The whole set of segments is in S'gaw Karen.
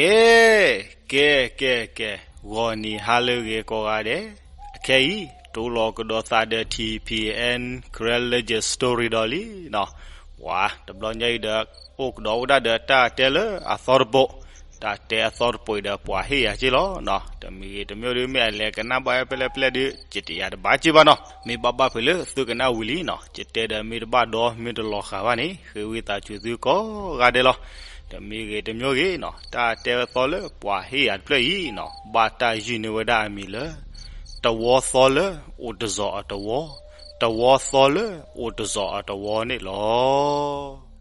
ကဲ, ကဲ, ကဲ, ကဲ, ဂီၤနံၤဟါလၢအဂ့ၤကိးဂၤဒဲး, အခဲအံၤ တိလီၤကဒီးသးဒီး ထံၣ်ဖံးအဲၣ် Karen Legend Story ဒီးလံနီၤ. ပှၤတဘျီညါအံၤဒီး အိၣ်ကဒီးဝဲဒၣ်ဒီးတၢ်တဲလၢအသီတပိး, တၢ်တဲအသီတပိးအံၤဒီး ပှၤဟ့ၣ်ယၤက့လီၤနီၤ. တမံၤဂ့ၤတမံၤဒီး မ့ၢ်အလဲၤကနၣ်ဘၣ်ဝဲဖဲလဲၣ်ဖဲလဲၣ်ဒီး ယတယၤတဘၣ်က့ဘၣ်နီၤ. မ့ၢ်ဘၣ်ဘၣ်ဖဲလၢသုကနၣ်ဝံၤလံနီၤ, ယတဲဒီးမ့ၢ်တဘၣ်ဒီးမ့ၢ်တလီၤဃာ်ဘၣ်န့ၣ် ဃ့ဝံသးစူၤသုကိးဂၤဒဲးလီၤ. တမံၤဂ့ၤတမံၤဂ့ၤနီၤ, တၢ်တဲအသီလၢပှၤဟ့ၣ်ယၤတဖျၢၣ်အံၤနီၤ, ဘၣ်တၢ်ယုၢ်န့ၢ်ဝဲဒၣ်အမံၤလၢ တဝီသီလၢအိၣ်တစီၤအတဝီ, တဝီသီလၢအိၣ်တစီၤအတဝီန့ၣ်လီၤ.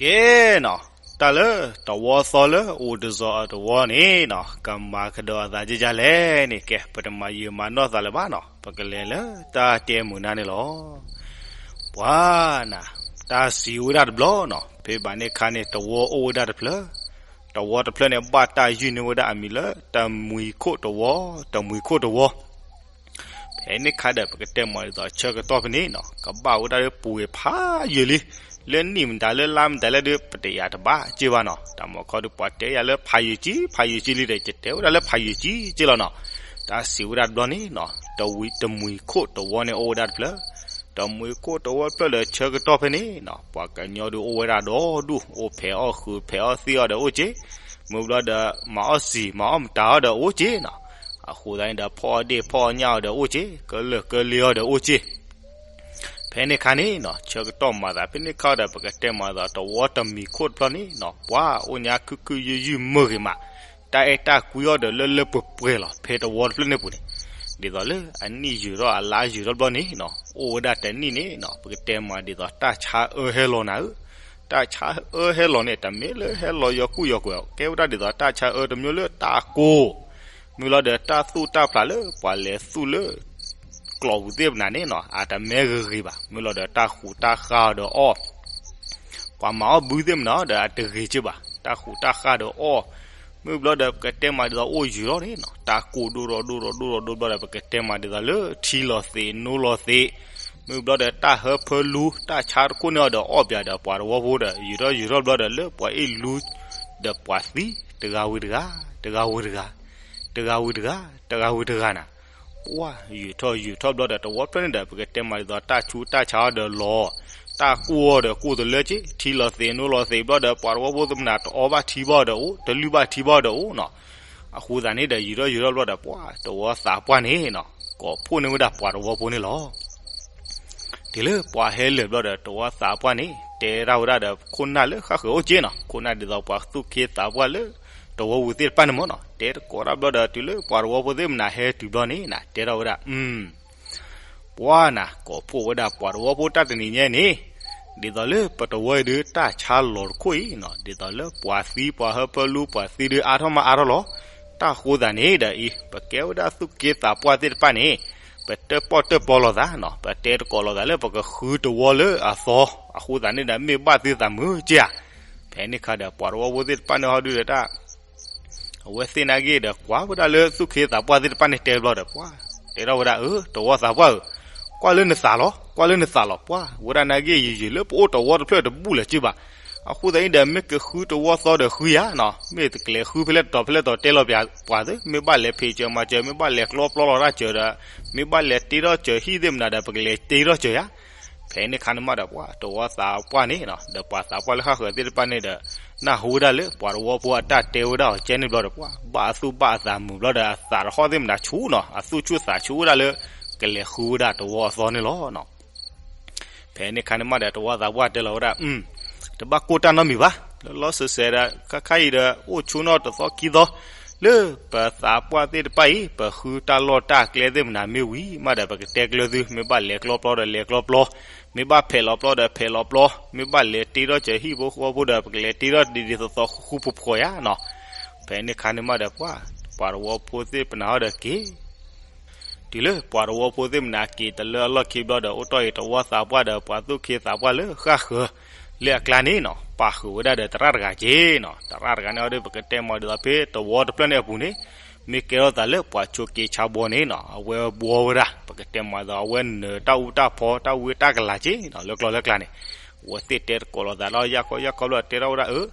ကဲနီၤ, တၢ်လၢတဝီသီလၢအိၣ်တစီၤအတဝီန့ၣ်နီၤ, ကမၤကဒီးအသးဒ်လဲၣ်န့ၣ်, ကဲ ပတမၤယံာ်မၤနီၢ်သးလၢၤဘၣ်နီၤ, ပကလဲၤလၢတၢ်တဲမုာ်နၤန့ၣ်လီၤ. ပှၤနၤ, တၢ်စံးဝဲဒၣ်တဘျီနီၤ, ဖဲဘၣ်န့ၣ်ခါန့ၣ် တဝီအိၣ်ဝဲဒၣ်တဖျၢၣ်, တဝီတဖျၢၣ်န့ၣ် ဘၣ်တၢ်ယုၢ်န့ၢ်ဝဲဒၣ်အမံၤလၢ တမှံၤခိၣ်တဝီ, တမှံၤခိၣ်တဝီ. ဖဲန့ၣ်ခါဒီး ပကတဲမးဒ်သိးဆၢကတီၢ်ဖဲန့ၣ်နီၤ, ကဘၣ်ဝဲဒၣ်လၢပူၤဝဲဖးယံာ်လံ, လၢနံၣ်မတၤလၢလါမတၤလဲၣ်ဒီး ပတယၤတဘၣ်က့ဘၣ်နီၤ. တၢ်မၤခီဒီး ပှၤတဲယၤလၢဖးယံာ်က့ ဖးယံာ်က့လံဒီး ယတဲဝဲဒၣ်လၢဖးယံာ်က့က့လီၤနီၤ. တၢ်စံးဝဲဒၣ်တဘျီန့ၣ်နီၤ, တဝံၤ တမှံၤခိၣ်တဝီန့ၣ်အိၣ်ဝဲဒၣ်တဖျၢၣ်, တမှံၤခိၣ်တဝီတဖျၢၣ်ဒီး ဆၢကတီၢ်ဖဲန့ၣ်နီၤ, ပှၤကညီဒုးအိၣ်ဝဲဒၣ်ဒီဒူၣ်, အိၣ်ဖဲးအီၣ်ဃုာ်ဖဲးအီၣ်သံၣ်အီၣ်ဒီးအိၣ်က့, မ့ၢ်ဘျီဒီး မၤအီၣ်စံာ်မၤအီၣ်မတၤအီၣ်ဒီးအိၣ်က့နီၤ. အဃိသတးန့ၣ်ဒီး ဖီၣ်အီၣ်ဒ့ၣ်ဖီၣ်အီၣ်ညၣ်အီၣ်ဒီးအိၣ်က့, ကလၢာ်ကလ့အီၣ်ဒီးအိၣ်က့. ဖဲန့ၣ်ခါန့ၣ်နီၤ, ဆၢကတီၢ်မၤသးဖဲန့ၣ်ခါဒီး ပကတဲမးဒ်သိး တဝီတမှံၤခိၣ်တဖျၢၣ်န့ၣ်နီၤ, ပှၤအိၣ်ညါခုၣ်ခုၣ်ယုၢ်ယုၢ်မုာ်ဂ့ၤမး, တၢ်အဲၣ်တၢ်ကွံအီၣ်ဒီးလၢလၢပှဲၤပှဲၤလီၤ ဖဲတဝီတဖျၢၣ်န့ၣ်ပူၤန့ၣ်. ဒ်သိးလၢအနံၣ်ယုာ်ထီၣ်အလါယုာ်ထီၣ်တဘျီန့ၣ်နီၤ, အိၣ်ဝဲဒၣ်တနံၣ်န့ၣ်နီၤ, ပကတဲမးဒ်သိး တၢ်ဆါအၢဟဲလီၤနၤဧၢ, တၢ်ဆါအၢဟဲလီၤန့ၣ် တမ့ၢ်လၢဟဲလီၤယီၤကူၣ်ယီၤကွဲး, ကဲဝဲဒၣ်ဒ်သိးတၢ်ဆါအၢတမံၤလၢတၢ်ကိၢ်, မ့ၢ်လီၤဒီးတၢ်သူၣ်တၢ်ဖျးလၢပှၤလဲၤသူၣ်လၢ ကျိးပူၤသ့ၣ်မနၤန့ၣ်နီၤ, အတမ့ၢ်ဂ့ၤဂ့ၤဘၣ်, မ့ၢ်လီၤဒီးတၢ်ဃူးတၢ်ဃါအီၤဒီးအီၣ်, ပှၤမၤအီၣ်ဘုသ့ၣ်မနၤဒီးအတဂ့ၤက့ဘၣ်, တၢ်ဃူးတၢ်ဃါဒီးအီၣ်, မ့ၢ်ဘျီဒီးပကတဲမးဒ်သိးအိၣ်ယုာ်လီၤန့ၣ်နီၤ, တၢ်ကိၢ်ဒိၣ်ထီၣ်ဒိၣ်ထီၣ်ဒိၣ်ထီၣ်ဒိၣ်ဘျီဒီး ပကတဲမးဒ်သိးလၢထံလီၤသ့းနိလီၤသ့း, မ့ၢ်ဘျီဒီးတၢ်ဟၢဖၢလူ တၢ်ဆါတခိၣ်န့ၢ်အီၤဒီးအီၣ်ပၠးဒီးပှၤတဝီဖိဒီး ယုာ်ထီၣ်ယုာ်ထီၣ်ဘျီဒီးလၢပှၤအ့ၣ်လူ ဒီးပှၤသံ တဂၤဝံၤတဂၤ, တဂၤဝံၤတဂၤ, တဂၤဝံၤတဂၤ, တဂၤဝံၤတဂၤနၤ. ပှၤယုာ်ထီၣ်ယုာ်ထီၣ်ဘျီဒီး တဝီတဖျၢၣ်န့ၣ်ဒီး ပကတဲမးဒ်သိးတၢ်ဆူးတၢ်ဆါအီၤဒီးလီၤ, တၢ်ကိၢ်အီၤဒီးကိၢ်တလၢက့, ထံလီၤသ့းနိလီၤသ့းဘျီဒီး ပှၤတဝီဖိသ့ၣ်မနၤတအီၣ်ဘၣ်ထံဘၣ်အီၤဒီးအိၣ်, တလုၢ်ဘၣ်ထံဘၣ်အီၤဒီးအိၣ်နီၤ. အဃိသတးန့ၣ်ဒီး ယုာ်ထီၣ်ယုာ်ထီၣ်ဘျီဒီး ပှၤတဝီသးပှၢ်န့ၣ်နီၤ, ကိးဖှိၣ်န့ၢ်ဝဲဒၣ်ပှၤတဝီဖိန့ၣ်လီၤ. တုၤလၢပှၤဟဲလၢာ်ဘျီဒီး တဝီသးပှၢ်န့ၣ် တဲထီၣ်ဝဲဒၣ်ဒီးခိၣ်နၢ်လၢဃၣ်ဃၢၤအိၣ်က့နီၤ, ခိၣ်နၢ်ဒ်သိးပှၤသူၣ်က့သးပှၢ်လၢ တဝီပူၤသ့ၣ်တဖၣ်န့ၣ်မ့ၢ်နီၤ, တဲတကိးတၢ်ဘျီဒီး တုၤလၢပှၤတဝီဖိသ့ၣ်မနၤဟဲတုၤဘျီန့ၣ်နီၤ, တဲထီၣ်ဝဲဒၣ် ပှၤနၤ ကိးဖှိၣ်ဝဲဒၣ်ပှၤတဝီဖိတၢ်တနံၤညါန့ၣ်, ဒ်သိးလၢပတဝီအံၤဒုးတၢ်ဆါလီၤတခိၣ်အံၤနီၤ, ဒ်သိးလၢပှၤသံပှၤဟၢဖၢလူပှၤသံဒုးအါထီၣ်မးအါထီၣ်လီၤ. တၢ်ဃိသးန့ၣ်ဒီးအံၤ ပကဲဝဲဒၣ်သူၣ်က့သးပှၢ်သ့ၣ်တဖၣ်န့ၣ်, ပတၢၣ်ပီၣ်တၢၣ်ပီလိာ်သးနီၤ, ပတဲတကိးလိာ်သးလၢပကဃုတဝီလၢအသီ, အဃိသတးန့ၣ်ဒီး မ့ၢ်ဘၣ်သုသးမုာ်က့ဧါ. ဖဲန့ၣ်ခါဒီး ပှၤတဝီဖိသ့ၣ်တဖၣ်န့ၣ်ဟီဒုးဒီးတၢ် အဝဲသ့ၣ်နာ်က့ဒီး ကွၢ်ဝဲဒၣ်လၢသူၣ်က့သးပှၢ်သ့ၣ်တဖၣ်န့ၣ်တဲဘျီဒီး ပှၤတဲထီၣ်ဝဲဒၣ် အၢ တဝီသးပှၢ်ဧၢ, ကွၢ်လၢနသးလီၤ, ကွၢ်လၢနသးလီၤ, ပှၤဝဲဒၣ်နာ်က့ယံာ်ယံာ်လၢပအိၣ်တဝီတဖျၢၣ်တဘူၣ်လၢၤက့ဘၣ်. အဃိသတးန့ၣ်ဒီး မ့ၢ်ကဃုတဝီသီဒီးဃုယၤနီၤ, မ့ၢ်တကလဲၤဃုဖဲလဲၣ်တတီၤဖဲလဲၣ်တတီၤတဲလီၤပှၤသ့, မ့ၢ်ဘၣ်လဲၤဖံးစၢၤမၤစၢၤ, မ့ၢ်ဘၣ်လဲၤကျီပျီလီၤတၢ်စၢၤဒီး, မ့ၢ်ဘၣ်လဲၤတ့ထီၣ်စၢၤဟံၣ်သ့ၣ်မနၤဒီး ပကလဲၤတ့ထီၣ်စၢၤယၤ ဖဲန့ၣ်ခါန့ၣ်မးဒီး ပှၤတဝီသးပှၢ်န့ၣ်နီၤ, ဒီးပှၤသးပှၢ်လၢဃၣ်ဃၢၤသ့ၣ်တဖၣ်န့ၣ်ဒီး နၢ်ဟူဝဲဒၣ်လၢပှၤတဝီဖိအတၢ်တဲဝဲဒၣ်အီၤကဲန့ၣ်ဘျီဒီး ပှၤဘၣ်အသူၣ်ဘၣ်အသးမုာ်ဘျီဒီး အသးတဟီၣ်သ့ၣ်မနၤဆူၣ်နီၤ, အသူၣ်ဆူၣ်သးဆူၣ်ဝဲဒၣ်လၢ ကလဲၤဃုဝဲဒၣ်တဝီအသီန့ၣ်လီၤ. ဖဲန့ၣ်ခါန့ၣ်မးဒီး တဝီသးပှၢ်တဲလီၤဝဲဒၣ် တဘၣ်ကိၢ်တၢ်နီတမံၤဘၣ်, လၢလီၤစဲးစဲးဒီး ခါခါအံၤဒီး အိၣ်ဆိနီၣ်တသီခံသီ, လၢပသးပှၢ်သ့ၣ်တဖၣ်အံၤ ပဃုတၢ်လီၢ်တၢ်ကျဲသ့ၣ်မနၤမ့ၢ်ဝံၤမးဒီး ပကတဲကျၢၤသု, မ့ၢ်ဘၣ်လဲၤကျီပျီဒီးလဲၤကျီပျီ, မ့ၢ်ဘၣ်ဖဲးလီၤပျီဒီးဖဲးလီၤပျီ, မ့ၢ်ဘၣ်လဲၤတ့ထီၣ်စၢၤဟံၣ်ဖိဃီဖိဒီး ပကလဲၤတ့ထီၣ်ဒ်ဒ်သိးသိးဃူဃူဖိးဖိးယၤနီၤ. ဖဲန့ၣ်ခါန့ၣ်မးဒီး ပှၤ ပှၤတဝီဖိသ့ၣ်ပနၢ်ဟီၣ်ဒီးက့ၤ တုၤလၢပှၤတဝီဖိသ့ၣ်မနၤက့ၤတလၢအလီၢ်ခံဘျီဒီး အိၣ်တီၢ်အံၤတဝီသးပှၢ်ဒီးပှၤသူၣ်က့သးပှၢ်လၢဃၣ်ဃၢၤလၢအကျါန့ၣ်နီၤ, ပာ်ဃုာ်ဝဲဒၣ်ဒီးသရၣ်တဂၤက့ၤနီၤ. သရၣ်တဂၤန့ၣ်အီၤဒီး ပကတဲမၤဒ်သိးဖဲတဝီတဖျၢၣ်န့ၣ်အပူၤန့ၣ် မ့ၢ်ကဲထီၣ်သးလၢပှၤဆိးက့ဆါဘှီန့ၣ်နီၤ, အဝဲဘှီဝဲဒၣ် ပကတဲမၤဒ်သိး အဝဲနၢၤတၢ်အူတၢ်ဖီတၢ်ဝံတၢ်ကလၤက့ၤနီၤ, လၢကျီလၢကျါန့ၣ် အဝဲသ့ၣ်တဲတကိးလိာ်သးဒီးယၢ်ခီယၢ်ခီဘျီ တဲထီၣ်ဝဲဒၣ်အၢ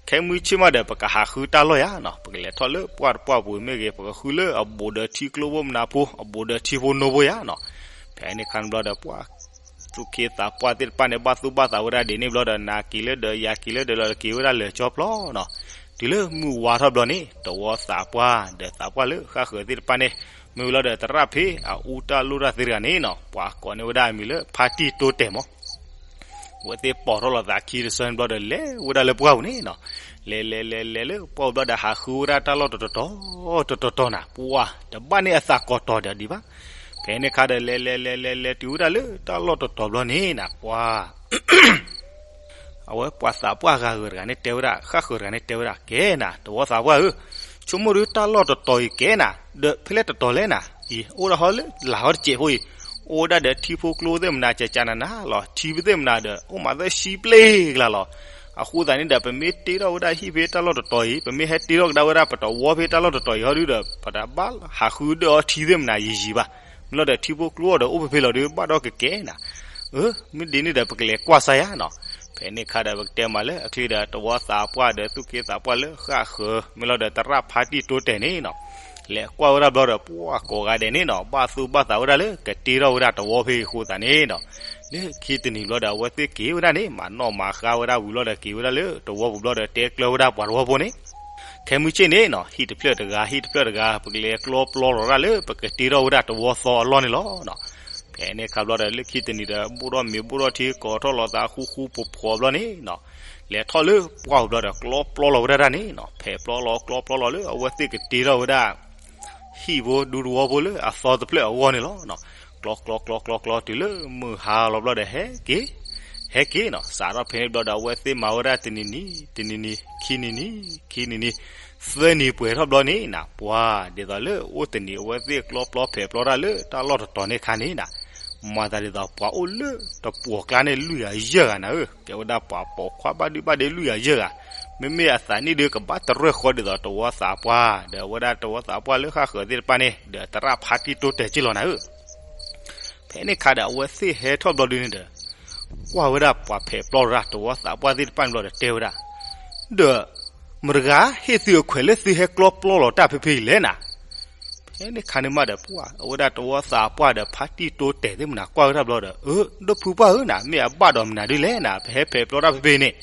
ခဲမုၢ်ဆ့ၣ်မးဒီး ပကဟးဃုတၢ်လီၢ်ယၤနီၤ, ပကလဲၤထီၣ်လၢပှၢ်တပှၢ်ပူၤမ့ၢ်ဂ့ၤ ပကဃုလၢအဘူးဒီးထံကျိဖိမနၤဖိ အဘူးဒီးထံဖိနိဖိယၤနီၤ. ဖဲန့ၣ်ခါန့ၣ်ဘျီဒီး ပှၤသူၣ်က့သးပှၢ်သ့ၣ်တဖၣ်န့ၣ် ဘၣ်သူၣ်ဘၣ်သးဝဲဒၣ်ဒ်န့ၣ်ဘျီဒီး နၤက့ၤလၢဒီးယၤက့ၤလၢဒီးလီၤ က့ၤဝဲဒၣ်လၢာ်ကၠီဖျီနီၤ. တုၤလၢမုၢ်ဝါထီၣ်ဘျီန့ၣ် တဝီသးပှၢ်ဒီးသးပှၢ်လၢဃၣ်ဃၢၤသ့ၣ်တဖၣ်န့ၣ် မ့ၢ်ဝဲလီၤဒီးသရၣ်ဖဲအအူတၢ်လိၣ်တၢ်သ့တဂၤန့ၣ်နီၤ, ပှၤကိးန့ၢ်ဝဲဒၣ်အမံၤလၢဖါတံၢ်တိတဲာ်မး အဝဲသ့ၣ်ပိာ်ထီၣ်လိာ်သးခံတဆၢန့ၣ်ဘျီဒီး လဲၤဝဲဒၣ်လၢပှၢ်ပူၤန့ၣ်နီၤ. လဲၤလဲၤလဲၤလဲၤလၢပှၢ်ပူၤဘျီဒီး ဟးဃုဝဲဒၣ်တၢ်လီၢ်တတီၤတီၤ တတီၤတီၤနၤ, ပှၢ်တဘၣ်န့ၢ်အသးကိးတီၤဒီးဒံးဘၣ်. ဖဲန့ၣ်ခါဒီး လဲၤလဲၤလဲၤလဲၤလဲၤတုၤဝဲဒၣ်လၢတၢ်လီၢ်တတီၤဘျီန့ၣ်နၤ, ပှၢ် အဝဲပှၤသးပှၢ်ဃၣ်ဃၢၤတဂၤန့ၣ်တဲဝဲဒၣ်, ဃၣ်ဃၢၤတဂၤန့ၣ်တဲဝဲဒၣ်, ကဲနၤ တဝီသးပှၢ်ဧၢ, ဆိကမိၣ်ဒုးတၢ်လီၢ်တတီၤအံၤကဲနၤ, ဒီးဖဲလဲၣ်တတီၤလဲၣ်နၤ, အံၤ အိၣ်ဒၣ်ဟီလၢလၢ်ဟီတစဲးဖိအံၤ, အိၣ်ဝဲဒၣ်ဒီးထံဖိကျိသ့ၣ်မနၤ ကကနနၤလီၤ, ထံဖိသ့ၣ်မနၤဒီး အိၣ်မးသၢဆံဘျဲၣ်ကလးလီၤ. အဃိသတးန့ၣ်ဒီး ပမ့ၢ်တ့ထီၣ်ဝဲဒၣ်ဟံၣ်ဖဲတၢ်လီၢ်တတီၤအံၤ, ပမ့ၢ်ဟဲတ့ထီၣ်ကဒါဝဲဒၣ်ပတဝီဖဲတၢ်လီၢ်တတီၤအံၤဟီဒုဒီး ပတဘၣ်ဟးဃုဒၣ်အီၤထံသ့ၣ်မနၤယံာ်ယံာ်ဘၣ်. မ့ၢ်လီၤဒီးထံဖိကျိအီၤဒီးအိၣ်ဖဲဖဲလီၤဒုး ဘၣ်ဒီးကကဲနၤ အၢ မ့ၢ်ဒ်န့ၣ်ဒီး ပကလဲၤကွၢ်စၢ်ယၤနီၤ. ဖဲန့ၣ်ခါဒီး ပကတဲမးလၢအချံဒီး တဝီသးပှၢ်ဒီးသူၣ်က့သးပှၢ်လၢဃၣ်ဃၢၤ မ့ၢ်လီၤဒီးသရၣ်ဖါတံၢ်တိတဲာ်န့ၣ်နီၤ, လဲၤကွၢ်ဝဲဒၣ်ဘျီဒီး ပှၢ်ကိးဂၤဒဲးန့ၣ်နီၤ ဘၣ်သူၣ်ဘၣ်သးဝဲဒၣ်လၢ ကတ့ထီၣ်ဝဲဒၣ်တဝီဖဲအံၤအဃိသတးန့ၣ်နီၤ, လၢခံတနံၤဘျီဒီး အဝဲသ့ၣ်က့ၤဝဲဒၣ်န့ၣ် မၤနီၣ်မၤဃါဝဲဒၣ်ဝံၤလီၤဒီး က့ၤဝဲဒၣ်လၢတဝီပူၤဘျီဒီး တဲကျၢၤဝဲဒၣ်ပှၤတဝီဖိန့ၣ် ခဲမုၢ်ဆ့ၣ်န့ၣ်နီၤ ဟံၣ်တဖျၢၣ်တဂၤ ဟံၣ်တဖျၢၣ်တဂၤ ပကလဲၤကျီပျီလီၤဒၣ်လၢ ပကတ့ထီၣ်ဝဲဒၣ်တဝီသီအလီၢ်န့ၣ်လီၤနီၤ. ဖဲန့ၣ်ခါဘျီဒီး လၢခံတနံၤဒီး ဘိၣ်ထီၣ်မ့ၤဘိၣ်ထီၣ်ထံ ကိးထီၣ်လိာ်သးဃူဃူဖိးဖိးဘျီန့ၣ်နီၤ, လဲၤထီၣ်လၢပှၢ်ပူၤဘျီဒီး ကျီပျီလီၤဝဲဒၣ်တၢ်န့ၣ်နီၤ, ဖဲပျီလီၤကျီပျီလီၤလၢ အဝဲသ့ၣ်ကတ့ထီၣ်ဝဲဒၣ် ဟံၣ်ဖိဒူသဝီဖိလၢအသီတဖျၢၣ်အဂီၢ်န့ၣ်လီၤနီၤ. ကျီကျီကျီကျီကျီတုၤလၢမုၢ်ဟါလီၤဘျီဒီး ဟဲက့ၤ ဟဲက့ၤနီၤ, စးထီၣ်ဖဲန့ၣ်ဘျီဒီး အဝဲသ့ၣ်မၤဝဲဒၣ်တနံၤနံၤ တနံၤနံၤ ခံနံၤနံၤ ခံနံၤနံၤ သၢနံၤပှဲၤထီၣ်ဘျီန့ၣ်နီၤ, ပှၤ ဒ်သိးလၢအိၣ်တနံၤ အဝဲသ့ၣ်ကျီပျီဖဲးပျီတၢ်လၢတၢ်လီၢ်တတီၤန့ၣ်အခါန့ၣ်နီၤ, မၤသးဒ်သိးပှၤအိၣ်လၢတပှီၢ်ကျါန့ၣ် လွံၢ်ဂၤယဲၢ်ဂၤနၤဧၢ, ကဲဝဲဒၣ်ပှၤပိာ်ခွါဘၣ်ဒုဘၣ်ဒဲလွံၢ်ဂၤယဲၢ်ဂၤ, မ့မ့ၢ်အသးနံၣ်ဒုကဘၣ်တရၢၢ်ဃီဒ်သိးတဝီသးပှၢ် ဒီးအဝဲဒၣ်တဝီသးပှၢ်လၢဃၣ်ဃၢၤသ့ၣ်တဖၣ်န့ၣ် ဒီးသရၣ်ဖါတံၢ်တိတဲာ်က့လီၤနၤဧၢ. ဖဲန့ၣ်ခါဒီး အဝဲသ့ၣ်ဟဲထီၣ်ဘျီဒုန့ၣ်ဒီး ကွၢ်ဝဲဒၣ်ပှၤဖဲးပျီလီၤတၢ်တဝီသးပှၢ်သ့ၣ်တဖၣ်န့ၣ်ဘျီဒီးတဲဝဲဒၣ်, ဒီး မတဂၤဟ့ၣ်သုအခွဲးလၢသုဟဲကျီပျီလီၤတၢ်ဖဲဖဲအံၤလဲၣ်နၤ. ဖဲန့ၣ်ခါန့ၣ်မးဒီး ပှၤ အဝဲဒၣ်တဝီသးပှၢ်ဒီးဖါတံၢ်တိတဲာ်သ့ၣ်မနၤကွၢ်ဝဲဒၣ်ဘျီဒီး အၢ ဒိၣ်ဖုပှၢ်ဧၢနၤ မ့ၢ်အဘၣ်ဒီးမနုၤဒ်လဲၣ်နၤ ပဟဲဖဲးပျီတၢ်ဖဲဖဲအံၤန့ၣ်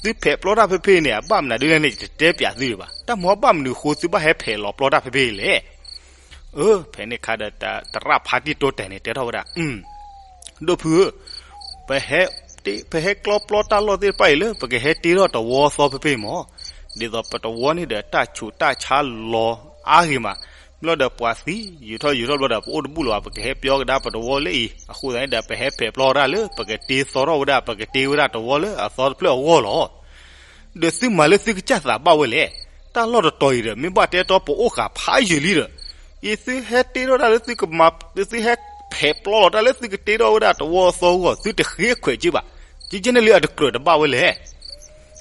သုဖဲးပျီတၢ်ဖဲဖဲအံၤန့ၣ် အဘၣ်မနုၤဒ်လဲၣ်န့ၣ် ယတတဲပျးသုဒံးဘၣ်. တၢ်မၤဘၣ်မနုၤအဃိ သုဘၣ်ဟဲဖဲးလီၤပျီတၢ်ဖဲဖဲအံၤလဲၣ်. အၢ ဖဲန့ၣ်ခါဒီး သရၣ်ဖါတံၢ်တိတဲာ်န့ၣ် တဲထီၣ်ဝဲဒၣ်, ဒိၣ်ဖုဧၢ, ပဟဲ ပဟဲကျီပျီတၢ်လီၢ်သ့ၣ်တဖၣ်အံၤလၢ ပကဟဲတ့ထီၣ်တဝီသီဖဲဖဲအံၤမး, ဒ်သိးပတဝီန့ၣ်ဒီး တၢ်ဆူးတၢ်ဆါလီၤအါဂ့ၤမး, မ့ၢ်လီၤဒီးပှၤသံ ယူၤထီၣ်ယူၤထီၣ်ဘျီဒီး ပအိၣ်တဘူၣ်လၢၤဘၣ် ပကဟဲပၠီကဒါပတဝီလၢအံၤ, အဃိသတးန့ၣ်ဒီး ပဟဲဖဲးပျီတၢ်လၢ ပကတ့သီထီၣ်ဝဲဒၣ် ပကတ့ဝဲဒၣ်တဝီလၢအသီတဖျၢၣ်အဂီၢ်လီၤ. ဒီးသုမၤလၢသုကစၢ်သးဘၣ်ဝဲလဲၣ်. တၢ်လီၢ်တတီၤအံၤဒီး မ့ၢ်ဘၣ်တဲတီပအိၣ်ဃာ်ဖးယံာ်လံဒီး, အံၤသုဟဲတ့ထီၣ်ဒၣ်လၢသုကမၤ သုဟဲဖဲးပျီလီၤတၢ်လၢသုကတ့ထီၣ်ဝဲဒၣ်တဝီအသီအဂီၢ် သုတဃ့ခွဲးက့ဘၣ်. ကကဲန့ၣ်လံအတကြၢးတဘၣ်ဝဲလဲၣ်.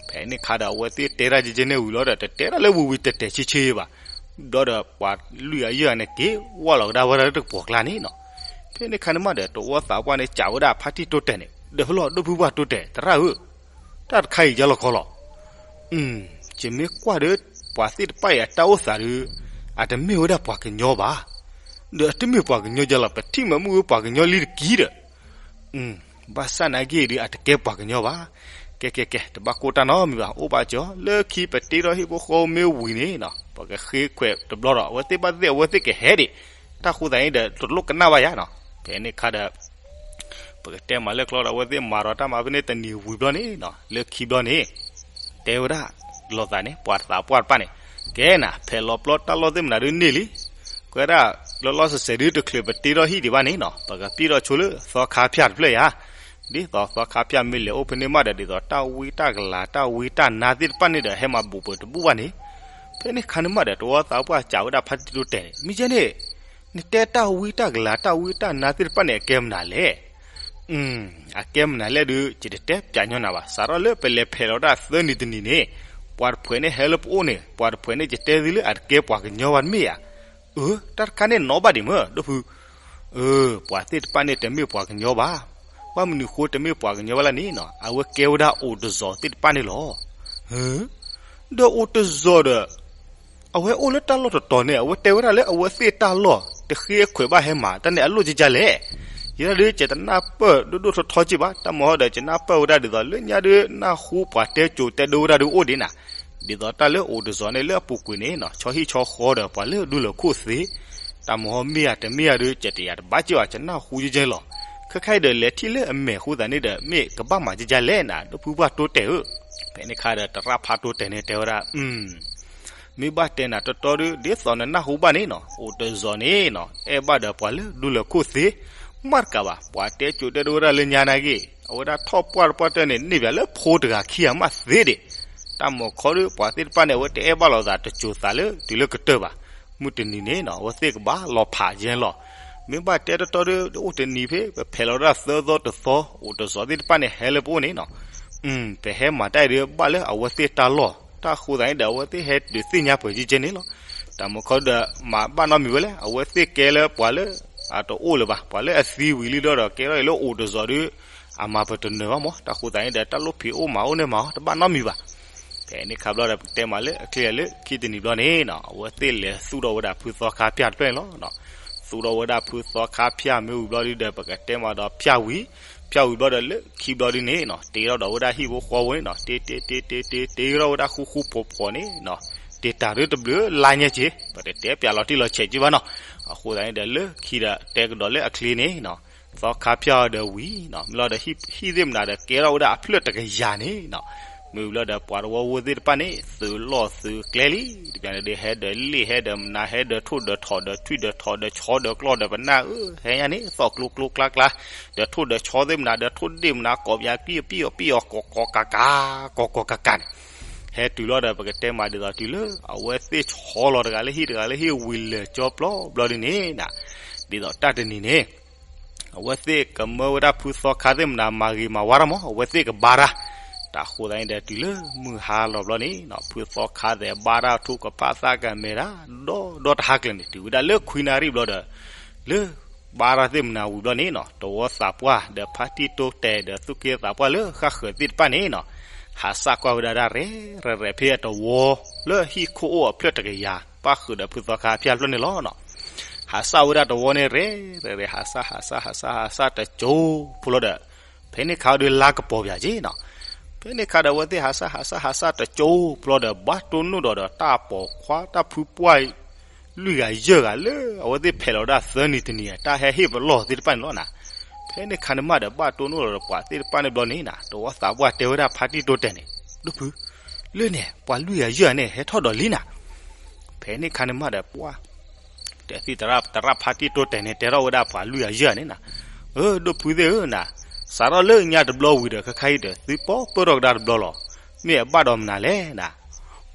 ဖဲန့ၣ်ခါဒီး အဝဲသ့ၣ်တဲတၢ်ကကဲန့ၣ်ဝံၤလီၤဒီး တတဲတၢ်လၢဝံၤဝံၤတဲာ်တဲာ်ဆ့ဆ့ဘၣ်. ဘျီဒီးပှၤလွံၢ်ဂၤယဲၢ်ဂၤန့ၣ် က့ၤဝၢ်လီၤကဒါဝဲဒၣ်လၢတကပှီၤကျါန့ၣ်နီၤ. ဖဲန့ၣ်ခါန့ၣ်မးဒီး တဝီသးပှၢ်န့ၣ် စံးဝဲဒၣ်ဖါတံၢ်တိတဲာ်န့ၣ် ဒီးဖဲလီၤ ဒိၣ်ဖုပှၢ်တိတဲာ် သရၣ်ဧၢ, တၢ်တခါအံၤယါလီၤခီလီၤ. ယမ့ၢ်ကွၢ်ဒီး ပှၤသ့ၣ်တဖၣ်အံၤအတၢ်အိၣ်သးဒီး အတမ့ၢ်ဝဲဒၣ်ပှၤကညီဘၣ်. ဒီးအတမ့ၢ်ပှၤကညီယါလီၤ ပထံၣ်မးမုၢ်ဝဲပှၤကညီလံတက့ၢ်ဒီး ဘၣ်ဆၣ်နာ်က့ဒီး အတကဲပှၤကညီဘၣ်. ကဲကဲကဲ တဘၣ်ကိၢ်တၢ်နီတမံၤဘၣ် အိၣ်ဘၣ်ကၠီ လၢခံပတ့ထီၣ်ဟံၣ်ဖိဃီဖိမ့ၢ်ဝံၤန့ၣ်နီၤ ပကဃ့ခွဲးတဘျီဒီး အဝဲသ့ၣ်ဘၣ်သ့ၣ်အဝဲသ့ၣ်ကဟဲဒံး တၢ်ဃိသးန့ၣ်ဒီး တလိၣ်ကနၣ်ဘၣ်ယါနီၤ. ဖဲန့ၣ်ခါဒီး ပကတဲမၤလၢကျီဒီး အဝဲသ့ၣ်မၤဒီးတၢ်မၤဖဲန့ၣ်တနံၤဝံၤဘျီန့ၣ်နီၤ လၢခံဘျီန့ၣ် တဲဝဲဒၣ်လိာ်သးန့ၣ် ပှၤသးပှၢ်တဖၣ်န့ၣ် ကဲနၤ ဖဲးလီၤပျီတၢ်လီၢ်သ့ၣ်မနုၤဒုးန့ၢ်လံ. ကွဲးဒၣ် လၢလီၢ်စဲးစဲးဒုးတချုးပတ့ထီၣ်ဟံၣ်ဒံးဘၣ်န့ၣ်နီၤ ပကပျံၢ်ထီၣ်ဆိလၢသီခါဖၠၣ်တဖျၢၣ်ယါ ဒ်သိးသီခါဖၠၣ်မ့ၢ်လဲၤအိၣ်ဖဲန့ၣ်မးဒီး ဒ်သိးတၢ်ဝံတၢ်ကလၤ တၢ်ဝံတၢ်နါသ့ၣ်တဖၣ်န့ၣ်ဒီး ဟဲမၤဘူးပၢၤတဘူၣ်ဘၣ်န့ၣ်. ဖဲန့ၣ်ခါန့ၣ်မးဒီး တဝီသးပှၢ်စံးဝဲဒၣ်ဖါတံၢ်တိတဲာ်န့ၣ် မ့ၢ်ကဲန့ၣ် နတဲတၢ်ဝံတၢ်ကလၤ တၢ်ဝံတၢ်နါသ့ၣ်တဖၣ်န့ၣ် အကဲမနုၤလဲၣ်. အကဲမနုၤလဲၣ်ဒုး ယတတဲပျးညီနၤဘၣ်. စးထီၣ်လၢပလဲၤဖဲးလီၤတၢ်သၢနံၤတနံၤန့ၣ်, ပှၤတဖှဲးန့ၣ်ဟဲလၢပအိၣ်န့ၣ်, ပှၤတဖှဲးန့ၣ် ယတဲသုလၢအတကဲပှၤကညီဘၣ်တမ့ၢ်ဧါ. အၢ, တၢ်တခါန့ၣ်နီၣ်ဘၣ်ဒံးမ့ၢ် ဒိၣ်ဖု အၢ, ပှၤသ့ၣ်တဖၣ်န့ၣ်တမ့ၢ်ပှၤကညီဘၣ်. ဘၣ်မနုၤဃိတမ့ၢ်ပှၤကညီဘၣ်လဲၣ်န့ၣ်နီၤ, အဝဲကဲဝဲဒၣ်အိၣ်တစီၤသ့ၣ်တဖၣ်န့ၣ်လီၤ. ဒီးအိၣ်တစီၤဒီး အဝဲအိၣ်လၢတၢ်လီၢ်တတီၤန့ၣ် အဝဲတဲဝဲဒၣ်လၢအဝဲသ့ၣ်တၢ်လီၢ် တဃ့ခွဲးဘၣ်ဟဲမၤတၢ်န့ၣ်အလိၣ်ကကလဲၣ်. ယဲဒၣ်ဒုး ယတနၢ်ပၢၢ်ဒိၣ်ဒိၣ်ထီထီက့ဘၣ်. တၢ်မၤဟီဒီး ယနၢ်ပၢၢ်ဝဲဒၣ်ဒ်သိးလၢညါဒုး နၢ်ဟူပှၤတဲကိးတဲဒိဝဲဒၣ်ဒုးအိၣ်ဒံးနၤ, ဒ်သိးတၢ်လၢအိၣ်တစီၤန့ၣ်လၢအပူၤကွံာ်န့ၣ်နီၤ, ဆီဟံၣ်ဆီဃီဒီးပှၤလၢဒူလၢာ်ခိၣ်သ့, တၢ်မၤဟီမ့ၢ်ဧါတမ့ၢ်ဧါဒုး ယတယာ်တဘၣ်က့ဘၣ်, ယနၢ်ဟူကကဲလီၤ. ခဲခါအံၤဒီး လဲၤထံၣ်လၢအမဲာ်အဃိသတးန့ၣ်ဒီး မ့ၢ်ကဘၣ်မၤကကလဲၣ်နၤ ဒိၣ်ဖုပှၢ်တိတဲာ်ဧၢ. ဖဲန့ၣ်ခါဒီး တရၣ်ဖးတိတဲာ်န့ၣ်တဲဝဲဒၣ်, မ့ၢ်ဘၣ်တဲနၤတီတီဒုး ဒ်သိးနနၢ်ဟူဘၣ်န့ၣ်နီၤ, အိၣ်တစီၤန့ၣ်နီၤ အဲၣ်ဘၣ်ဒီးပှၤလၢဒူလၢာ်ခိၣ်သ့, မ့ၢ်တကးဘၣ် ပှၤတဲကိးတဲဒိဝဲဒၣ်လၢညါနာ်က့, အဝဲဒၣ်ထီၣ်ပှၢ်တပှၢ်တၢၢ်န့ၣ် န့ၢ်ဘၣ်လၢဖိတဂၤခံဂၤမးသ့ဒံး. တၢ်မၤခီဒုး ပှၤသ့ၣ်တဖၣ်န့ၣ် အဝဲတအဲၣ်ဘၣ်လိာ်သးတစိၤသးလၢတုၤလၢကတၢၢ်ဘၣ်. မုၢ်တနံၤန့ၣ်နီၤ အဝဲသ့ၣ်ကဘၣ်လီၤဖးယဲလီၤ. မ့ၢ်ဘၣ်တဲတီတီဒုး အိၣ်တနံၤဖဲ ပဖဲးလီၤဒၣ်သၢသီတသီ အိၣ်တစီၤသ့ၣ်တဖၣ်န့ၣ် ဟဲလၢပအိၣ်န့ၣ်နီၤ, ပဟဲမၤတၢ်အံၤဒုး ဘၣ်လၢအဝဲသ့ၣ်တၢ်လီၢ်, တၢ်ဃိသးန့ၣ်ဒီး အဝဲသ့ၣ်ဟဲဒုးသ့ၣ်ညါပှဲၤကကဲန့ၣ်လီၤ. တၢ်မၤခီဒီး မၤဘၣ်နီတမံၤဝဲလဲၣ်, အဝဲသ့ၣ်ကဲလၢပှၤလၢ အတအိၣ်လၢၤဘၣ်, ပှၤလၢအသံဝံၤလံဒီး ကဲထီၣ်အံၤလၢအိၣ်တစီၤဒုး အမၤပတနၢၤဘၣ်မး, တၢ်ဃိသးန့ၣ်ဒီး တၢ်လိၣ်ဖံးအိၣ်မၤအိၣ်န့ၣ်မၤအီၤ တဘၣ်နီတမံၤဘၣ်. ဖဲန့ၣ်ခါဘျီဒီး ပကတဲမးလၢအချ့လၢခံတနံၤဘျီန့ၣ်နီၤ, အဝဲသ့ၣ်လဲၤသူၣ်ထီၣ်ဝဲဒၣ်ဖုသီခါဖၠၣ်တဖျၢၣ်န့ၣ်လီၤ. သူၣ်ထီၣ်ဝဲဒၣ်ဖုသီခါဖၠၣ်မ့ၢ်ဝံၤဘျီဒုးဒီး ပကတဲမးဒီးဖၠၣ်ဝံၤ, ဖၠၣ်ဝံၤဘျီဒီးလၢခံဘျီဒုးန့ၣ်နီၤ, တ့ထီၣ်ဒီးဝဲဒၣ်ဟံၣ်ဖိဃီဖိန့ၣ်နီၤ, တ့တ့တ့တ့တ့ တ့ထီၣ်ဝဲဒၣ်ဃူဃူဖိးဖိးန့ၣ်နီၤ, တ့တၢ်ဒုးတဘျုးလါညါက့, ပတတဲပၠးလီၤတံၢ်လီၤဆဲးက့ဘၣ်နီၤ. အဃိသတးန့ၣ်ဒီး လၢခံဒီးတဲကဒီးလၢအချ့န့ၣ်နီၤ, သီခါဖၠၣ်ဒီးဝံၤနီၤ, မ့ၢ်လီၤဒီးဟံၣ်သ့ၣ်မနုၤဒီး ကဲထီၣ်ဝဲဒၣ်အဖျၢၣ်တကယၤန့ၣ်နီၤ. မ့ၢ်ဝံၤလီၤဒီး ပှၤတဝီဝိသ့ၣ်တဖၣ်န့ၣ် သုးလီၢ်သုးကျဲလံ, တဘျီန့ၣ်ဒီး ဟဲဒီးလ့ၣ် ဟဲဒီးမနၤ ဟဲဒီးထိၣ်ဒီးထိးဒီးထွံၣ်ဒီးထိးဒီးဆီဒီးကျီၢ်ဒီးပနၢ်ဧၢ, ဟဲညါန့ၣ် သီၣ်ကျိကျိကျါကျါ, ဒီးထိၣ်ဒီးဆီသ့ၣ်မနုၤ ဒီးထိၣ်ဒ့ၣ်မနုၤ ကိးပယၤပံၣ်အီၤပံၣ်အီၤပံၣ်အီၤ ကိးကိးကးကး, ကိးကိးကးကးန့ၣ် ဟဲတုၤလီၤဒီး ပကတဲမးဒ်သိးတုၤလၢ အဝဲသ့ၣ်ဆီလီၤတဂၤလၢဟံၣ် တဂၤလၢဟံၣ်ဝံၤလၢာ်ကၠီပျီဘျီဒုးန့ၣ်နီၤ, ဒ်သိးတၢ်တနံၤန့ၣ် အဝဲသ့ၣ်ကမၢဝဲဒၣ်ဖုသီခါသ့ၣ်မနုၤ မၤဂ့ၤမၤဝါတၢ်မး, အဝဲသ့ၣ်ကဘါတၢ်. တၢ်ဃိသတးန့ၣ်ဒီး တုၤလၢမုၢ်ဟါလီၤဘျီန့ၣ်နီၤ, ဖုသီခါသ့ၣ်ဘါတၢ် ထူကဖၣ်သးကမဲာ်တၢ် ဒီဒီတဟါကျဲၤန့ၣ် တုၤဝဲဒၣ်လၢခွံနၣ်ရံၣ်ဘျီဒီး လၢဘါတၢ်သ့ၣ်မနုၤဝံၤဘျီန့ၣ်နီၤ, တဝီသးပှၢ်ဒီးဖါတံၢ်တိတဲာ်ဒီးသူၣ်က့သးပှၢ်လၢဃၣ်ဃၢၤသ့ၣ်တဖၣ်န့ၣ်နီၤ, ဟးစၢ်ကွၢ်ဝဲဒၣ်ဒၣ်ရဲၣ်ရဲၣ်ရဲၣ်ဖဲအတဝီ လၢဟံၣ်ခိၣ်အိၣ်အဖျၢၣ်တကယၤ ပၣ်ဃုာ်ဒီးဖုသီခါဖၠၣ်တဖျၢၣ်န့ၣ်လီၤနီၤ. ဟးစၢ်ဝဲဒၣ်တဝီန့ၣ် ရဲၣ်ရဲၣ်ရဲၣ် ဟးစၢ် ဟးစၢ် ဟးစၢ် ဟးစၢ်တကၠိဖိလီၤဒီး ဖဲန့ၣ်ခါဒီးလါကပီၤပၠးက့နီၤ. ဖဲန့ၣ်ခါဒီး အဝဲသ့ၣ်ဟးစၢ် ဟးစၢ် ဟးစၢ်တကၠိဖိလီၤဒီး ဘၣ်တိၢ်နီၣ်ဒီးဒီး တၢ်ပိာ်ခွါတၢ်ဖုပှၢ် လွံၢ်ဂၤယဲၢ်ဂၤလၢ အဝဲသ့ၣ်ဖဲးလီၤဒၣ်သၢနံၤတနံၤ တၢ်ဟဲဟ့ၣ်ပလီၢ်သ့ၣ်တဖၣ်န့ၣ်လီၤနီၤ. ဖဲန့ၣ်ခါန့ၣ်မးဒီး ဘၣ်တိၢ်နီၣ်ဒီးပှၤသ့ၣ်တဖၣ်န့ၣ်ဘျီန့ၣ်နီၤ, တဝီသးပှၢ်တဲဝဲဒၣ်ဖါတံၢ်တိတဲာ်န့ၣ်, ဒိၣ်ဖု လၢန့ၣ် ပှၤလွံၢ်ဂၤယဲၢ်ဂၤန့ၣ် ဟဲထီၣ်ဒီးလံနီၤ. ဖဲန့ၣ်ခါန့ၣ်မးဒီး ပှၤ တသံၣ်သရၣ် တရၣ်ဖါတံၢ်တိတဲာ်န့ၣ် တဲထီၣ်ဝဲဒၣ်ပှၤလွံၢ်ဂၤယဲၢ်ဂၤန့ၣ်နီၤ, အၢ ဒိၣ်ဖုသ့ၣ်ဧၢနီၤ, စးထီၣ်လၢညါတဘျီဝံၤဒီး ခဲခါအံၤဒီး သုပီၢ်ပၢၢ်ထီၣ်ကဒါတဘျီလီၤ. မ့ၢ်အဘၣ်ဒီးမနုၤလဲၣ်နီၤ.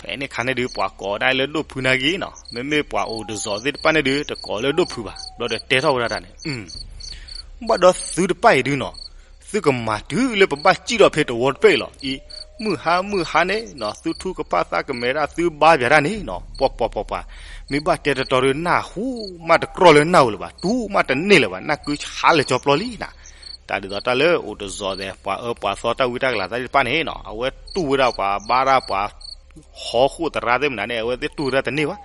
ဖဲန့ၣ်ခါန့ၣ်ဒုး ပှၤကိးဒၣ်လၢဒိၣ်ဖုနာ်က့နီၤ, မ့မ့ၢ်ပှၤအိၣ်တစီၤသ့ၣ်တဖၣ်န့ၣ်ဒုး တကိးလၢဒိၣ်ဖုဘၣ်, ဘျီဒီးတဲထီၣ်ဝဲဒၣ်တၢ်န့ၣ် ဘၣ်ဒီးသုတဖၣ်အံၤဒုးနီၤ, သုကမၤတုၤလၢပဘၣ်စံၣ်ထီၣ်ဖဲတဝီတဖျၢၣ်အံၤလီၤ. အံၤ မုၢ်ဟါမုၢ်ဟါန့ၣ်နီၤ, သုထူကဖၣ်သးကမဲာ်တၢ် သုဘါပၠးတၢ်န့ၣ်နီၤ, ပှၤပှၤပှၤပှၤ, မ့ၢ်ဘၣ်တဲတတီၤဒုးနၢ်ဟူမးတကြီလၢနၢ်ဧိၤလၢၤဘၣ်, တူၢ်မးတန့ၢ်လၢၤဘၣ်, နၢ်ကုဆါလၢာ်ကၠီပျီလံနီၤ. တၢ်ဒ်သိးတၢ်လၢအိၣ်တစီၤသဲး ပှၤအၢပှၤသီတၢ်ဝံတၢ်ကလၤသ့ၣ်တဖၣ်န့ၣ်နီၤ, အဝဲတူၢ်ဝဲဒၣ်ပှၤဘါတၢ်ပှၤ ဟီၣ်ခိၣ်သရၣ်သ့ၣ်မနုၤန့ၣ် အဝဲသ့ၣ်တူၢ်ဝဲဒၣ်တန့ၢ်ဘၣ်.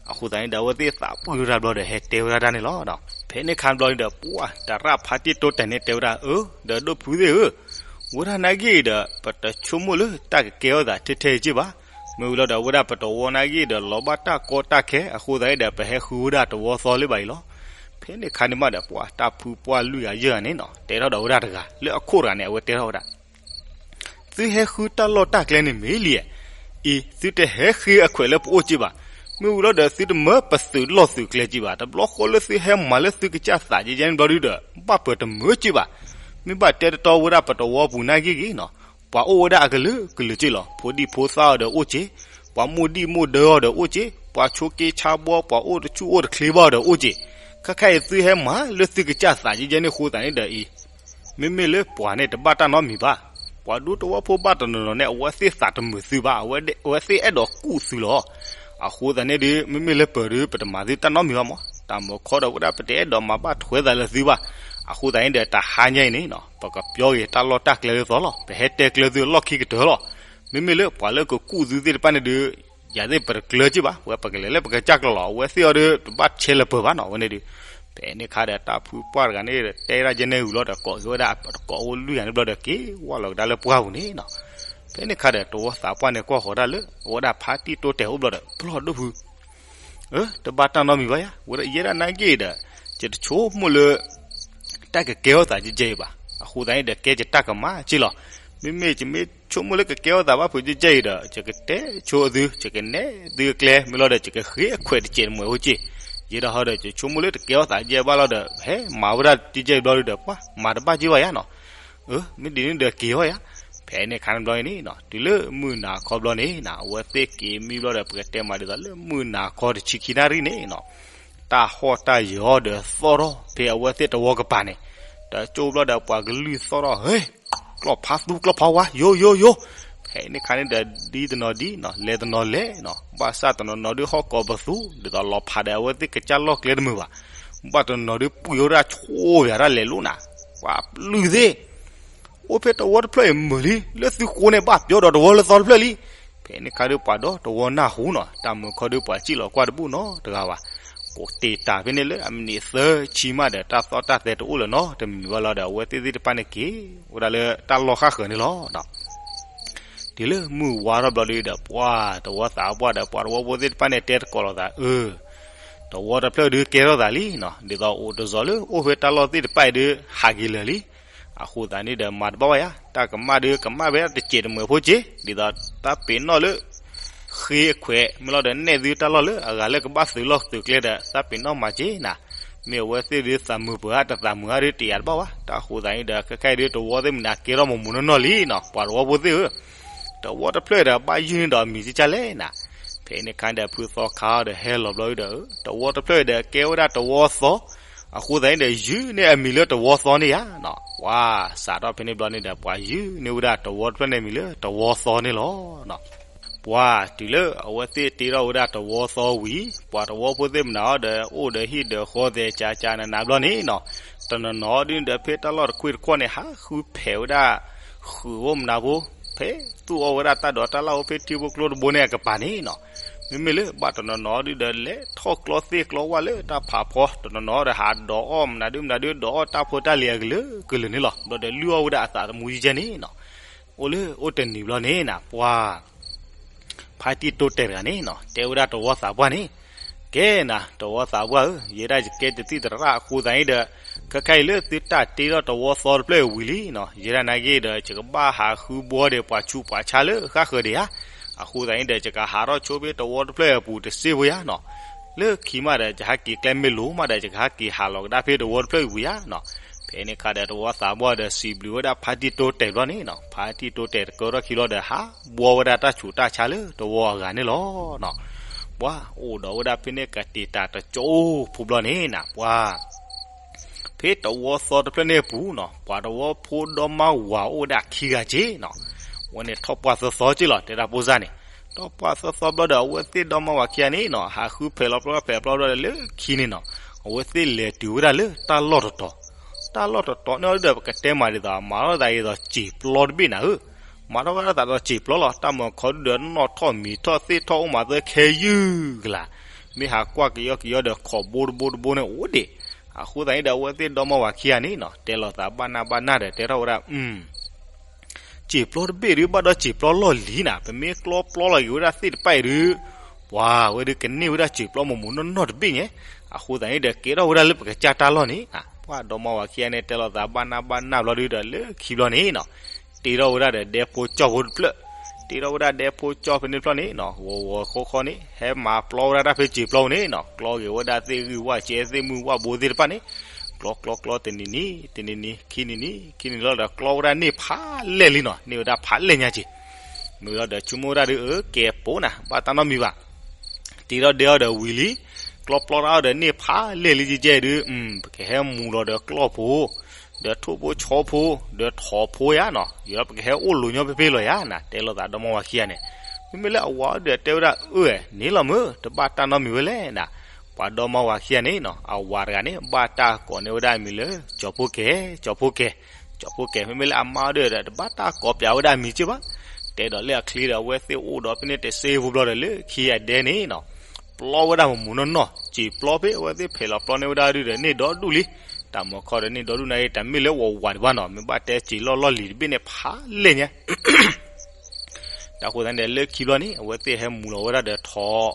အဃိသတးန့ၣ်ဒီး အဝဲသ့ၣ်သးပှၢ်ဝဲဒၣ်ဘျီဒီး ဟဲတဲဝဲဒၣ်တၢ်န့ၣ်လီၤ. ဖဲန့ၣ်ခါဘျီန့ၣ်ဒီး ပှၤတရၣ်ဖါတံၢ်တိတဲာ်န့ၣ်တဲဝဲဒၣ်, အၢ ဒီးဒိၣ်ဖုသ့ၣ်ဧၢ, ဝဲဒၣ်နာ်က့ဒီး ပတဆိကမိၣ်လၢတၢ်ကကဲထီၣ်သးထဲထဲအံၤက့ဘၣ်. မ့ၢ်ဝံၤလီၤဒီး ဝဲဒၣ်ပတဝီနာ်က့ဒီး လီၤဘၣ်တၢ်ကီတၢ်ခဲ, အဃိသတးန့ၣ်ဒီး ပဟဲဃုဝဲဒၣ်တဝီသီလၢၤဘၣ်အံၤလီၤ. ဖဲန့ၣ်ခါန့ၣ်မးဒီး ပှၤတၢ်ဖုပှၢ်လွံၢ်ဂၤယဲၢ်ဂၤန့ၣ်နီၤ, တဲထီၣ်ဒီးဝဲဒၣ်တဂၤ လၢအခိၣ်တဂၤန့ၣ် အဝဲတဲထီၣ်ဝဲဒၣ် သုဟဲဃုတၢ်လီၢ်တၢ်ကျဲန့ၣ်မ့ၢ်လံ. အံၤ သုတဟဲဃ့အခွဲးလၢပအိၣ်က့ဘၣ်. မ့ၢ်ဝံၤလီၤဒီး သုတမၢပသုးလီၢ်သုးကျဲက့ဘၣ်. တဘျီဃီလၢသုဟဲမၤလၢသုကစၢ်သးကဲန့ၣ်ဘျီဒုဒီး ဘၣ်ပတမၢက့ဘၣ်. မ့ၢ်ဘၣ်တဲတတီဝဲဒၣ်ပတဝီပူၤနာ်က့ဂ့ၤနီၤ, ပှၤအိၣ်ဝဲဒၣ်အကလုာ်ကလုာ်က့လီၤ. ဖိဒံဖိသၣ်အီၤဒီးအိၣ်က့, ပှၤမိၢ်ဒံၣ်မိၢ်ဒၢအီၤဒီးအိၣ်က့, ပှၤဆိးက့ဆါဘီ ပှၤအိၣ်တဆူၣ်အိၣ်တချ့ဘၣ်အီၤဒီးအိၣ်က့. ခဲခါအံၤသုဟဲမၤလၢသုကစၢ်သးကဲကဲန့ၣ်အဃိသတးန့ၣ်ဒီးအံၤ, မ့မ့ၢ်လၢပှၤန့ၣ်တဘၣ်တၢ်နီတမံၤဘၣ်. ပှၤဒူသဝီဖိဘၣ်တနီၤနီၤန့ၣ် အဝဲသ့ၣ်သးတမုာ်သုဘၣ်, အဝဲသ့ၣ်အဲၣ်ဒိးကူၣ်သုလီၤ. အဃိသတးန့ၣ်ဒီး မ့မ့ၢ်လၢပၢၤဒီး ပတမၤသုတၢ်နီတမံၤဘၣ်မး, တၢ်မုာ်ခီဒီးဝဲဒၣ်ပတအဲၣ်ဒိးမၤဘၣ်ထွဲသးလၢသုဘၣ်. အဃိသတးန့ၣ်ဒီး တဟါညါအံၤန့ၣ် ပကပျီက့ၤတၢ်လီၢ်တၢ်ကျဲလၢသီလီၤ, ပဟဲတဲကျၢၤသုလီၢ်ခံကတၢၢ်လီၤ. မ့မ့ၢ်လၢပှၤလၢကကူၣ်သုသ့ၣ်တဖၣ်န့ၣ်ဒီး ယၤသ့ၣ်ပတကျၢၤက့ၤဘၣ်, ပဝဲပကလဲၤလၢပကစၢ်ကျိာ်လီၤ. အဝဲသ့ၣ်အီၤဒီး ပဘၣ်ဆဲးလၢပၢၤဘၣ်နီၤ, အဝဲန့ၣ်ဒီး ဖဲန့ၣ်ခါဒီးတၢ်ဖုပှၢ်တဂၤန့ၣ် တဲဒၣ်ယဲန့ၣ်အုၣ်လီၤဒီး ကိးက့ၤဝဲဒၣ်တကိးအိၣ်လွံၢ်ဂၤန့ၣ်ဘျီဒီး က့ၤဝဲလီၤကဒါလၢပှၢ်ပူၤန့ၣ်နီၤ. ဖဲန့ၣ်ခါဒီးတဝီသးပှၢ်န့ၣ်ကွၢ်ဃီၤတၢ်လၢ အဝဲဒၣ်ဖါတံၢ်တိတဲာ်အိၣ်ဘျီဒီး ပျီၢ်ဒိၣ်ဖု အၢ တဘၣ်တၢ်နီတမံၤဘၣ်ယါ, ဝဲဒၣ်ယဲဒၣ်နာ်က့ဒီး ယတဆိကမိၣ်လၢ တၢ်ကကဲထီၣ်သးကဲကဲအံၤဘၣ်. အဃိသတးန့ၣ်ဒီး ကဲယတၢ်ကမၣ်က့လီၤ. မ့မ့ၢ်ယမ့ၢ်ဆိကမိၣ်လၢကကဲထီၣ်သးဘၣ်ဖုးကဲကဲအံၤဒီး ယကတဲဆိသု, ယကနဲၣ်သုအကျဲ မ့ၢ်လီၤဒီး ယကဃ့ခွဲးတစဲးတမှဲးဖိက့. ယဲဒၣ်ဟီဒီး ယဆိကမိၣ်လၢတကဲထီၣ်သးကဲဘၣ်လီၤဒီး ဟဲမၤဝဲဒၣ်ကဲကဲအံၤဘျီဒီး ပှၤမၤတဘၣ်က့ဘၣ်ယါနီၤ. အၢ မ့ၢ်ဒ်န့ၣ်ဒီးက့ၤဟီယါ. ဖဲန့ၣ်ခါန့ၣ်ဘျီန့ၣ်နီၤ တုၤလၢမုၢ်နၤခီဘျီန့ၣ်နီၤ အဝဲသ့ၣ်က့ၤမံဘျီဒီး ပကတဲမးဒ်သိးလၢမုၢ်နၤခီတဆံခံနၣ်ရံၣ်န့ၣ်နီၤ တၢ်ဟီၣ်တၢ်ယၢၤဒီးသီၣ်ထီၣ်ဖဲအဝဲသ့ၣ်တဝီကပၤန့ၣ်, တကၠိဘျီဒီးပှၤကလုၢ်သီၣ်ထီၣ် ဟ့, ကျီၢ်ဖးသူကျီၢ်ဖးဝါ ယိယိယိ. ဖဲန့ၣ်ခါန့ၣ်ဒီး ဒ်တနီၤဒ်နီၤ လဲၤတနီၤလဲၤနီၤ ဘၣ်ဆၣ်တနီၤနီၤဒုးဟီၣ်ကိးပသူ ဒ်သိးလီၤဖးဒီးအဝဲသ့ၣ်ကစၢ်လီၢ်ကျဲတမုာ်ဘၣ်. ဘၣ်တနီၤနီၤဒုးပှံၢ်ဝဲဒၣ်ဆိၣ်ဝဲဒၣ်လဲၤလိၣ်နၤ, ပှၤပျုၢ်သ့ၣ် အိၣ်ဖဲတဝီတဖျၢၣ်အံၤမုာ်လံ, လၢသုဃိန့ၣ်ဘၣ်ပျီဒီးတဝီလၢသီတဖျၢၣ်လံ. ဖဲန့ၣ်ခါဒုးပှၤဒီတဝီနၢ်ဟူနီၤ တၢ်မုာ်ခီဒုးပှၤစံၣ်လီၤကွၢ်တဘူၣ်နီတဂၤဘၣ်. ကိးတ့ၢ်တၢ်ဖဲန့ၣ်လၢအမံးနံးသၢဆံမးဒီး တၢ်သီၣ်တၢ်သဲတအိၣ်လၢၤနီတမံၤဘၣ်လီၤဒီး အဝဲသ့ၣ်သ့ၣ်တဖၣ်န့ၣ်က့ၤဝဲဒၣ်လၢတၢ်လီၢ်ဃၣ်ဃၢၤန့ၣ်လီၤ. တုၤလၢမုၢ်ဝါထီၣ်ဘျီဒုးဒီး ပှၤတဝီသးပှၢ်ဒီးပှၤတဝီဖိသ့ၣ်တဖၣ်န့ၣ်တဲတကိးလိာ်သး အၢ တဝီတဖျၢၣ်ဒုးကဲထီၣ်သးလံနီၤ, ဒ်သိးအိၣ်တစီၤလၢအိၣ်ဖဲတၢ်လီၢ်သ့ၣ်တဖၣ်အံၤဒုး ဟးက့ၤလၢာ်လံ. အဃိသတးန့ၣ်ဒီးမၤတဘၣ်ဘၣ်ယါ, တၢ်ကမၣ်ဒုးကမၣ်ဖဲတစဲးတမှဲးဖိက့, ဒ်သိးတၢ်ပ့ၤနီၣ်လၢ ဃ့အခွဲး မ့ၢ်လီၤဒီးနဲၣ်သုတၢ်လီၢ်လၢအဂၤလၢကဘၣ်သုးလီၢ်သုးကျဲဒီး တၢ်ပ့ၤနီၣ်မၤက့နၤ. မ့ၢ်အဝဲသ့ၣ်ဒုးသးမုာ်ပှၤတသးမုာ်အါဒုးတယာ်တဘၣ်ဘၣ်. တၢ်ဃိသတးန့ၣ်ဒီး ခဲခါအံၤဒုးတဝီသ့ၣ်မနုၤကဲထီၣ်မုာ်မုာ်နီၢ်နီၢ်လံနီၤ, ပှၤတဝီဖိသ့ၣ်ဧၢ တဝီတဖျၢၣ်ဒီးဘၣ်ယုၢ်န့ၢ်ဒီးအမံၤကကၢ်လဲၣ်နၤ. ဖဲန့ၣ်ခါဒီးဖုသီခါဒီးဟဲလီၤဘျီဒုးဒီး တဝီတဖျၢၣ်ဒီးကဲဝဲဒၣ်တဝီသီ, အဃိသတးန့ၣ်ဒီးယုၢ်န့ၢ်အမံၤလၢတဝီသီန့ၣ်ယါနီၤ. ပှၤစးထီၣ်ဖဲန့ၣ်ဘျီန့ၣ်ဒီး ပှၤယုၢ်န့ၢ်ဝဲဒၣ်တဝီတဖျၢၣ်န့ၣ်အမံၤလၢတဝီသီန့ၣ်လီၤ. ပှၤတုၤလၢအဝဲသ့ၣ်တ့ထီၣ်ဝဲဒၣ်တဝီသီဝံၤ ပှၤတဝီဖိသ့ၣ်မနုၤအီၤဒီး အိၣ်ဒီးဟံၣ်ဒီးဃီသဲးကၠးကၠးနးနးဘျီန့ၣ်နီၤ, တနီၤနီၤဒုးဒီးဖဲတၢ်လီၢ်တခွ့ၣ်တခီၣ်န့ၣ် ဟးဃုဖဲးဝဲဒၣ် ဃုာ်အိၣ်မနုၤဖိ, ဖဲသူၣ်အီၣ်ဝဲဒၣ်တၢ်ဒိးတၢ်လၣ်အိၣ်ဖဲထံဖိကျိတဘိန့ၣ်အကပၤန့ၣ်နီၤ. မ့မ့ၢ်လၢဘၣ်တနီၤနီၤဒုးဒီးလဲၤထီၣ်ကျီသ့ၣ်ကျီဝၣ်လၢတၢ်ဖးဖီ, တနီၤနီၤဒီးဟးဒိးအီၣ်မနုၤဒုးမနုၤဒုး ဒိးအီၣ်တၢ်ဖိတၢ်လံၤအကလုာ်ကလုာ်န့ၣ်လီၤ. ဘျီဒီးလုၢ်အီၣ်ဝဲဒၣ်အသးသမူယဲၢ်န့ၣ်နီၤ. အိၣ်လၢအိၣ်တနံၤဘျီန့ၣ်နၤ ပှၤ ဖါတံၢ်တိတဲာ်တဂၤန့ၣ်နီၤ တဲဝဲဒၣ်တဝီသးပှၢ်န့ၣ်, ကဲနၤ တဝီသးပှၢ်ဧၢ, ယဲဒၣ်ယကဲတသံၣ်သရၣ်အဃိသတးန့ၣ်ဒီး ခဲခါအံၤလၢသုတၢ်တ့ထီၣ်တဝီသီတဖျၢၣ်အံၤဝံၤလံနီၤ, ယဲဒၣ်နာ်က့ဒီး ယကဘၣ်ဟးဃုဘှီဒီးပှၤဆူးပှၤဆါလၢဃၣ်ဃၢၤဒံးဧါ. အဃိသတးန့ၣ်ဒီး ယကဟးထီၣ်ဆိဖဲတဝီတဖျၢၣ်အံၤအပူၤတစ့ၢ်ဖိယါနီၤ. လၢခံမးဒီး ယဟးက့ၤကျဲမ့ၢ်လိၤမးဒီး ယကဟးက့ၤဟးလီၤကဒါဖဲတဝီတဖျၢၣ်အံၤဝံၤယါနီၤ. ဖဲန့ၣ်ခါဒီးတဝီသးပှၢ်ဒီးစံးဘျုးဝဲဒၣ်ဖါတံၢ်တိတဲာ်ဘျီန့ၣ်နီၤ, ဖါတံၢ်တိတဲာ်တကၢထီၣ်ခံဘျီဒီး ဟးဘှီဝဲဒၣ်တၢ်ဆူးတၢ်ဆါလၢတဝီအဂၤန့ၣ်လီၤ. ပှၤအိၣ်ဒီးဝဲဒၣ်ဖဲန့ၣ်ကတ့ၢ်တၢ်တကၠိဖိဘျီန့ၣ်နၤ ပှၤ ဖဲတဝီသီတဖျၢၣ်န့ၣ်အပူၤနီၤ ပှၤတဝီဖိဒီမါဝၤအိၣ်ဝဲဒၣ်ခံဂၤက့နီၤ. အဝဲန့ၣ်ထီၣ်ပှၢ်သီသီက့လီၤ တဲတၢ်ဖိစၢ်န့ၣ်, ထီၣ်ပှၢ်သီသီဘျီဒီး အဝဲသ့ၣ်ဒီမါဝၤခံဂၤန့ၣ်နီၤ ဟးဃုဖဲးလီၤပျီဖဲးပျီဘျီဒီးလၢခံန့ၣ်နီၤ အဝဲသ့ၣ်လဲၤတုၤဝဲဒၣ်လၢတၢ်လီၢ်တတီၤ, တၢ်လီၢ်တတီၤန့ၣ်ဒီး ပကတဲမးဒ်သိး မၤထီၣ်သးဒ်သိးစံာ်ပျီတဘ့ၣ်နၤဧၢ, မၤထီၣ်ဝဲဒၣ်သးဒီးစံာ်ပျီလီၤ. တၢ်မုာ်ခီဒုဒီးနီၣ်ထီၣ်မံၤထီၣ်သ့ၣ်ထီၣ်အိၣ်မးသၢခဲယုၢ်ကလာ်, မ့ၢ်ဟးကွၢ်ကယီကယီဒီး ခိးဘိတဘိတဘိန့ၣ်အိၣ်ဒံး. အဃိသတးန့ၣ်ဒီး အဝဲသ့ၣ်ဒီမါဝၤခံဂၤန့ၣ်နီၤ တဲလိာ်သးဘၣ်နၢ်ဘၣ်နၢ်ဒီး တဲထီၣ်ဝဲဒၣ် စံာ်ပျီတဘ့ၣ်ဒုး ဘၣ်ဒီးစံာ်ပျီလီၢ်လံၤနၤ, ပမ့ၢ်ကျီပျီလီၤက့ၤဝဲဒၣ်သ့ၣ်တဖၣ်အံၤဒုး ပှၤဝဲဒုးကန့ၢ်ဝဲဒၣ်စံာ်ပျီမိၢ်မိၢ်နီၢ်နီၢ်တဘ့ၣ်ညါ. အဃိသတးန့ၣ်ဒီး ကဲထီၣ်ဝဲဒၣ်လၢပကစၢ်တၢ်လီၢ်န့ၣ်, ပှၤဒီမါဝၤခံဂၤန့ၣ် တဲလိာ်သးဘၣ်နၢ်ဘၣ်နၢ်ဘျီဒုဒီး လၢခံဘျီန့ၣ်နီၤ တ့ထီၣ်ဝဲဒၣ်ဒီးဒဲဖိကၠီၣ်ဖိတဖျၢၣ်, တ့ထီၣ်ဝဲဒၣ်ဒဲဖိကၠီၣ်ဖဲန့ၣ်တဖျၢၣ်န့ၣ်နီၤ ဂီၤဂီၤဃီဃီန့ၣ် ဟဲမၤပျီဝဲဒၣ်တၢ်ဖဲစံာ်ပျီန့ၣ်နီၤ ကျီက့ၤဝဲဒၣ်သ့ၣ်ဂံၢ်ဝၣ်ကဲသ့ၣ်မုၢ်ဝၣ်ဘိသ့ၣ်တဖၣ်န့ၣ် ကျီကျီကျီတနံၤနံၤ တနံၤနံၤ ခံနံၤနံၤ ခံနံၤလီၤဒီး ကျီဝဲဒၣ်န့ၢ်ဖးလဲၢ်လံနီၤ န့ၢ်ဝဲဒၣ်ဖးလဲၢ်ညါက့ၤ မ့ၢ်လီၤဒီးဆိကမိၣ်ဝဲဒၣ်ဒုး အၢ ကဲပိာ်နၤ ဘၣ်တၢ်နီတမံၤဘၣ်. တ့ထီၣ်ဒဲအီၤဒီးဝံၤလံ, ကျီပျီတၢ်အီၣ်ဒီးန့ၢ်ဖးလဲၢ်လံကဲကဲဒုး, ပကဟဲမူလီၤဒီးကျီၢ်ဖိ, ဒီးထိၣ်ဖိဆီဖိ, ဒီးထိၣ်ဖိယါနီၤ, ယဒီးပကဟဲအိၣ်လိၤညီဖဲဖဲလီၤယါနီၤ, တဲလိာ်သးဒီမါဝၤခံဂၤန့ၣ်. မ့မ့ၢ်လၢအဝၤဒီးတဲဝဲဒၣ်အၢၣ်န့ၣ်လီၤမုၢ် တဘၣ်တၢ်နီတမံၤဝဲလဲၣ်နီၤ. ပှၤဒီမါဝၤခံဂၤန့ၣ်နီၤ အဝၤတဂၤန့ၣ် ဘၣ်တၢ်ကိးန့ၢ်ဝဲဒၣ်အမံၤလၢ ကၠီၤဖိကဲ, ကၠီၤဖိကဲ, ကၠီၤဖိကဲ. မ့မ့ၢ်လၢအမါဒီး တဘၣ်တၢ်ကိးပျးဝဲဒၣ်အမံၤက့ဘၣ်. တဲဒီးလၢအချ့ဒီး အဝဲသ့ၣ်အိၣ်ဒီးဖဲန့ၣ်တစ့ဖိဘျီဒီး လၢခံအဒဲန့ၣ်နီၤ ပျီဝဲဒၣ်မမူနီၢ်နီၢ်, စံာ်ပျီဖဲအဝဲသ့ၣ်ဖဲးလီၤပျီန့ၢ်ဝဲဒၣ်ဒုဒီး န့ၢ်ဒီဒူၣ်လံ. တၢ်မီခီဒီးန့ၢ်ဒီဒူၣ်န့ၣ် တမ့ၢ်လၢဝၤဝၤဒံးဘၣ်နီၤ, မ့ၢ်ဘၣ်တဲစံာ်လီၢ်လီၢ်လံၤတဘ့ၣ်န့ၣ်ဖးလဲၢ်ညါ တၢ်ဃိသတးန့ၣ်ဒီး လၢခံဘျီန့ၣ် အဝဲသ့ၣ်ဟဲမူလီၤဝဲဒၣ်ဒီးထိၣ်,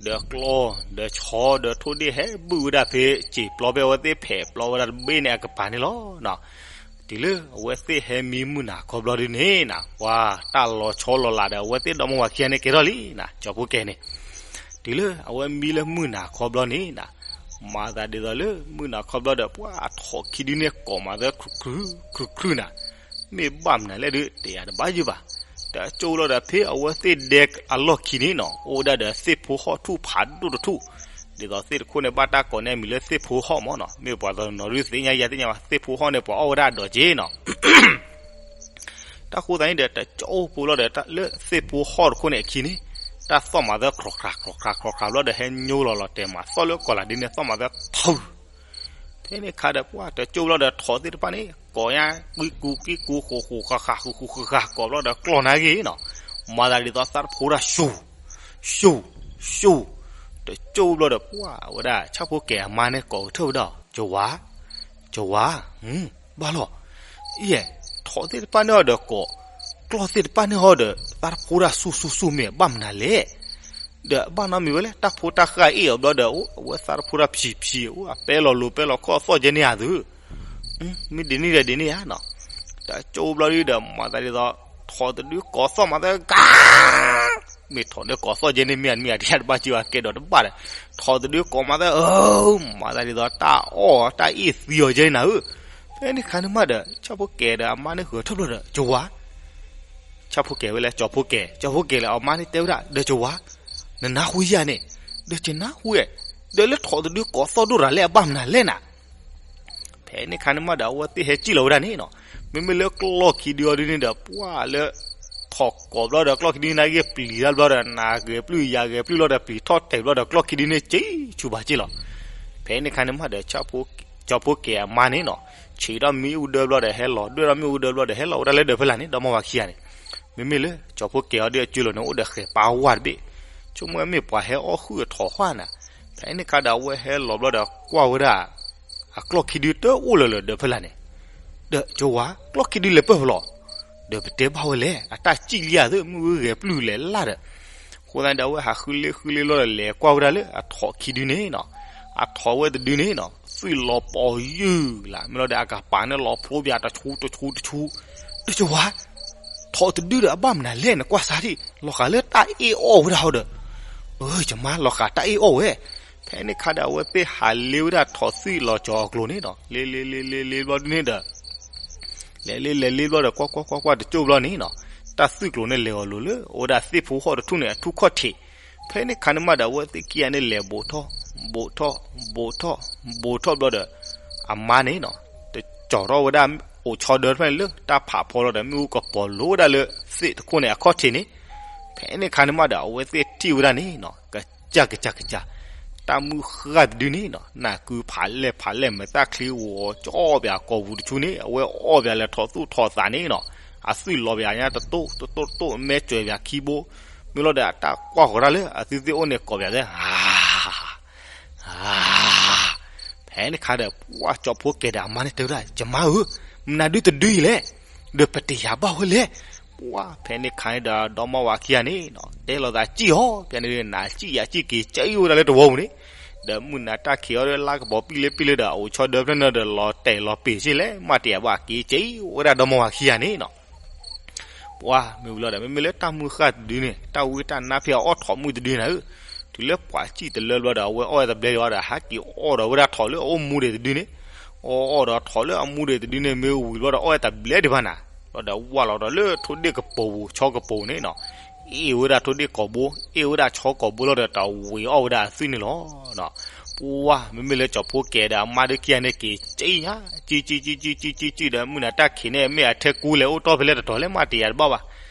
ဒီးကျီၢ်, ဒီးဆီ, ဒီးထိၣ်ဒ့ၣ် ဟဲဘုၣ်ဝဲဒၣ်ဖဲစံာ်ပျီဖဲအဝဲသ့ၣ်ဖဲးပျီဝဲဒၣ်တဘ့ၣ်န့ၣ်အကပၤန့ၣ်လီၤ. တုၤလၢအဝဲသ့ၣ်ဟဲမံမုၢ်နၤခီဘျီဒုန့ၣ်နီၤ, ပှၤတၢ်လီၤဆီလီၤလးဒီး အဝဲသ့ၣ်ဒီမါဝၤခံဂၤန့ၣ်ကဲထီၣ်လံနီၤ, ကၠီၤဖိကဲန့ၣ်. တုၤလၢအဝဲမံလၢမုၢ်နၤခီဘျီန့ၣ်နီၤ, မၤသးဒ်သိးလၢမုၢ်နၤခီဘျီဒီး ပှၤအထိၣ်ခံဒုန့ၣ်ကိးမးသၢ ခူၣ်ခူၣ်ခူၣ်ခူၣ်နီၤ, မ့ၢ်ဘၣ်မနုၤလဲၣ်ဒုး တယၤတဘၣ်ယုၢ်ဘၣ်. တၢ်ကၠိလီၤဒီး ဖဲအဝဲသ့ၣ်ဒဲအလီၢ်ခံန့ၣ်နီၤ အိၣ်ဝဲဒၣ်ဒီးသ့ၣ်ဖိဟီၣ်ထူၣ်ဖးဒိၣ်တထူၣ်, ဒ်သိးသ့ၣ်တခိၣ်န့ၣ် ဘၣ်တၢ်ကိးန့ၢ်အမံၤလၢသ့ၣ်ဖိဟီၣ်မးနီၤ, မ့ၢ်ပှၤတနီၤဒုးသ့ၣ်ညါယၤသ့ၣ်ညါဘၣ်, သ့ၣ်ဖိဟီၣ်န့ၣ် ပှၤအီၣ်ဝဲဒၣ်အဒီးက့နီၤ. တၢ်ဃိသတးန့ၣ်ဒီး တၢ်ကၠိဖိလီၤဒီး လၢသ့ၣ်ဖိဟီၣ်တခိၣ်န့ၣ်အခံန့ၣ် တၢ်သီၣ်မးသၢ ခြီၣ်ခြး ခြီၣ်ခြး ခြီၣ်ခြးဘျီဒီး ဟဲညိလီၤလီၤတဲာ်မး သီၣ်လၢကီၢ်လးဒ်န့ၣ် သီၣ်မးသၢ ထူၣ် ဖဲန့ၣ်ခါဒီး ပှၤတကၠိဘျီဒီး ထိၣ်သ့ၣ်တဖၣ်န့ၣ် ကိးညါ ကွံကူကံကူ ဃိးဃိးဃာ်ဃာ် ဃူဃူဃာ်ဃာ် ကိးဘျီဒီး ကျီၢ်နၤဂ့ၤနီၤ, မၤသးဒ်သိးသးတဖိတၢ် ဆူၣ် ဆူၣ် ဆူၣ်, တကၠိဘျီဒီး ပှၤဝဲဒၣ် ဆၣ်ဖိကဲၤအမါန့ၣ် ကိးကထၢၣ်ဝဲဒၣ် ကဝၤ ကဝၤ, ဘၣ်လီၤ, အံၤ ထိၣ်သ့ၣ်တဖၣ်န့ၣ်ဟီဒီးကိး, ကျီၢ်သ့ၣ်တဖၣ်န့ၣ်ဟီဒီး သးတဖိတၢ် ဆူၣ်ဆူၣ်ဆူၣ် မ့ၢ်ဘၣ်မနုၤလဲၣ် ဒီးအဘၣ်နီတမံၤဝဲလဲၣ်, တၢ်ဖိတၢ်ဃၢ်အ့ၣ်အီၤဘျီဒီး အဝဲသးတဖိတၢ်ဖံးဖံး အဝဲအပဲလီၤလိၤပဲလီၤခီၣ်သီၣ်ကဲန့ၣ်ဧါသု, မ့ၢ်ဒ်န့ၣ်ဒီးဒ်န့ၣ်ဧါနီၤ, တၢ်ကၠိဘျီဒုဒီး မၤသးဒ်သိး ထိၣ်တဒုကိးသီၣ်မးသၢ ကၤ မ့ၢ်ထိၣ်ဒီးကိးသီၣ်ကဲန့ၣ် မ့ၢ်အမ့ၢ်အတယၤတဘၣ်က့ဘၣ် ကဲဒီးတဘၣ်ဒီး, ထိၣ်တဒုကိးမးသၢ အၢ မၤသးဒ်သိးတၢ်အီၣ်တၢ်အ့ၣ်သံအီၤကဲန့ၣ်နၤဧၢ, ဖဲန့ၣ်ခါန့ၣ်မးဒီး ဆၣ်ဖိကဲၤဒီးအမါန့ၣ် ဃၢၤထီၣ်ဘျီဒီး ကဝၤ ဆၣ်ဖိကဲၤဝဲလၢ ကၠီၤဖိကဲၤ, ကၠီၤဖိကဲၤလၢအမါန့ၣ်တဲဝဲဒၣ် ဒီးကဝၤ, နနၢ်ဟူယၤန့ၣ်, ဒီးကနၢ်ဟူ, ဒီးလၢထိၣ်တဒုကိးသီၣ်ဒိၣ်ရၤလၢအဘၣ်မနုၤလဲၣ်နၤ, ဖဲန့ၣ်ခါန့ၣ်မးဒီး အဝဲသ့ၣ်ဟဲစံၣ်လီၤဝဲဒၣ်န့ၣ်နီၤ, မ့မ့ၢ်လၢကျီၢ်ခံဒုအီၤဒုန့ၣ်ဒီး ပှၤလၢ ထိၣ်ကိးဘျီဒီး ကျီၢ်ခံဒုန့ၣ်ဂ့ၤ ပျံၤတၢ်ဘျီဒီး နဂဲၤပျုၢ်ယၤဂဲၤပျုၢ်လီၤဒီး ပျံၤထီၣ်တဲာ်ဘျီဒီး ကျီၢ်ခံဒုန့ၣ် စံၣ်ဆူၣ်ဘၣ်စ့ၢ်လီၤ, ဖဲန့ၣ်ခါန့ၣ်မးဒီး ကၠီၤဖိကဲၤအမါန့ၣ်နီၤ, ဆံးထီၣ်မ့ၣ်အူဒၢဘျီဒီးဟဲလီၤ, ဒွဲၣ်ထီၣ်မ့ၣ်အူဒၢဘျီဒီးဟဲလီၤဝဲဒၣ်လၢဒၢးဖဲလၢ်န့ၣ် ဒီမါဝၤခံဂၤန့ၣ်, မ့မ့ၢ်လၢ ကၠီၤဖိကဲၤအီၤဒုအကၠိလီၤန့ၣ် အိၣ်ဒီးဃဲၤပာ်ဝါတဘ့ၣ်, ဆိကမိၣ်မ့ၢ်ပှၤဟဲအီၣ်ဟုၣ်အထိၣ်ဃၢ်နၤ, ဖဲန့ၣ်ခါဒီးအဝဲဟဲလီၤဘျီဒီးကွၢ်ဝဲဒၣ် အကျီၢ်ခံဒုတအိၣ်လၢၤလၢၤဒၢးဖဲလၢ်န့ၣ်, ဒီးကဝၤ ကျီၢ်ခံဒုလဲၤပၢၢ်ဖဲလဲၣ်, ဒီးပတဲဘၣ်ဝဲလဲၣ် အတၢ်စံၣ်လံဧါသ့ၣ် မ့ၣ်အူဂဲၤပျုၢ်လဲၤလၢ်ဒီး, အဃိသတးဒီးအဝဲဟးဃုလ့ဃုလ့လီၤဒီးလဲၤကွၢ်ဝဲဒၣ်လၢအထိၣ်ခံဒုန့ၣ်နီၤ, အထိၣ်ဝဲတဒုန့ၣ်နီၤ သွံၣ်လီၤပီၤယုၢ်လၢ် မ့ၢ်လီၤဒီးအကပၤန့ၣ်လီၤဖျိပၠးတဆူတဆူတဆူ, ဒီးကဝၤ ထိၣ်တဒုဒီးအဘၣ်မနုၤလဲၣ် နကွၢ်စၢ်ထံၣ် လီၤဃာ်လၢတၢ်အ့ၣ်အီၣ်ဝဲဒၣ်ဟီဒီး, အၢ ယမါ လီၤဃာ်တၢ်အ့ၣ်အီၣ်ဝဲ, ဖဲန့ၣ်ခါဒီးအဝဲသ့ၣ်ဟးလ့ဝဲဒၣ်ထိၣ်သွံၣ်လီၤကၠီၤအကျိၤန့ၣ်နီၤ လ့လ့လ့လ့လ့ဘျီဒုန့ၣ်ဒီး လဲၤလ့လဲၤလ့ဘျီဒီး ကွၢ်ကွၢ်ကွၢ်ကွၢ်တကၠိဘျီန့ၣ်နီၤ, တၢ်သွံၣ်ကျိၤန့ၣ်လဲၤအီၤလိၤလၢ အိၣ်ဝဲဒၣ်သ့ၣ်ဖိဟီၣ်တထူၣ်န့ၣ် အထူၣ်ခီၣ်ထံး, ဖဲန့ၣ်ခါန့ၣ်မးဒီး အဝဲသ့ၣ်ခံဂၤန့ၣ်လဲၤဘိးထီၣ်, ဘိးထီၣ်, ဘိးထီၣ်, ဘိးထီၣ်ဘျီဒီး အမါန့ၣ်နီၤ တကၠီၤထီၣ်ဝဲဒၣ် အိၣ်ဆီဒၢတဖၣ်န့ၣ်လၢတၢ်ဖးဖီလီၤဒီး မ့ၣ်အူကပီၤလိၤဝဲဒၣ်လၢသ့ၣ်တခိၣ်န့ၣ်အခီၣ်ထံးန့ၣ်, ဖဲန့ၣ်ခါန့ၣ်မးဒီး အဝဲသ့ၣ်ထံၣ်ဝဲဒၣ်န့ၣ်နီၤ ကစၢ်ကစၢ်ကစၢ်, တၢ်မုၢ်ဃၢ်တဒုန့ၣ်နီၤ နၢ်ကုဖးလဲၢ်ဖးလဲၢ် မ့ၢ်သၣ်ချံဂီၤကၠီၣ်ပၠးကိာ်ပူၤတဆူန့ၣ် အဝဲအီၣ်ပၠးလၢထိၣ်သူၣ်ထိၣ်သးန့ၣ်နီၤ, အသွံၣ်လီၤပၠးညါတတိၢ်တတိၢ်တတိၢ် မဲာ်ကွဲၤပၠးခံဘိ, မ့ၢ်လီၤဒီးအတၢ်ကွၢ်ဃီၤတၢ်လၢအသုသ့ၣ်အိၣ်န့ၣ် ကိးပၠးသဲ ဖဲန့ၣ်ခါဒီး ပှၢ်ကၠီဖိကဲၤဒီးအမါန့ၣ်တဲဝဲဒၣ် ယမါဧၢ, မနုၤဒုတဒုအံၤလဲၣ်, ဒီးပတယၤဘၣ်ဝဲလဲၣ်, ပှၢ်ဖဲန့ၣ်ခါန့ၣ်ဒီး ဒီမါဝၤခံဂၤန့ၣ်နီၤ တဲလိာ်သးစံၣ်အီၤ ပျဲန့ၣ် နၤစံၣ်ယၤစံၣ်က့ၤ ကၠံၣ်အိၣ်ဝဲဒၣ်လၢတဝီပူၤန့ၣ်, ဒီးမုၢ်နၤတၢ်ခံးအီၤဒီးလါကပီၤပံၣ်လၢပံၣ်လၢဒီး အိၣ်ဆီဒၢဖျၢၣ်န့ၣ်ဒီး လီၤတဲာ်လီၤပ့ၤစ့ၢ်လဲၣ် မ့ၢ်တယၤဘၣ်က့ၤ ကၠံၣ်အိၣ်ဝဲဒၣ်ဒီမါဝၤခံဂၤန့ၣ်နီၤ ပှၢ်မ့ၢ်ဝံၤလီၤဒီး မ့မ့ၢ်လၢတၢ်မုၢ်ဃၢ်တဒုန့ၣ် တၢ်ဝံတၢ်နါဖဲအအီၣ်ထိၣ်မုၢ်တဒုန့ၣ်ဧၢ, တုၤလၢပှၤစံၣ်တလၢဘျီဒီး အဝဲအီၣ်ဝဲတဘျဲလီၤဒီး ဟးက့ၤအီၣ်ဒီးဝဲဒၣ်ထိၣ်လၢအအိၣ်မူဒံးတဒုန့ၣ်, အီၣ်အီၣ်ဒီးထိၣ်လၢအမူဒံးတဒုန့ၣ် မ့ၢ်ဝံၤဘျီဒီး အီၣ်ဝဲတဘျဲဒံးဘၣ်နၤ, ဘျီဒီးဝၢ်လီၤဒီးလၢထိၣ်ဒ့ၣ်ကပိာ်ပူၤ ဆီကပိာ်ပူၤန့ၣ်နီၤ, အ့ၣ်ဝဲဒၣ်ထိၣ်ဒ့ၣ်ကိာ်ဘိ, အ့ၣ်ဝဲဒၣ်ဆီကိာ်ဘိလီၤဒီး တၢ်ဝံၤအီၣ်ဝဲဒၣ်အသွံၣ်န့ၣ်လီၤ. ပှၢ် မ့မ့ၢ်လၢကၠီၤဖိကဲဒီးအမါဒီးခံဂၤန့ၣ် က့ၤကံၣ်ညါ, ကံၣ်ကံၣ်ကံၣ်ကံၣ်ကံၣ်ကံၣ်ဒီး မုၢ်နၤတၢ်ခံးန့ၣ် မ့ၢ်အထဲကူလဲၤအိၣ်တီၢ်ဖဲလဲၣ်တတီၤလဲၣ် မ့ၢ်တယာ်တဘၣ်ဘၣ်.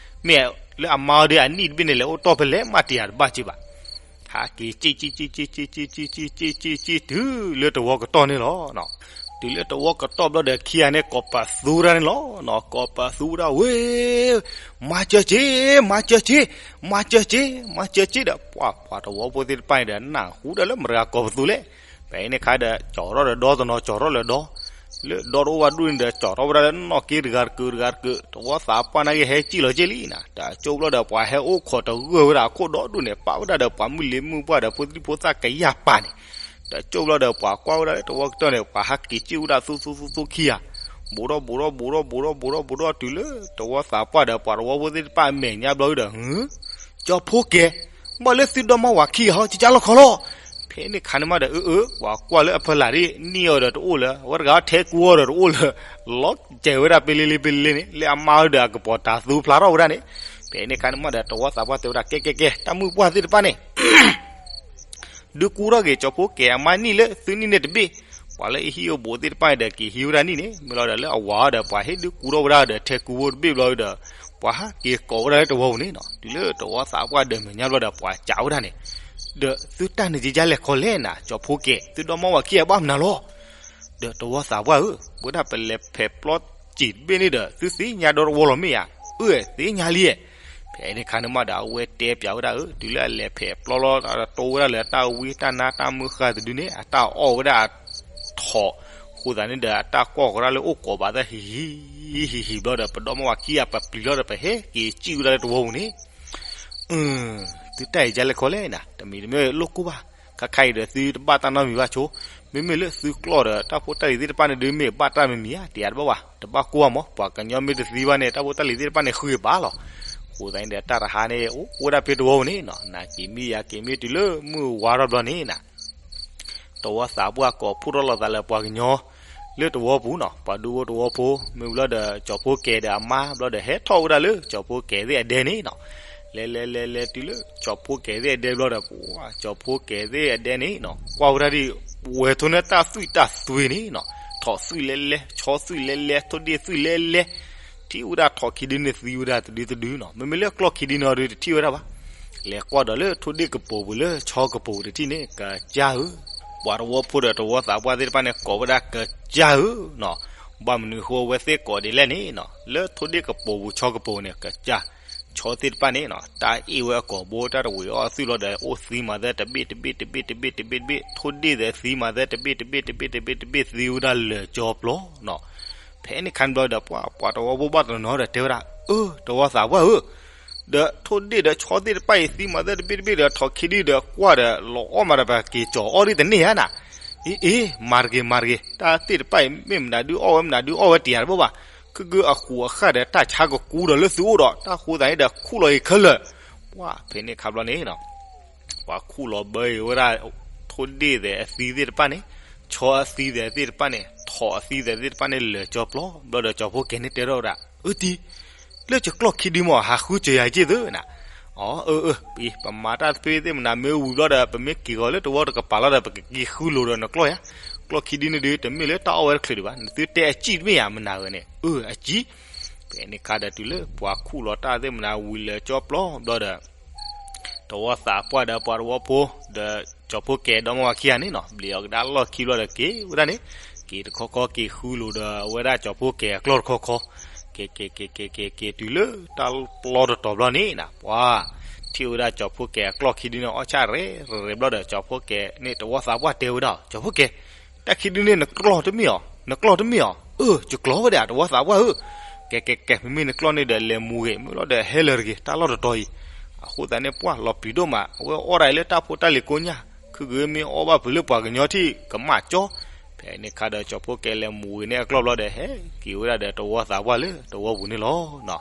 မ့ၢ်လၢအမါဒီးအနံၣ်တဘ့ၣ်န့ၣ် လဲၤအိၣ်တီၢ်ဖဲလဲၣ် မ့ၢ်တယာ်တဘၣ်က့ဘၣ်. ဟးက့ၤကံၣ်ကံၣ်ကံၣ်ကံၣ်ကံၣ်ကံၣ်ကံၣ်ကံၣ်တုၤလၢတဝီကတီၢ်န့ၣ်လီၤ. တုၤလၢတဝီကတီၢ်ဘျီဒီး ခံဂၤန့ၣ် ကိးပသူဝဲဒၣ်န့ၣ်လီၤ. ကိးပသူဝဲဒၣ်ဝဲ, မၤစၢၤက့ၤ, မၤစၢၤက့ၤ, မၤစၢၤက့ၤ, မၤစၢၤက့ၤဒီး ပှၤပှၤတဝီဖိသ့ၣ်တဖၣ်န့ၣ်ဒီး နၢ်ဟူဒၣ်လၢမတၤဂၤကိးပသူလဲၣ်. ဖဲန့ၣ်အခါဒီး ကၠီၤထီၣ်ဒီးဒီတနီၤ ကၠီၤထီၣ်လၢဒီ လၢဒီတအိၣ်ဘၣ်ဒူၣ်န့ၣ်ဒီး ကၠီၤထီၣ်ဝဲဒၣ်လၢနီၣ်က့တဂၤတကုာ်တဂၤတကုာ်, တဝီသးပှၢ်နာ်က့ဟဲကံၣ်လီၤက့လံနၤ. တၢ်ကၠိဘျီဒီး ပှၤဟဲအိၣ်ခိးတဂၢၢ်ဝဲဒၣ်အခိၣ်ဒီဒူၣ်န့ၣ် ပာ်ဝဲဒၣ်ဒီးပှၤမုၢ်လံၤမုၢ်ပှၢ်ဒီး ဖိသံၣ်ဖိသၣ်ကယၢ်ပာ်န့ၣ်, တၢ်ကၠိဘျီဒီး ပှၤကွၢ်ဝဲဒၣ်လၢတဝီကတီၢ်န့ၣ် ပှၤဟးက့ၤကံၣ်ဝဲဒၣ်သူသူသူသူခံဂၤ, ဘူးဒီးဘူးဒီးဘူးဒီးဘူးဒီးဘူးဒီးဘူးဒီး တုၤလၢတဝီသးပှၢ်ဒီး ပှၤတဝီဖိသ့ၣ်တဖၣ်အမဲာ်ညါဘျီဒီး ဟု ကၠီၤဖိကဲ, ဘၣ်လၢသုဒီမါဝၤခံဂၤဟီ ကကၢ်လီၤခီလီၤ. ဖဲန့ၣ်ခါန့ၣ်မးဒီး အၢ အၢ ပှၤကွၢ်လၢအဖီလာ်ဒ် နံၣ်အီၤဒီးတအိၣ်လၢၤ, အဝဲတဂၤထဲကူအီၤဒီးတအိၣ်လၢၤ, လီၤစဲၤဝဲဒၣ်ပလ့လ့ပလ့လ့န့ၣ် လၢအမါဒီးအကပီၤတၢ်သူဖျါထီၣ်ဝဲဒၣ်န့ၣ်. ဖဲန့ၣ်ခါန့ၣ်မးဒီး တဝီသးပှၢ်တဲဝဲဒၣ် ကဲကဲကဲ တၢ်မုၣ်ပှၢ်သ့ၣ်တဖၣ်န့ၣ် ဒုးကူထီၣ်က့ၤကၠီၤဖိကဲအမါနံၣ်လၢသုနံၣ်န့ၣ်တဘ့ၣ်, ပှၤလၢအဟံၣ်အိၣ်ဘူးသ့ၣ်တဖၣ်န့ၣ်ဒီး က့ၤဟံးဝဲဒၣ်နံၣ်န့ၣ်, မ့ၢ်လီၤဒီးလၢအဝၤအီၤဒီး ပှၤဟ့ၣ်ဒုးကူထီၣ်ဝဲဒၣ်ဒီး ထဲကူဖိတဘ့ၣ်ဘျီဒီး ပှၤဟးက့ၤကိးဝဲဒၣ်လၢတဝီပူၤန့ၣ်နီၤ. တုၤလၢတဝီသးပှၢ်ဒီးမဲာ်ညါဘျီဒီး ပှၤစံးဝဲဒၣ်န့ၣ်, ဒီးသုတၢ်န့ၣ်ယံာ်ယါလဲၣ်ခီလဲၣ်နၤ ကၠီၤဖိကဲ, သုဒီမါဝၤခံဂၤဘၣ်မနုၤလီၤ. ဒီးတဝီသးပှၢ်ဧၢ, ဝဲဒၣ်ပလဲၤဖဲးပျီစံာ်တဘ့ၣ်န့ၣ်ဒီး သုသ့ၣ်ညါဒီတဝီလီၤမ့ၢ်ဧါ. အၢ သ့ၣ်ညါလံ. ဖဲန့ၣ်ခါန့ၣ်မးဒီး အဝဲတဲပၠးဝဲဒၣ်ဧၢ, တုၤလၢအလဲၤဖဲးပျီလီၤ တိဝဲဒၣ်လၢတၢ်ဝံတၢ်နါတၢ်မုၢ်ဃၢ်တဒုန့ၣ် အတၢ်အီၣ်ဝဲဒၣ်အထိး, အဃိသတးန့ၣ်ဒီး အတၢ်ကွၢ်ဃီၤဒၣ်လၢအိၣ်ကိးဘၣ်သၣ် ဟံၣ်ဟံၣ်ဟံၣ်ဟံၣ်ဘျီဒီး ပဒီမါဝၤခံဂၤပပျံၤလီၤဒီး ပဟဲက့ၤစံၣ်ဝဲဒၣ်လၢတဝီပူၤန့ၣ် အၢ သုတၢ်အံၤယါလဲၣ်ခီလဲၣ်နၤ, တမံၤတမ့ၢ်လိၣ်ကိၢ်ဘၣ်, ခါခါအံၤဒီးသုတဘၣ်တၢ်နီတမံၤဘၣ်ဆိ, မ့မ့ၢ်လၢသုကျီၢ်ဒီးတၢ်ဖိတၢ်လံၤသ့ၣ်တဖၣ်န့ၣ်ဒုး မ့ၢ်ဘၣ်တၢ်မံၤမံၤဧါ တယါတဘၣ်ဘၣ်, တဘၣ်ကိၢ်ဘၣ်မး, ပှၤကညီမ့ၢ်တသံဘၣ်န့ၣ် တၢ်ဖိတၢ်လံၤသ့ၣ်တဖၣ်န့ၣ် ဃုဘၣ်လီၤ. အဃိသတးန့ၣ်ဒီး တၢ်တဟါန့ၣ် အိၣ်ဝဲဒၣ်ဖဲတဝီပူၤန့ၣ်နီၤ, နၤက့ၤမ့ၢ်ယၤက့ၤမ့ၢ် တုၤလၢမုၢ်ဝါထီၣ်ဘျီန့ၣ်နၤ တဝီသးပှၢ်ကိးဖှိၣ်ထီၣ်လိာ်သးလၢပှၤကညီ လၢတဝီပူၤနီၤ, ပှၤဒူဖိတဝီဖိ, မ့ၢ်ဘျီဒီး ကၠီၤဖိကဲဒီးအမါ ဘျီဒီးဟဲထီၣ်ဝဲဒၣ်လၢ ကၠီၤဖိကဲသ့ၣ်အဒဲန့ၣ်နီၤ, လဲၤလဲၤလဲၤလဲၤတုၤလၢ ကၠီၤဖိကဲသ့ၣ်အဒဲဘျီဒီး ပှၤ ကၠီၤဖိကဲသ့ၣ်အဒဲန့ၣ်နီၤ ကွၢ်ဝဲဒၣ်ဒ် ဝဲၤထိန့ၣ်တၢ်သွံၣ်တၢ်သွံၣ်န့ၣ်နီၤ, ထိးသွံၣ်လဲၤလဲၤ ဆီသွံၣ်လဲၤလဲၤ ထိၣ်ဒ့ၣ်သွံၣ်လဲၤလဲၤ, ထံၣ်ဝဲဒၣ်ထိးခံဒုန့ၣ်သံဝဲဒၣ်တဒုတဒုနီၤ, မ့မ့ၢ်လၢကျီၢ်ခံဒုန့ၣ်ဒီးတထံၣ်ဝဲဒၣ်ဘၣ်. လဲၤကွၢ်ဒီးလၢထိၣ်ဒ့ၣ်ကပိာ်ပူၤလၢဆီကပိာ်ပူၤတထံၣ်န့ၣ် ကစၢ်ဧၢ, ပှၤတဝီဖိဒီးတဝီသးပှၢ်သ့ၣ်တဖၣ်န့ၣ် ကိးဝဲဒၣ်ကစၢ်ဧၢနီၤ, ဘၣ်မနုၤဃိအဝဲသ့ၣ်ကိးဒ်လဲၣ်န့ၣ်နီၤ, လၢထိၣ်ဒ့ၣ်ကပိာ်ပူၤဆီကပိာ်န့ၣ် ကစၢ် ဆီသ့ၣ်တဖၣ်န့ၣ်နီၤ တၢ်အ့ၣ်ဝဲအကိာ်ဘိ တၢ်တဝံၤအီၣ်အသွံၣ်ဘျီဒီး အိၣ်သံမၤသၢတဘ့ၣ်တဘ့ၣ်တဘ့ၣ်တဘ့ၣ်တဘ့ၣ်တဘ့ၣ်, ထိၣ်ဒ့ၣ်သ့ၣ်သံမၤသၢတဘ့ၣ်တဘ့ၣ်တဘ့ၣ်တဘ့ၣ်တဘ့ၣ် သံဝဲဒၣ်လၢာ်ကၠီပျီနီၤ. ဖဲန့ၣ်ခါန့ၣ်ဘျီဒီး ပှၤ ပှၤတဝီဖိဘၣ်တနီၤနီၤဒီးတဲဝဲဒၣ်, အၢ တဝီသးပှၢ်ဧၢ, ဒီးထိၣ်ဒ့ၣ်ဒီးဆီသ့ၣ်တဖၣ်အံၤ သံမၤသၢတဘ့ၣ်တဘ့ၣ်ဒီး ထိးခံဒုဒီးကွၢ်ဒီး လီၤအီၣ်မးဒီး ပက့ၤကၠီၤအီၣ်ဒ်တန့ၢ်ဧါနၤ. အ့ အ့ မၤတဂ့ၤ မၤတဂ့ၤ, တၢ်သ့ၣ်တဖၣ်အံၤ မ့ၢ်မနုၤဒုးအီၣ်ဝဲ မနုၤဒုးအီၣ်ဝဲ တယါတဘၣ်ဘၣ်, ခုၣ်ခုၣ်အဃူအဃာ်ဒီး တၢ်ဆါကကူဒီးလၢသုအိၣ်ဒီး တၢ်ဃိသးန့ၣ်ဒီး ခူၣ်လီၤအံၤခဲလၢာ်. ပှၤဖဲန့ၣ်ခါဘျီန့ၣ်နီၤ ပှၤခူၣ်လီၤဘၢအံၤဝဲဒၣ် ထိၣ်ဒ့ၣ်သ့ၣ်အသံသ့ၣ်တဖၣ်န့ၣ်, ဆီအသံသ့ၣ်သ့ၣ်တဖၣ်န့ၣ်, ထိးအသံသ့ၣ်သ့ၣ်တဖၣ်န့ၣ် လၢာ်ကၠီပျီ, ဘျီဒီးကၠီၤဖိကဲန့ၣ်တဲထီၣ်ဝဲဒၣ်, အၢတံၤ, လၢယကျီၢ်ခံဒုမ့ၢ် ဟးဃုစၢၤယၤက့ၢ်သုနၤ. အီ အၢ အၢ ပမၤတၢ်သ့ၣ်တဖၣ်မနုၤမ့ၢ်ဝံၤဘျီဒီး ပမ့ၢ်က့ၤဂီၤလၢတဝီတကပၤလီၤဒီး ပကက့ၤဃုလိာ်ဒီးနကျီၢ်ယါ, ကျီၢ်ခံဒုန့ၣ်ဒုး တမ့ၢ်လၢတၢ်အီၣ်ဝဲတချုးဒံးဘၣ်, နသုတဲအစံၣ်တမ့ၢ်ဧါ မနုၤဧါန့ၣ်, အၢ အစံၣ်. ဖဲန့ၣ်ခါဒီးတုၤလၢပှၤခူၣ်လီၤတၢ်သ့ၣ်မနုၤ ဝံၤလၢာ်ကၠီပျီဘျီဒီး တဝီသးပှၢ်ဒီးပှၤတဝီဖိ ဒီးကၠီၤဖိကဲဒီမါဝၤခံဂၤန့ၣ်နီၤ ဘျံးအီၤကဒါလီၢ်ခံဘျီဒီးက့ၤဝဲဒၣ်န့ၣ်, က့ၤတခီခီက့ၤဃုလိာ်ဒီးအဝဲဒၣ်ကၠီၤဖိကဲအကျီၢ်တခီခီ, က့ၤက့ၤက့ၤက့ၤက့ၤက့ၤတုၤလၢတၢ်ပျီတတီၤဘျီန့ၣ်နၤ ပှၤ ထံၣ်ဝဲဒၣ်ကၠီၤဖိကဲအကျီၢ်ခံဒုန့ၣ် အီၣ်ဆၣ်ရဲၣ်ရဲၣ်ဘျီဒီး ကၠီၤဖိကဲန့ၣ် တဝီသးပှၢ်တဲဝဲဒၣ်, ကၠီၤဖိကဲ, တၢ်ခံဒုန့ၣ် နကျီၢ်တမ့ၢ်အီၤ, နကျီၢ်တမ့ၢ်အီၤ, အၢ ယကျီၢ်ဝဲဒၣ် တဝီသးပှၢ်ဧၢ, ကဲကဲကဲ မ့မ့ၢ်နကျီၢ်န့ၣ်ဒီး လဲၤမူၤဂ့ၤ မ့ၢ်လီၤဒီးဟဲလၢာ်တဂ့ၤ တၢ်လီၢ်တတီၤအံၤ, အဃိသတးန့ၣ် ပှၤလီၤပျံၤဒိၣ်မး အဝဲအီၣ်ဒၣ်အံၤလၢတၢ်ဖိတၢ်လံၤကိညၢ်, ခုၣ်ဂ့ၤမ့ၢ်အီၣ်ဘၣ်ဖုးလၢပှၤကညီထံၣ်ကမၣ်ကၠီ, ဖဲန့ၣ်ခါဒီးကၠီၤဖိကဲလဲၤမူၤဂ့ၤန့ၢ်အကျီၢ်ဘျီဒီး ဟဲက့ၤဝဲဒၣ်ဒီးတဝီသးပှၢ်လၢတဝီပူၤန့ၣ်လီၤ.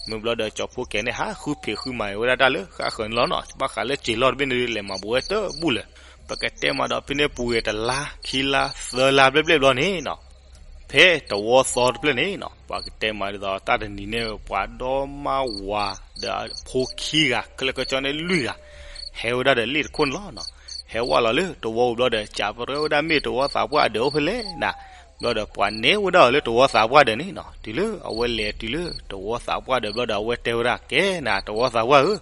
မ့ၢ်ဘျီဒီးကၠီၤဖိကဲန့ၣ် ဟးဃုဖံးဃုမၤဝဲဒၣ်တၢ်လၢဃၣ်ဃၢၤန့ၣ်လီၤနီၤ, ဘၣ်ဃးလၢစ့ၤလီၢ်တဘ့ၣ်န့ၣ်ဒုး လဲၤမၤဘူးဝဲတဘူၣ်လၢၤ, ပကတဲမးဒီးဖဲန့ၣ်ပူၤဂ့ၤတလါ ခံလါ သၢလါဘျဲၣ်ဘျဲၣ်ဘျီန့ၣ်နီၤ ဖဲတဝီသီတဖျၢၣ်န့ၣ်နီၤ ပှၤကတဲမးဒ်သိး တၢ်တနံၤန့ၣ် ပှၤဒီမါဝၤဒီးအဖိခံဂၤ ခဲလၢာ်ခဲဆ့န့ၣ်လွံၢ်ဂၤ ဟဲဝဲဒၣ်ဒီးလ့ၣ်တခိၣ်န့ၣ်လီၤ. ဟဲဝဲလီၤလၢတဝီဝံၤဘျီဒီး ကးပရၢဝဲဒၣ်မ့ၢ်တဝီသးပှၢ်အဒၢးအိၣ်ဖဲလဲၣ်နၤ. ဘျီဒီးပှၤနဲၣ်ဝဲဒၣ်အီၤလၢတဝီသးပှၢ်ဒၢးန့ၣ်နီၤ. တုၤလၢအဝဲလဲၤတုၤလၢတဝီသးပှၢ်ဒၢးဘျီဒီး အဝဲတဲဝဲဒၣ် ကဲနၤ တဝီသးပှၢ်ဧၢ,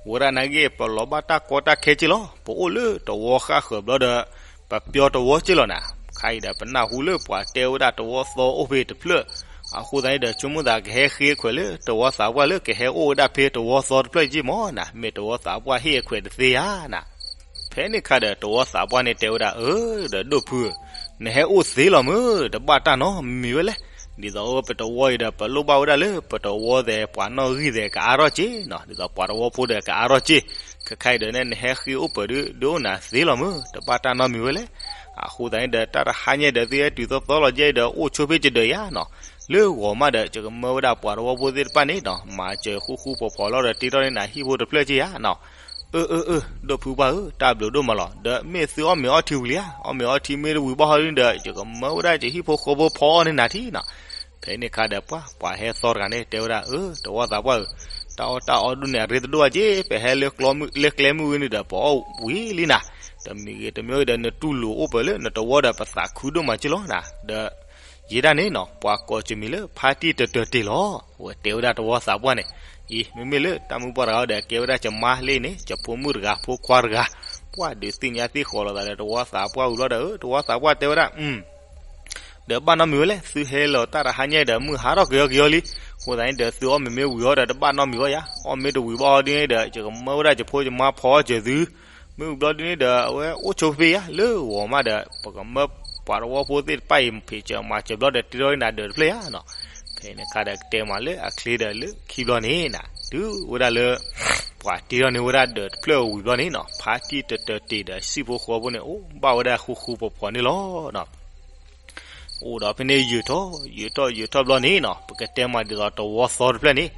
ဝဲဒၣ်နာ်က့ ပလီၤဘၣ်တၢ်ကီတၢ်ခဲက့လီၤ. ပအိၣ်လၢတဝီဃၣ်ဃၢၤဘျီဒီး ပပျီတဝီက့လီၤနၤ. ခဲအံၤဒီး ပနၢ်ဟူလၢပှၤတဲဝဲဒၣ်တဝီသီအိၣ်ဖဲတဖျၢၣ်, အဃိသတးန့ၣ်ဒီး ဆိကမိၣ်သးကဟဲဃ့ခွဲးလၢတဝီသးပှၢ်လၢကဟဲအိၣ်ဝဲဒၣ်ဖဲတဝီသီတဖျၢၣ်က့မၢ်နၤ. မ့ၢ်တဝီသးပှၢ်ဟ့ၣ်အခွဲးတသ့ဧါနၤ. ဖဲန့ၣ်ခါဒီး တဝီသးပှၢ်န့ၣ်တဲဝဲဒၣ် အၢ ဒီးဒိၣ်ဖုဧၢ, နဟဲအိၣ်သ့လီၤမၢ်, တဘၣ်တၢ်နီတမံၤဝဲလဲၣ်. ဒ်သိးအပတဝီအံၤဒီး ပလိၣ်ဘၣ်ဝဲဒၣ်လၢပတဝီသဲး ပှၤနီၣ်ဂံၢ်သဲးကအါထီၣ်က့နီၤ, ဒ်သိးပှၤတဝီဖိဒီးကအါထီၣ်က့. ခဲခါအံၤဒီးန့ၣ် နဟဲဃ့အိၣ်ပၢၤဒုး ဒုးအိၣ်နၤသ့လီၤမၢ်, တဘၣ်တၢ်နီတမံၤဝဲလဲၣ်. အဃိသတးန့ၣ်ဒီး တၢ်တဟါညါဒီး သုဟဲတုၤသီသီလီၤကဲဒီး အိၣ်ဆိဖဲယဒၢးယါနီၤ. လၢဂီၤမးဒီး ယကမၢဝဲဒၣ်ပှၤတဝီဖိသ့ၣ်တဖၣ်န့ၣ်နီၤ မၤစၢၤဃူဃူဖိးဖိးလီၤဒီး တ့ထီၣ်န့ၢ်နၤဟံၣ်ဖိတဖျၢၣ်က့ယါနီၤ. အၢ အၢ အၢ ဒိၣ်ဖုပှၢ်ဧၢ, တၢ်ဘျုးဒိၣ်မးလီၤ. ဒီးမ့ၢ်သုအီၣ်မ့ၤအီထံဝံၤလံဧါ, အီၣ်မ့ၤအီထံမ့ၢ်တဝံၤဘၣ်ဟီဒ်န့ၣ်ဒီး ယကမၢဝဲဒၣ်ယဟံၣ်ဖိဃီဖိဖီအီၣ်န့ၢ်နၤထံနီၤ. ဖဲန့ၣ်ခါဒီးပှၤ ပှၤဟဲသီတဂၤန့ၣ်တဲဝဲဒၣ် အၢ တဝီသးပှၢ်ဧၢ, တၢ်အီၣ်တၢ်အီဒိၣ်န့ၣ် အရ့တဒိၣ်ဘၣ်က့, ပဟဲလၢကျဲမုၢ်ဝံၤန့ၣ်ဒီး ပအီၣ်ဝံၤလံနၤ. တမံၤဂ့ၤတမံၤဂ့ၤဒီး နတူၢ်လိာ်အိၣ်ပၢၤလၢနတဝီဒီး ပသးခုဒိၣ်မးက့လီၤနၤ. ဒီး ယဲဒၣ်န့ၣ်နီၤ ပှၤကိးယမံၤလၢ ဖါတံၢ်တတၢၢ်တ့ၢ်လီၤ. အဝဲတဲဝဲဒၣ်တဝီသးပှၢ်န့ၣ်, အံၤ မ့မ့ၢ်လၢတၢ်မုၢ်ပှၢ်တဂၤဒီး ကဲဝဲဒၣ်ယမါလၢန့ၣ် ယဖိမုၣ်တဂၤ ဖိခွါတဂၤ, ပှၢ်ဒုးသ့ၣ်ညါသ့ၣ်ဃီၤလိာ်သးဒီးတဝီသးပှၢ်ဝံၤဘျီဒီး တဝီသးပှၢ်တဲဝဲဒၣ် ဒီးဘၣ်နီတမံၤဝဲလဲၣ်, သုဟဲလီၤတၢ်တဟါညါဒီး မုၢ်ဟါထီၣ်ကယီကယီလံ. အဃိသတးန့ၣ်ဒီး သုအီၣ်မ့ၤမ့ၢ်ဝံၤအီၤဒီး တဘၣ်နီတမံၤဝဲယါ, အီၣ်မ့ၢ်တဝံၤဘၣ်အီၤဒ်န့ၣ်ဒီး ယကမၢဝဲဒၣ်ယဖိယမါဖီအီၣ်စၢၤသု. မ့ၢ်ဝံၤဘျီဒ်န့ၣ်ဒီး အဝဲအိၣ်ဆိဖဲယါ လၢဂီၤမးဒီး ပကမၢပှၤတဝီဖိသ့ၣ်တဖၣ်အံၤ ဖံးစၢၤမၤစၢၤဘျီဒီး တ့ထီၣ်န့ၢ်နၤဒၢးတဖျၢၣ်ယါနီၤ. ဖဲန့ၣ်ခါဒီးကတဲမးလၢအချ့ဒီးလၢခံဘျီန့ၣ်နၤ တုၤဝဲဒၣ်လၢ ပှၤတ့ထီၣ်န့ၢ်ဝဲဒၣ်ဒၢးတဖျၢၣ်ဝံၤဘျီန့ၣ်နီၤ ဖါတံၢ်တတၢၢ်တ့ၢ်ဒီး ဟံၣ်ဖိဃီဖိန့ၣ် အိၣ်ဘၣ်ဝဲဒၣ်ဃူဃူဖိးဖိးန့ၣ်လီၤ. အိၣ်ဒီးဖဲန့ၣ်ယုာ်ထီၣ် ယုာ်ထီၣ်ယုာ်ထီၣ်ဘျီန့ၣ်နီၤ ပကတဲမးဒ်သိးတဝီသီတဖျၢၣ်န့ၣ်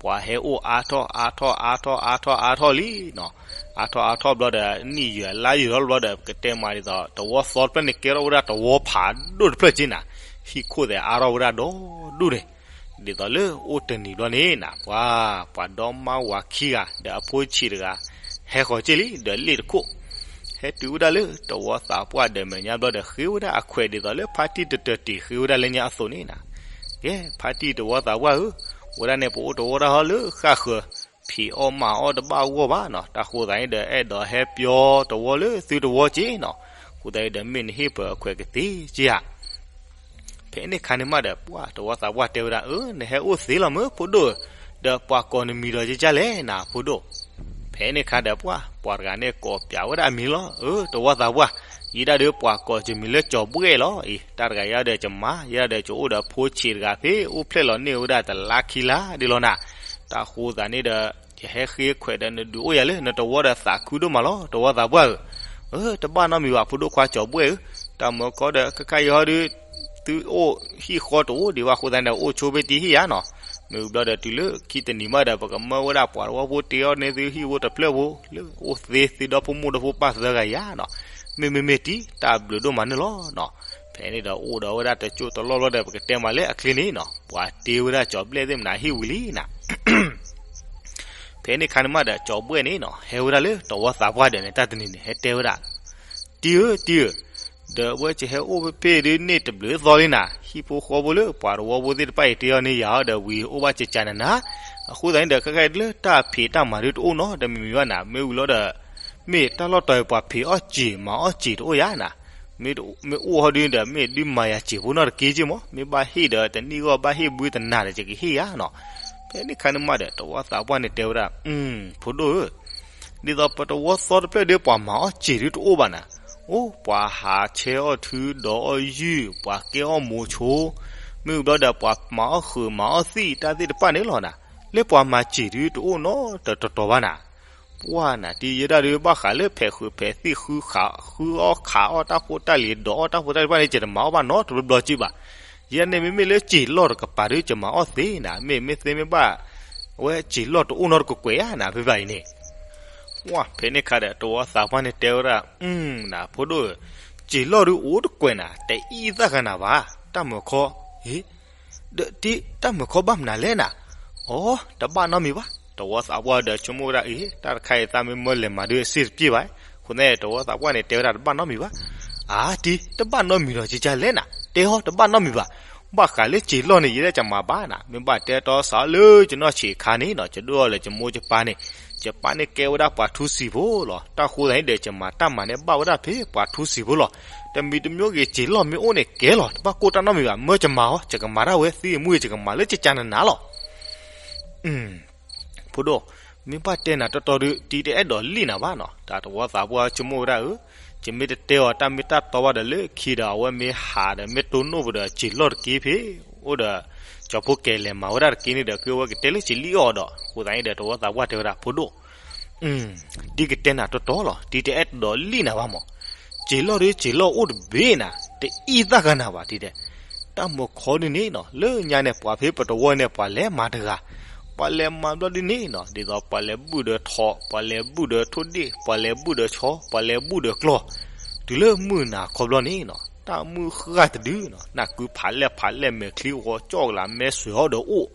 ပှၤဟဲအိၣ်အါထီၣ်အါထီၣ်အါထီၣ်အါထီၣ်အါထီၣ်လံနီၤ. အါထီၣ်အါထီၣ်ဘျီဒီး နံၣ်ယုာ်အလါယုာ်ထီၣ်ဘျီဒီး ပကတဲမးဒ်သိး တဝီသီတဖျၢၣ်န့ၣ် ကဲထီၣ်ဝဲဒၣ်တဝီဖးဒိၣ်တဖျၢၣ်က့နၤ. ဟံၣ်ခိၣ်သဲးအါထီၣ်ဝဲဒၣ်ဒီဒူၣ်န့ၣ် ဒ်သိးလၢအိၣ်တနံၤဘျီန့ၣ်နၤ ပှၤ ပှၤဒီမါဝၤခံဂၤ ဒီးအဖိဆံးတဂၤ ဟဲဃီၤက့ၢ်လံ ဒီးလ့ၣ်တခိၣ် ဟဲတုၤဝဲဒၣ်လၢတဝီသးပှၢ်ဒီးမဲာ်ညါဘျီဒီး ဃ့ဝဲဒၣ်အခွဲးဒ်သိးလၢဖါတံၢ်တတၢၢ်တ့ၢ်ဃ့ဝဲဒၣ်လၢညါအသိးန့ၣ်နၤ. ကဲ ဖါတံၢ်တဝီသးပှၢ်ဧၢ, ဝဲဒၣ်န့ၣ် ပအိၣ်တဝီတၢ်ဟီလၢဃၣ်ဃၢၤ, ဖံးအီၣ်မၤအီၣ်တဘၣ်ဂီၢ်ဘၣ်နီၤ. တၢ်ဃိသးန့ၣ်ဒီး အဲၣ်ဒိးဟဲပျီတဝီလၢသုတဝီက့ၢ်နီၤ. ဃိသတးဒီး မ့ၢ်နဟ့ၣ်ပှၤအခွဲးကသ့က့ၢ်ဧါ. ဖဲန့ၣ်ခါန့ၣ်မးဒီး ပှၤတဝီသးပှၢ်တဲဝဲဒၣ် အၢ နဟဲအိၣ်သ့လီၤမၢဖိဒိၣ်ဧၢ, ဒီးပှၤကိးနမံၤဒီးကကလဲၣ်နၤဖိဒိၣ်. ဖဲန့ၣ်ခါဒီးပှၤ ပှၤတဂၤန့ၣ်ကိးပၠးဝဲဒၣ်အမံၤလီၤ. အၢ တဝီသးပှၢ်, ယဲဒၣ်ဒီးပှၤကိးကမံၤလၢကၠီၤဘှဲၣ်လီၤ. အံၤ တၢ်တဂၤယဲဒၣ်ဒီးကမါ, ယဲဒၣ်ဒီးကအိၣ်ဒီးဖိဆံးတဂၤဖဲ အိၣ်ဖျဲၣ်လီၤန့ၢ်ဝဲဒၣ်တလါခံလါဒ်လီၤနၤ. တၢ်ဃိသးန့ၣ်ဒီး ယဟဲဃ့ခွဲးဒီးနဒုးအိၣ်ယၤလၢနတဝီဒီးသးခုဒိၣ်မးလီၤ တဝီသးပှၢ်ဧၢ. အၢ တဘၣ်နီတမံၤဘၣ်ဖိဒိၣ်ခွါကၠီၤဘှဲၣ်ဧၢ. တၢ်မၢကီဒီး ခဲခါအံၤဟီဒီး သုအိၣ်ဟံၣ်ဃီတအိၣ်ဒံးဘၣ်အဃိသတးန့ၣ် အိၣ်ဆိဖဲတံၢ်ဟံၣ်ယါနီၤ. မ့ၢ်ဝံၤဘျီဒီးတုၤလၢခံတနံၤမးဒီး ပကမၢဝဲဒၣ်ပှၤတဝီဖိတ့အီၣ်န့ၢ်သုဟံၣ်ဖိတဖျၢၣ်ဖိ လၢအိၣ်သ့သုဒီဖိမိၢ်ဒီဖိပၢ်သၢဂၤယါနီၤ. မ့မ့မ့ၢ်တံၢ် တၢ်ဘျုးဒိၣ်မးန့ၣ်လီၤနီၤ. ဖဲန့ၣ်ဒီးအိၣ်ဒီးဝဲဒၣ်တကၠိၢ်တလီၢ်ဘျီဒီး ပကတဲမးလၢအချ့န့ၣ်နီၤ ပှၤတ့ဝဲဒၣ်ကၠီၤဘှဲၣ်သ့ၣ်မနုၤဟံၣ်ဝံၤလံနၤ. ဖဲန့ၣ်ခါန့ၣ်မးဒီး ကၠီၤဘှဲၣ်န့ၣ်နီၤ ဟဲဝဲဒၣ်လၢတဝီသးပှၢ်ဒီးန့ၣ် တၢ်တနံၤန့ၣ် ဟဲတဲဝဲဒၣ် တံၢ်ဧၢ တံၢ်ဧၢ, ဒီးဝဲကဟဲအိၣ်ဖဲဖဲဒုးန့ၢ်တဘျုးသီလံနၤ. ဟံၣ်ဖိဃီဖိလၢပှၤတဝီဖိသ့ၣ်တဖၣ်အံၤ တ့အီၣ်န့ၢ်ယၤအီၤဒီးဝံၤအိၣ်ဘၣ်ကကနနၤ. အဃိသတးန့ၣ်ဒီး ခဲခါအံၤလၢတၢ်ဖံးတၢ်မၤဒုးတအိၣ်နီတမံၤမံၤဘၣ်နၤ. မ့ၢ်ဝံၤလီၤဒီး မ့ၢ်တၢ်လီၢ်တတီၤအံၤပှၤဖံးအီၣ်စံာ်မၤအီၣ်စံာ်တအိၣ်ယါနၤ. မ့ၢ်အိၣ်ဟီဒုးဒီး မ့ၢ်ဒုးမၤယၤစံာ်ဖိနီတက့ၢ်က့ၢ်မး. မ့ၢ်ဘၣ်ဟ့ၣ်ဒီးတနံၣ်ဂီၢ်ဘၣ်ဟ့ၣ်ဘုတနၤဒီး ယကဟ့ၣ်ယါနီၤ. ဖဲန့ၣ်ခါန့ၣ်မးဒီး တဝီသးပှၢ်န့ၣ်တဲဝဲဒၣ် အု ဖိဒိၣ်ဧၢ ဒ်သိးပတဝီသီတဖျၢၣ်ဒီး ပှၤမၤအီၣ်စံာ်ဒုးတအိၣ်ဘၣ်နၤ. အိၣ် ပှၤဟးဆဲအီၣ်ထု ဒီးအီၣ်ယုၢ် ပှၤကဲအီၣ်မိၤဆိ, မ့ၢ်ဝံၤဘျီဒီး ပှၤမၤအီၣ်ဃုာ်မၤအီၣ်သံၣ်တၢ်သ့ၣ်တဖၣ်န့ၣ်လီၤနၤ. လၢပှၤမၤစံာ်ဒုးတအိၣ်နီတတီၤဘၣ်နၤ. ပှၢ်နၤ တံၢ်ယဲဒၣ်ဒီးဘၣ်ဃးလၢဖဲးဃုာ်ဖဲးသံၣ် ဃုအီၣ်ခးအီၣ်တၢ်ဖိတၢ်လံၤ ဒီးအီၣ်တၢ်ဖိတၢ်လံၤတဖၣ်န့ၣ် ယတမၤအီၣ်ဘၣ်နီတဘျီဘျီက့ၢ်ဘၣ်. ယဲန့ၣ် မ့မ့ၢ်လၢစံာ်လီၢ်တကပၤဒီး ယမၤအီၣ်သ့နၤ. မ့ၢ်မ့ၢ်သ့မ့ၢ်ဘၣ် အဝဲစံာ်လီၢ်တအိၣ်နီတကကွဲၢ်ဧါနၤ ဖဲဘၣ်အံၤန့ၣ်. ပှၢ် ဖဲန့ၣ်ခါဒီး တဝီသးပှၢ်န့ၣ်တဲဝဲဒၣ် အု နၤ ဖိဒိၣ်ဧၢ, စံာ်လီၢ်ဒုးအိၣ်တကွဲၢ်နၤ တအံၣ်သၣ်ဂၤနၤဘၣ်. တၢ်မၢခီ ဟ့, ဒီးတံၤတၢ်မုာ်ခီဘၣ်မနုၤလဲၣ်နၤ, အိ, တဘၣ်နီတမံၤဘၣ်. တဝီသးပှၢ်ဒီးဆိကမိၣ်ဝဲဒၣ်အံၤ တၢ်တခါအံၤသးမ့ၢ်မၢလဲၤမၤဒုးအစ့ၣ်တပျ့ၢ်ဘၣ်. အဃိသတးန့ၣ် တဝီသးပှၢ်န့ၣ် တဲဝဲဒၣ်တဘၣ်နီတမံၤဘၣ်. အါတံၤ တဘၣ်နီတမံၤဒီး ကကလဲၣ်နၤ, တဲဟီတဘၣ်နီတမံၤဘၣ်. ဘၣ်ဃးလၢစံာ်လီၢ်န့ၣ် ယဲဒၣ်ကမၤဘၣ်နၤ, မ့ၢ်ဘၣ်တဲတီစးလၢကနီၢ်ဆံးခါန့ၣ်နီၤ ယဒိၣ်အီၤလၢယမိၢ်ယပၢ်န့ၣ်, ယပၢ်န့ၣ်ကဲဝဲဒၣ်ပှၤထူစံာ်ဖိလီၤ. တၢ်ဃိသတးန့ၣ်ဒီး ယမၤတၢ်မၤန့ၣ်ဘၣ်ဝဲဒၣ်ဖဲပှၤထူစံာ်ဖိလီၤ. တမံၤတမံၤဂ့ၤ စံာ်လီၢ်မ့ၢ်အိၣ်န့ၣ်ကဲလီၤ, တဘၣ်ကိၢ်တၢ်နီတမံၤဘၣ်, မၢယမၤအီၤ, ယကမၤတၢ်ဝဲသံအမုၢ် ယကမၤလၢကကနနၤလီၤ. ဖိဒိၣ်, မ့ၢ်ဘၣ်တဲနၤတီတီဒုး တံၤတအဲၣ်ဒိးလံၣ်နၤဘၣ်နီၤ. တၢ်တဝီသးပှၢ်ဆိကမိၣ်ဝဲဒၣ်ဧၢ, ယမ့ၢ်တတဲအီၤတၢ်မ့ၢ်တၢ်တီဘၣ်ဒီး လၢခံဒီး အဝဲမ့ၢ်ဟးဒီး မ့ၢ်တိၢ်နီၣ်ပူၤဒီး စံာ်လီၢ်တက့ၢ်ဖဲ အိၣ်ဒီး ကၠီၤဖိကဲၤလဲၤမၤဝဲဒၣ်တက့ၢ်န့ၣ်ဒီး ကဝဲကတဲလၢစံာ်လံၣ်အီၤဒီး အဃိသတးန့ၣ်ဒီး တဝီသးပှၢ်တဲဝဲဒၣ် ဖိဒိၣ် တံၤကတဲနၤတီတီလီၤ, တံၤတအဲၣ်ဒိးလံၣ်နၤဘၣ်မး. စံာ်လီၢ်ဒီး စံာ်လီၢ်အိၣ်တဘ့ၣ်နၤ, တအံၣ်သၣ်ဂၤနၤဘၣ်တံၤတဲ. တၢ်မုာ်ခီဒုးန့ၣ်နီၤ လၢညါန့ၣ် ပှၤဖဲပတဝီန့ၣ် ပှၤလဲၤမၤတဂၤ, ပှၤလဲၤမၤဘျီဒုးန့ၣ်နီၤ ဒ်သိးပှၤလဲၤဘုၣ်ဒီးထိး, ပှၤလဲၤဘုၣ်ဒီးထိၣ်ဒ့ၣ်, ပှၤလဲၤဘုၣ်ဒီးဆီ, ပှၤလဲၤဘုၣ်ဒီးကျီၢ်, တုၤလၢမုၢ်နၤခီဘျီန့ၣ်နီၤ တၢ်မုၢ်ဃၢ်တဒုနီၤ နၢ်ကုဖးလဲၢ်ဖးလဲၢ် မဲာ်ချံဂီၤကၠီၣ်ကလာ် မဲာ်ဆွဲးအီၤဒီးအိၣ်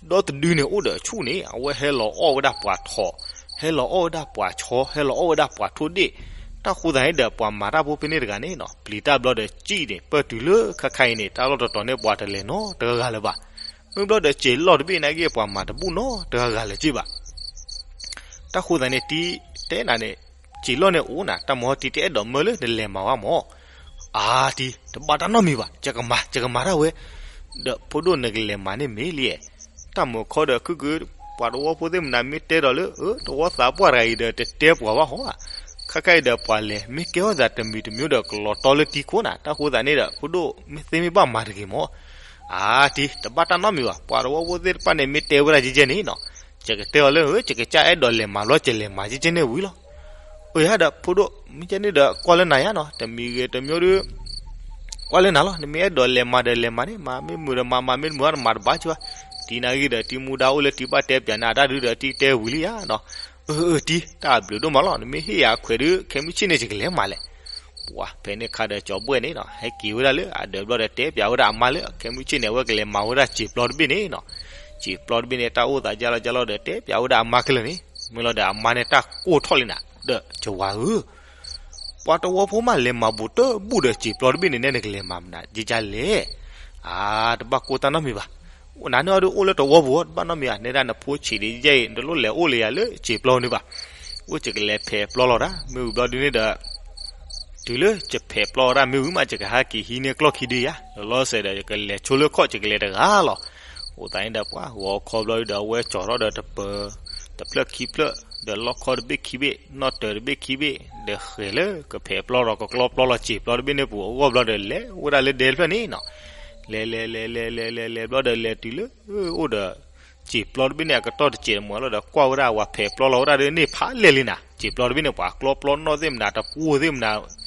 ဒီတဒုန့ၣ်အိၣ်ဒီးဆူၣ်န့ၣ် အဝဲဟဲလီၤအီၣ်ဝဲဒၣ်ပှၤထိး, ဟဲလီၤအီၣ်ဝဲဒၣ်ပှၤဆီ, ဟဲလီၤအီၣ်ဝဲဒၣ်ပှၤထိၣ်ဒ့ၣ်. တၢ်ဃိသတးန့ၣ်ဒီး ပှၤမၤတၢ်ဖိဖဲန့ၣ်တဂၤန့ၣ်နီၤ ပျံၤတၢ်ဘျီဒီးစံၣ်န့ၣ် ပၢၢ်တုၤလၢခါခါအံၤန့ၣ် တၢ်လီၢ်တတီၤန့ၣ် ပှၤတလဲၤနီတဂၤဂၤလၢၤဘၣ်. မ့ၢ်ဘျီဒီးစံာ်လီၢ်တဘ့ၣ်န့ၣ်က့ ပှၤမၤတဘူၣ်နီတဂၤဂၤလၢၤက့ဘၣ်. တၢ်ဃိသတးန့ၣ် တံၤတဲနၤန့ၣ် စံာ်လီၢ်န့ၣ်အိၣ်နၤ တၢ်မၤဟီ တံၤတအဲၣ်ဒိးမၢလၢနလဲၤမၤဝဲမး. အါတံၤ တဘၣ်တၢ်နီတမံၤဘၣ်, ယကမၤ ယကမၤတၢ်ဝဲ. ဒီးဖိဒိၣ်နကလဲၤမၤန့ၣ်မ့ၢ်လံ. တၢ်မုာ်ခီဒီး ခုၣ်ခုၣ် ပှၤတဝီဖိသ့ၣ်မနုၤ မ့ၢ်တဲဒီးလၢ အၢ တဝီသးပှၢ်တဂၤအံၤဒီး တတဲပှၤဘၣ်ဟီဧါ. ခါခါအံၤဒီး ပှၤလဲၤမ့ၢ်ကဲထီၣ်သးတမံၤတမံၤဒီး ကလီၤတီလၢတံၤခိၣ်နၤ. တၢ်ဃိသတးန့ၣ်ဒီး ဖိဒိၣ် မ့ၢ်သ့မ့ၢ်ဘၣ်မၤတဂ့ၤမး. အါတံၤ တဘၣ်တၢ်နီတမံၤဘၣ်, ပှၤတဝီဖိသ့ၣ်တဖၣ်န့ၣ် မ့ၢ်တဲဝဲဒၣ်ကဲကဲန့ၣ်နီၤ ယကတဲအီၤလၢ ယကစၢ်အဲၣ်ဒိးလဲၤမၤဘျီ ယလဲၤမၤကဲကဲန့ၣ်ဝံၤလီၤ. အၢ ယၤဒီး ဖိဒိၣ် မ့ၢ်ကဲန့ၣ်ဒီး ကွၢ်လၢနၤယါနီၤ, တမံၤဂ့ၤတမံၤဒီး ကွၢ်လၢနၤလီၤ. နမ့ၢ်အဲၣ်ဒိးလဲၤမၤဒီးလဲၤမၤန့ၣ်, မၤမ့ၢ်မုာ်ဒီးမၤ, မၤမ့ၢ်တမုာ်ဘၣ်ဒီးမၤတဘၣ်ကၢဘၣ်. တံၤနာ်ဂ့ၤဒီး တံၤမူဒါအိၣ်လၢ တံၤဘၣ်တဲပၠးနၤအတၢ်ဒုဒီး တံၤတဲဝံၤလံယါနီၤ. အၢ အၢ တံၤ တၢ်ဘျုးဒိၣ်မးလီၤ, နမ့ၢ်ဟ့ၣ်ယၤအခွဲးဒီး ခဲမုၢ်ဆ့ၣ်န့ၣ် ယကလဲၤမၤလဲၣ်. ပှၤဖဲန့ၣ်ခါဒီး ကၠီၤဘှဲၣ်န့ၣ်နီၤ ဟဲက့ၤဝဲဒၣ်လၢအဒၢးဘျီဒီး တဲပၠးဝဲဒၣ်အမါလၢ ခဲမုၢ်ဆ့ၣ်န့ၣ် အဝဲကလဲၤမၤဝဲဒၣ်စံာ်ပျီတဘ့ၣ်န့ၣ်နီၤ. စံာ်ပျီတဘ့ၣ်န့ၣ် တၢ်အိၣ်သးယါလီၤယါလီၤဒီး တဲပၠးဝဲဒၣ်အမါခဲလၢာ်န့ၣ်, မ့ၢ်လီၤဒီးအမါန့ၣ် တၢ်ကိၢ်ထီၣ်လံနၤ, ဒီးကဝၤဧၢ ပှၤတဝီဖိမး လဲၤမၤဘူးတဘူၣ်ဒီး စံာ်ပျီတဘ့ၣ်န့ၣ် နဲနကလဲၤမၤမနုၤ ယကလဲၣ်. အါ တဘၣ်ကိၢ်တၢ်နီတမံၤဘၣ်. အိၣ်နၤန့ၣ်အီၤဒုး အိၣ်လၢတဝီပူၤ တဘၣ်နီတမံၤဧါ, နဲဒၣ်နဖိဆံးဒ်ယဲအံၤ နတလိၣ်လဲၤအိၣ်လၢယၤလၢစံာ်ပျီန့ၣ်ဘၣ်. အိၣ်ယကလဲၤဖဲးပျီလီၤတၢ် မ့ၢ်ဝံၤဘျီဒုန့ၣ်ဒီး တုၤလၢယဖဲးပျီဝဲဒၣ်မ့ၢ်ဝံၤမး ယကဟဲက့ၤဟံးန့ၢ်ကျီၢ်ခံဒုယါ, လီၤစဲးဒီး ယကလဲၤဆိလၢခီၣ် ယကလဲၤတဂၤလီၤ. အဃိသတးန့ၣ်ဒီး ပှၤဂီၤခီဘျီဒီး အဝဲကၠီၤထီၣ်ဒီးတပၢၤ တဖျၢၣ်ခံဖျၢၣ် ဒီးလီၢ်ခီတဘ့ၣ်ခံဘ့ၣ် နီၣ်တၢၤတဘ့ၣ်ခံဘ့ၣ် ဒီးဃဲၤလၢကဖဲးပျီလီၤ ကကျီပျီလီၤ စံာ်ပျီတဘ့ၣ်န့ၣ်ပူၤ အဂီၢ်ဘျီဒီး လဲၤဝဲဒၣ်လၢဒဲတဖျၢၣ်န့ၣ်နီၤ. လဲၤလဲၤလဲၤလဲၤလဲၤလဲၤလဲၤဘျီဒီး လဲၤတုၤလၢ အိၣ်ဒီး စံာ်ပျီတဘ့ၣ်န့ၣ် အကတီၢ်တစဲးတမူၤလီၤဒီး ကွၢ်ဝဲဒၣ်ဝဲဖဲးပျီလီၤဝဲဒၣ်ဒီး န့ၢ်ဖးလဲၢ်လံနၤ. စံာ်ပျီတဘ့ၣ်န့ၣ် ပှၤကျီပျီနီၣ်သ့ၣ်မနၤ တပူၤသ့ၣ်မနၤ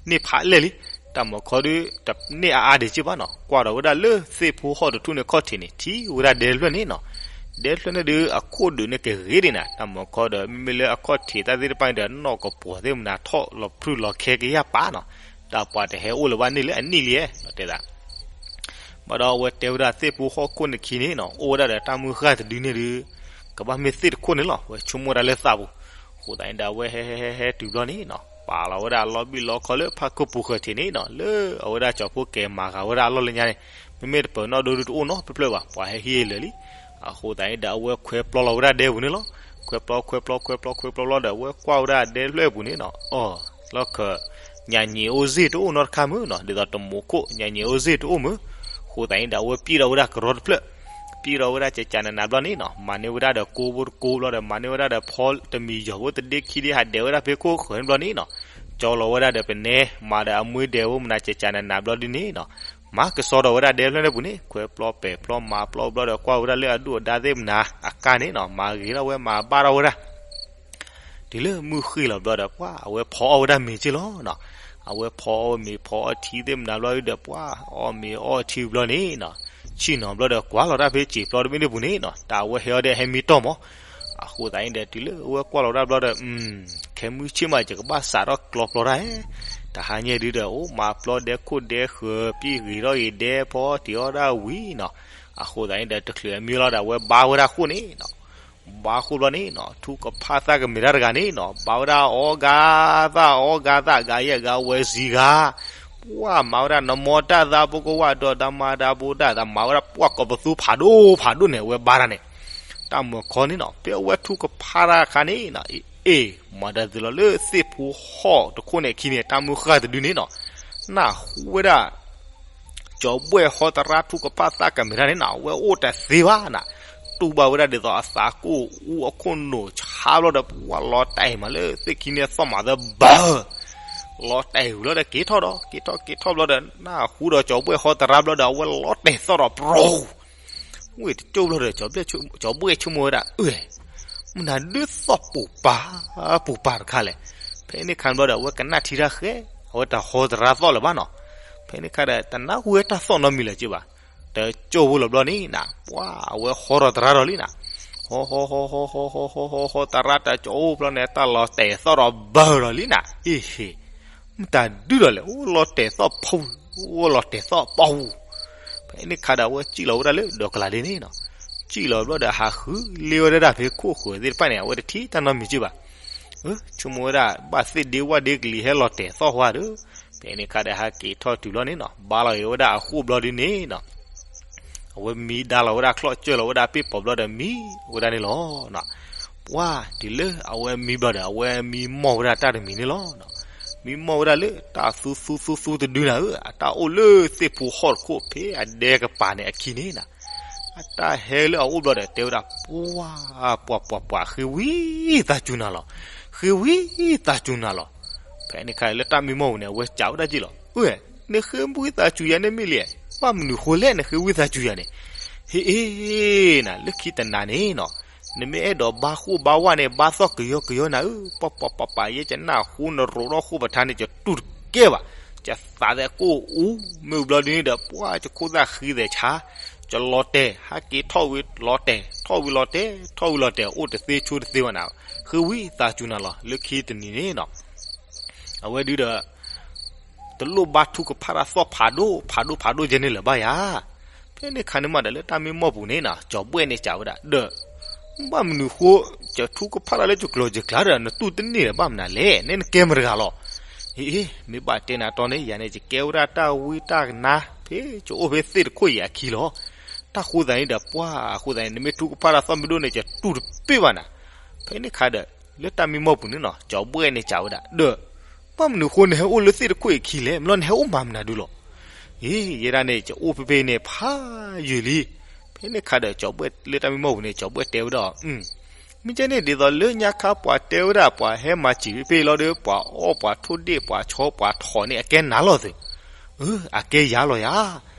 န့ၢ်ဖးလဲၢ်လံ. တၢ်မုာ်ခီဒီး တန့ၢ်အါအါဒံးက့ဘၣ်နီၤ ကွၢ်ဒီးဝဲဒၣ်လၢသ့ၣ်ဖိဟီၣ်တထူၣ်န့ၣ် ခီၣ်ထံးန့ၣ် ထံၣ်ဝဲဒၣ်ဒဲတဖျၢၣ်န့ၣ်နီၤ. ဒဲတဖျၢၣ်န့ၣ်ဒီး အခိၣ်ဒုးန့ၣ်ကဂ့ၤဒံးနၤ တၢ်မုာ်ခီဒီး မ့မ့ၢ်လၢအခီၣ်ထံးတၢ်သ့ၣ်တဖၣ်န့ၣ်ဒီး နီၣ်ကပှီၤသ့ၣ်မနၤ ထီၣ်လီၤဖရုၣ်လီၤခဲကယၢ်ပာ်နီၤ. တၢ်ပှၤတဟဲအိၣ်လၢၤဘၣ်န့ၣ်လၢအနံၣ်လံဧဲ တဲဒၣ် ဘၣ်ဒီးအဝဲတဲဝဲဒၣ်သ့ၣ်ဖိဟီၣ်ခိၣ်န့ၣ်ခံန့ၣ်နီၤ အိၣ်ဝဲဒၣ်ဒီးတၢ်မုၢ်ဃၢ်တဒုန့ၣ်ဒီး ကဘၣ်မ့ၢ်သ့ၣ်တခိၣ်န့ၣ်လီၤ ဝဲဆိကမိၣ်ဒၣ်လၢသးပူၤ. အဃိသတးန့ၣ်ဒီး အဝဲဟဲဟဲဟဲဟဲတုၤဘျီန့ၣ်နီၤ ပာ်လီၤဝဲဒၣ်အလီၢ်ဘံၣ်လီခီလၢဖၣ်ခိၣ်ပူၤဃၢၤထံးန့ၣ်နီၤ လၢအဝဲဒၣ်ကၠီၤဖိကဲၤမၤဂာ်ဝဲဒၣ်အလီၢ်လၢညါန့ၣ် မ့မ့ၢ်တပၢၤနီၣ်ဒိဒုတအိၣ်နီတဖျၢၣ်ဘၣ် ပှၤဟဲဟံးလၢာ်လံ. အဃိသတးန့ၣ်ဒီး အဝဲခွဲးပျီလီၤဝဲဒၣ်ဒဲပူၤန့ၣ်လီၤ. ခွဲးပျီခွဲးပျီခွဲးပျီခွဲးပျီဘျီဒီး အဝဲကွၢ်ဝဲဒၣ်ဒဲတဖျၢၣ်အပူၤန့ၣ်နီၤ အီ လီၢ်ခၢၣ် ညၣ်ညံၤအိၣ်စ့ၢ်တအိၣ်နီတခါမုၢ်နီၤ ဒ်သိးတမိၤခိၣ် ညၣ်ညံၤအိၣ်စ့ၢ်တအိၣ်မုၢ်. အဃိသတးန့ၣ်ဒီး အဝဲပျံၢ်ထီၣ်ဝဲဒၣ်ကရီတဖျၢၣ် ပျံၢ်ထီၣ်ဝဲဒၣ်ကကနနၤဘျီန့ၣ်နီၤ မၤန့ၢ်ဝဲဒၣ်ဒီးကိဖိတကိဘျီဒီး မၤန့ၢ်ဝဲဒၣ်ဒီးဖီတမံၤယီၤဖိတဒ့ခံဒ့ ဟးဒဲးဝဲဒၣ်ဖဲခိၣ်ဃၢၤန့ၣ်ဘျီန့ၣ်နီၤ ကၠီလီၤဝဲဒၣ်ဒီးပနဲ မၤဒီးအမွ့ဒဲးဝဲမနၤကကနနၤဘျီဒုန့ၣ်နီၤ မၤကစီဒီးဝဲဒၣ်ဒဲတဖျၢၣ်န့ၣ်ပူၤန့ၣ် ခွဲးပျီပဲာ်ပျီမၤပျီဘျီဒီး ကွၢ်ဝဲဒၣ်လၢအဒုၣ်အဒါသ့ၣ်မနၤအကါန့ၣ်နီၤ မၤဂ့ၤထီၣ်ဝဲမၤဘၣ်ထီၣ်ဝဲဒၣ် တုၤလၢမုၢ်ဃ့ၢ်လီၤဘျီဒီး ပှၤအဝဲဖီအီၣ်ဝဲဒၣ်မ့ၤက့ၢ်လီၤနီၤ. အဝဲဖီအီၣ်မ့ၤဖီအီၣ်ထံသ့ၣ်မနၤဘျီဒီး ပှၤအီၣ်မ့ၤအီၣ်ထံဘျီန့ၣ်နီၤ ဆ့ၣ်နီၤဘျီဒီး ကွၢ်လီၤတၢ်ဖဲစံာ်ပျီတဘ့ၣ်န့ၣ်ပူၤန့ၣ်နီၤ တၢ်အဝဲဟဲအီၤဒီးဟဲမံတီၢ်မး. အဃိသတးန့ၣ်ဒီး တုၤလၢအဝဲကွၢ်လီၤဝဲဒၣ်ဘျီဒီး ခဲမုၢ်ဆ့ၣ်မး ယကဘၣ်စးထီၣ်ကျီပျီတၢ်ဧဲ တဟါညါဒုဒီး အိၣ်မၤပျီဒဲခိၣ်ဒဲဃၢၤ ပံၣ်ဂ့ၤထီၣ်ဂ့ၤဒဲဖီ တ့ၤအီၣ်ဒၣ်ဝံၤနီၤ. အဃိသတးန့ၣ်ဒီး တချုးအမံလီၤဒီး အဝဲဘါဝဲဒၣ်ဃိၣ်န့ၣ်နီၤ. ဘါဃိၣ်ဘျီန့ၣ်နီၤ ထူကဖၣ်သၣ်ကမဲာ်တၢ်တဂၤန့ၣ်နီၤ ဘါဝဲဒၣ်အီၣ်ဂၤသၣ်အီၣ်ဂၤသၣ် ဂၤယဲၢ်ဂၤဝဲဆံဂၤ ပှၢ်မၤဝဲဒၣ်နမီတၢ်သး ပကဝၣ်ဒီး တၢ်မၤတၢ်ဖိတၢ်သး မၤဝဲဒၣ်ပှၢ်ကိးပသူဖးဒိၣ်ဖးဒိၣ်န့ၣ် အဝဲဘါတၢ်န့ၣ် တၢ်မုၢ်ခီန့ၣ်နီၤ ဖဲအဝဲထူကဖၣ်တၢ်အခါန့ၣ်နီၤ အ့ၣ် မၤတၢ်သ့လီၤလၢသ့ၣ်ဖိဟီၣ်တခိၣ်န့ၣ်အခံန့ၣ် တၢ်မုၢ်ဃၢ်တဒုန့ၣ်နီၤ နၢ်ဟူဝဲဒၣ် ကၠီၤဘှဲၣ်ဟီသရၣ်ထူကဖၣ်သၣ်ကမဲာ်တၢ်န့ၣ်နီၤ အဝဲအိၣ်တသ့ဘၣ်နီၤ တူၢ်ဘၣ်ဝဲဒၣ်ဒ်သိးအသးကိၣ်အူအခိၣ်နူာ်ဆါဘျီဒီး ပှၢ်လီၤတဲာ်မးလၢသ့ၣ်ခံန့ၣ်အသီၣ်မးသၢဘၢ လီၤတဲာ်ဝံၤလီၤဒီးက့ၤထီၣ်ဒီး က့ၤထီၣ်က့ၤထီၣ်ဘျီဒီး နၢ်ဟူဒီးကၠီၤဘှဲၣ်ဟီသရၣ်ဘျီဒီး အဝဲလီၤတဲာ်သီၣ်ဒီးပြီ ဝ့ၢ်တကၠိၢ်ဘျီဒီး ကၠီၤဘှဲၣ်ဆိကမိၣ်ဝဲဒၣ် အၢ မနုၤဒုးသီၣ်ပူၤပာ် ပူၤပာ်တခါလဲၣ်. ဖဲန့ၣ်ခါဘျီဒီး အဝဲကနၣ်ထံတၢ်ဃဲ အဝဲတဟီသရၣ်သီၣ်လၢၤဘၣ်နီၤ. ဖဲန့ၣ်ခါဒီး တနၢ်ဟူဝဲတၢ်သီၣ်နီတမံၤလၢၤက့ဘၣ်. တကၠိၢ်ဖိလီၤဘျီန့ၣ်နီၤ ပှၢ်အဝဲဟီထီၣ်သရၣ်ဒီးလံနီၤ. ဟီ ဟီ ဟီ ဟီ ဟီ ဟီ ဟီ ဟီ ဟီ သရၣ်တကၠိၢ်ဘျီန့ၣ် တၢ်လီၤတဲာ်သီၣ်ဒီးဘၢဒီးလံနီၤ. အ့ဟ့ မတၤဒုဒီးလဲၣ် အိၣ်လီၤတဲာ်သီၣ်ဖူ အိၣ်လီၤတဲာ်သီၣ်ပီၢ်ပူၤ. ဖဲန့ၣ်ခါဒီး အဝဲစံၣ်လီၤဝဲဒၣ်လၢဒီးကလးဒ့န့ၣ်နီၤ. စံၣ်လီၤဘျီဒီး ဟးဃုလ့ဝဲဒၣ်ဖဲခိၣ်ဃၢၤသ့ၣ်တဖၣ်န့ၣ် အဝဲတထံၣ်တၢ်နီတမံၤက့ဘၣ်. ဆိကမိၣ်ဝဲဒၣ် ဘၣ်သ့ၣ်ဒ့ဝၣ်ဒ့ကလံၤဟဲလီၤတဲာ်သီၣ်ဝဲဒီး ဖဲန့ၣ်ခါဒီး ဟးက့ၤထီၣ်တုၤလီၤန့ၣ်နီၤ ဘါလီၤက့ၤဝဲဒၣ်အဃိၣ်ဘျီဒ်န့ၣ်နီၤ အဝဲမံဒါလီၤဝဲဒၣ်ချီၣ် ကၢၢ်လီၤဝဲဒၣ်ပ့ၢ်ပီၤဘျီဒီးမံဝဲဒၣ်န့ၣ်လီၤ. ပှၢ်တုၤလၢအဝဲမံဘျီဒီး အဝဲမံမီၢ်ဝဲဒၣ်တၢ်တမံၤန့ၣ်လီၤ. မံမီၢ်ဝဲဒၣ်လၢတၢ်သူသူသူသူတဒုနၤဧၢ အတၢ်အိၣ်လၢသ့ၣ်ဖိဟီၣ်တခိၣ်ဖဲအဒဲကပၤန့ၣ်အခံန့ၣ်နီၤ. အတၢ်ဟဲလၢအအိၣ်ဘျီဒီး တဲဝဲဒၣ် ပှၢ် ပှၢ် ပှၢ် ဃ့ဝံသးစူၤနၤလီၤ. ဃ့ဝံသးစူၤနၤလီၤ. ဖဲန့ၣ်ခါလၢတၢ်မံမီၢ်ပူၤန့ၣ် အဝဲစံးဝဲဒၣ်က့လီၤ. အၢ နဃ့ဝံသးစူၤယၤန့ၣ်မ့ၢ်လံ, ဘၣ်မနုၤဃိလဲၣ် နဃ့ဝံသးစူၤယၤန့ၣ်. ဟ့ၣ်အ့ၣ်နၤ လၢခံတနၤန့ၣ်နီၤ, နမ့ၢ်အဲၣ်ဒိးဘါဃိၣ်ဘါဝါန့ၣ် ဘါသီၣ်ကယီကယီနၤဧၢ, ပှၢ်ပှၢ်ပှၢ်ပှၢ် ယဲယနၢ်ဟူနရိးထီၣ်ဃိၣ်ပထါန့ၣ် ယတူၢ်တကဲဘၣ်, ယသးသဲကိၣ်အူ, မ့ၢ်ဘျီဒ်န့ၣ်ဒီး ပှၢ် ယခိၣ်သၣ်ဃံသဲးဆါ, ယလီၤတဲာ် ဟဲက့ၤထီၣ်ဝံၤလီၤတဲာ် ထီၣ်ဝံၤလီၤတဲာ် ထီၣ်ဝံၤလီၤတဲာ် အိၣ်တသ့ဆိတသ့ဘၣ်နၤ, ဃ့ဝံသးစူၤနၤလီၤ လၢခံတနံၤန့ၣ်နီၤ အဝဲဒုဒီး တလိၣ်ဘၣ်ထူကဖၣ်တၢ်သီၣ်ဖးဒိၣ်ဖးဒိၣ်ဖးဒိၣ်ကဲန့ၣ်လၢၤဘၣ်ယၤ. ဖဲန့ၣ်ခါန့ၣ်မးဒီး လၢတၢ်မံမီၢ်ပူၤန့ၣ်နီၤ ကၠီၤဘှဲၣ်န့ၣ်စံးဝဲဒၣ်ဒီး, ဘၣ်မနုၤဃိ ယထူကဖၣ်တၢ်လၢယကျိၤယကျါဒီး နတူၢ်တန့ၢ်ဒီးဘၣ်မနုၤလဲၣ်, နကဲမတဂၤလီၤ. အ့ မ့ၢ်ဘၣ်တဲနၤတီန့ၣ် ယၤန့ၣ် ယကဲဝဲဒၣ်တၢ်ဝံတၢ်ကနါ ဖဲယအိၣ်ဖဲသ့ၣ်တခိၣ်အံၤအခံလီၤ. တၢ်ဃိသးန့ၣ်ဒီး ပှၢ်အဃိသးန့ၣ် နမ့ၢ်ထူကဖၣ်တၢ်သီၣ်မ့ၢ်ဒိၣ်န့ၣ် ယတူၢ်တပ့ၢ်ဘၣ်နၤ. ဖဲန့ၣ်ခါဒီး လၢတၢ်မံမီၢ်ပူၤန့ၣ်နီၤ ကၠီၤဘှဲၣ်န့ၣ်စံးဝဲဒၣ်ဒီး, ဘၣ်မနုၤဃိနဟဲအိၣ်လၢသ့ၣ်တခိၣ်အံၤအခံလဲၣ်, မ့ၢ်လီၤနဟဲအိၣ်မၤမနုၤဒုလီၤ. အ့ ယဲဒၣ်န့ၣ် ယအိၣ်ဖဲဖဲအံၤန့ၣ် ဖးယံာ်လံ. ဖဲန့ၣ်ခါဒီး ကၠီၤဘှဲၣ်လၢတၢ်မံမီၢ်ပူၤန့ၣ် ကၠီၤဘှဲၣ်တဲဝဲဒၣ်, မ့ၢ်ကဲန့ၣ် ဒ်သိးလၢညါခါပှၤတဲဝဲဒၣ် ပှၤဟဲမၤစံာ်ဖဲဖဲအံၤလီၤဒီး ပှၤအီၣ်ပှၤထိၣ်ဒ့ၣ် ပှၤဆီပှၤထိးန့ၣ် အကဲနၤလီၤသ့ၣ်. အကဲယၤလီၤယၤ.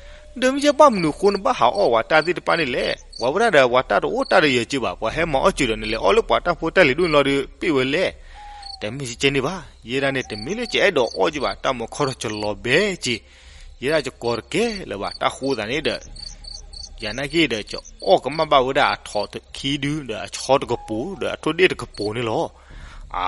ဒီးမ့ၢ်ကဲဘၣ်မနုၤဃိနဘၣ်ဟးအီၣ်ပှၤတၢ်သ့ၣ်တဖၣ်န့ၣ်လဲၣ်, ပှၤဝဲဒၣ်ဒီးပှၤတၢ်တအိၣ်တၢ်တယၢၤက့ဘၣ်, ပှၤဟဲမၤအီၣ်စၢၤဒီး နလဲၤအီၣ်လၢပှၤတၢ်ဖိတၢ်လံၤဒိၣ်န့ၣ်လီၤဒီး ပ့ၢ်ဝဲလဲၣ်. တမ့ၢ်ကဲန့ၣ်ဘၣ်, ယဲဒၣ်န့ၣ် တမ့ၢ်လၢယအဲၣ်ဒိးအီၣ်က့ဘၣ်, တၢ်မုၢ်ခီဒီးယလီၤဘဲက့, ယဲဒၣ်ယကိးတကဲလၢၤဘၣ်, တၢ်ဃိသးန့ၣ်ဒီး ယၤနာ်က့ဒီး ယအီၣ်ကမၣ်ဘၣ်ဝဲဒၣ်အထိးခံဒု ဒီးအဆီတကပူၤဒီးအထိၣ်ဒ့ၣ်တကပူၤန့ၣ်လီၤ. အါ,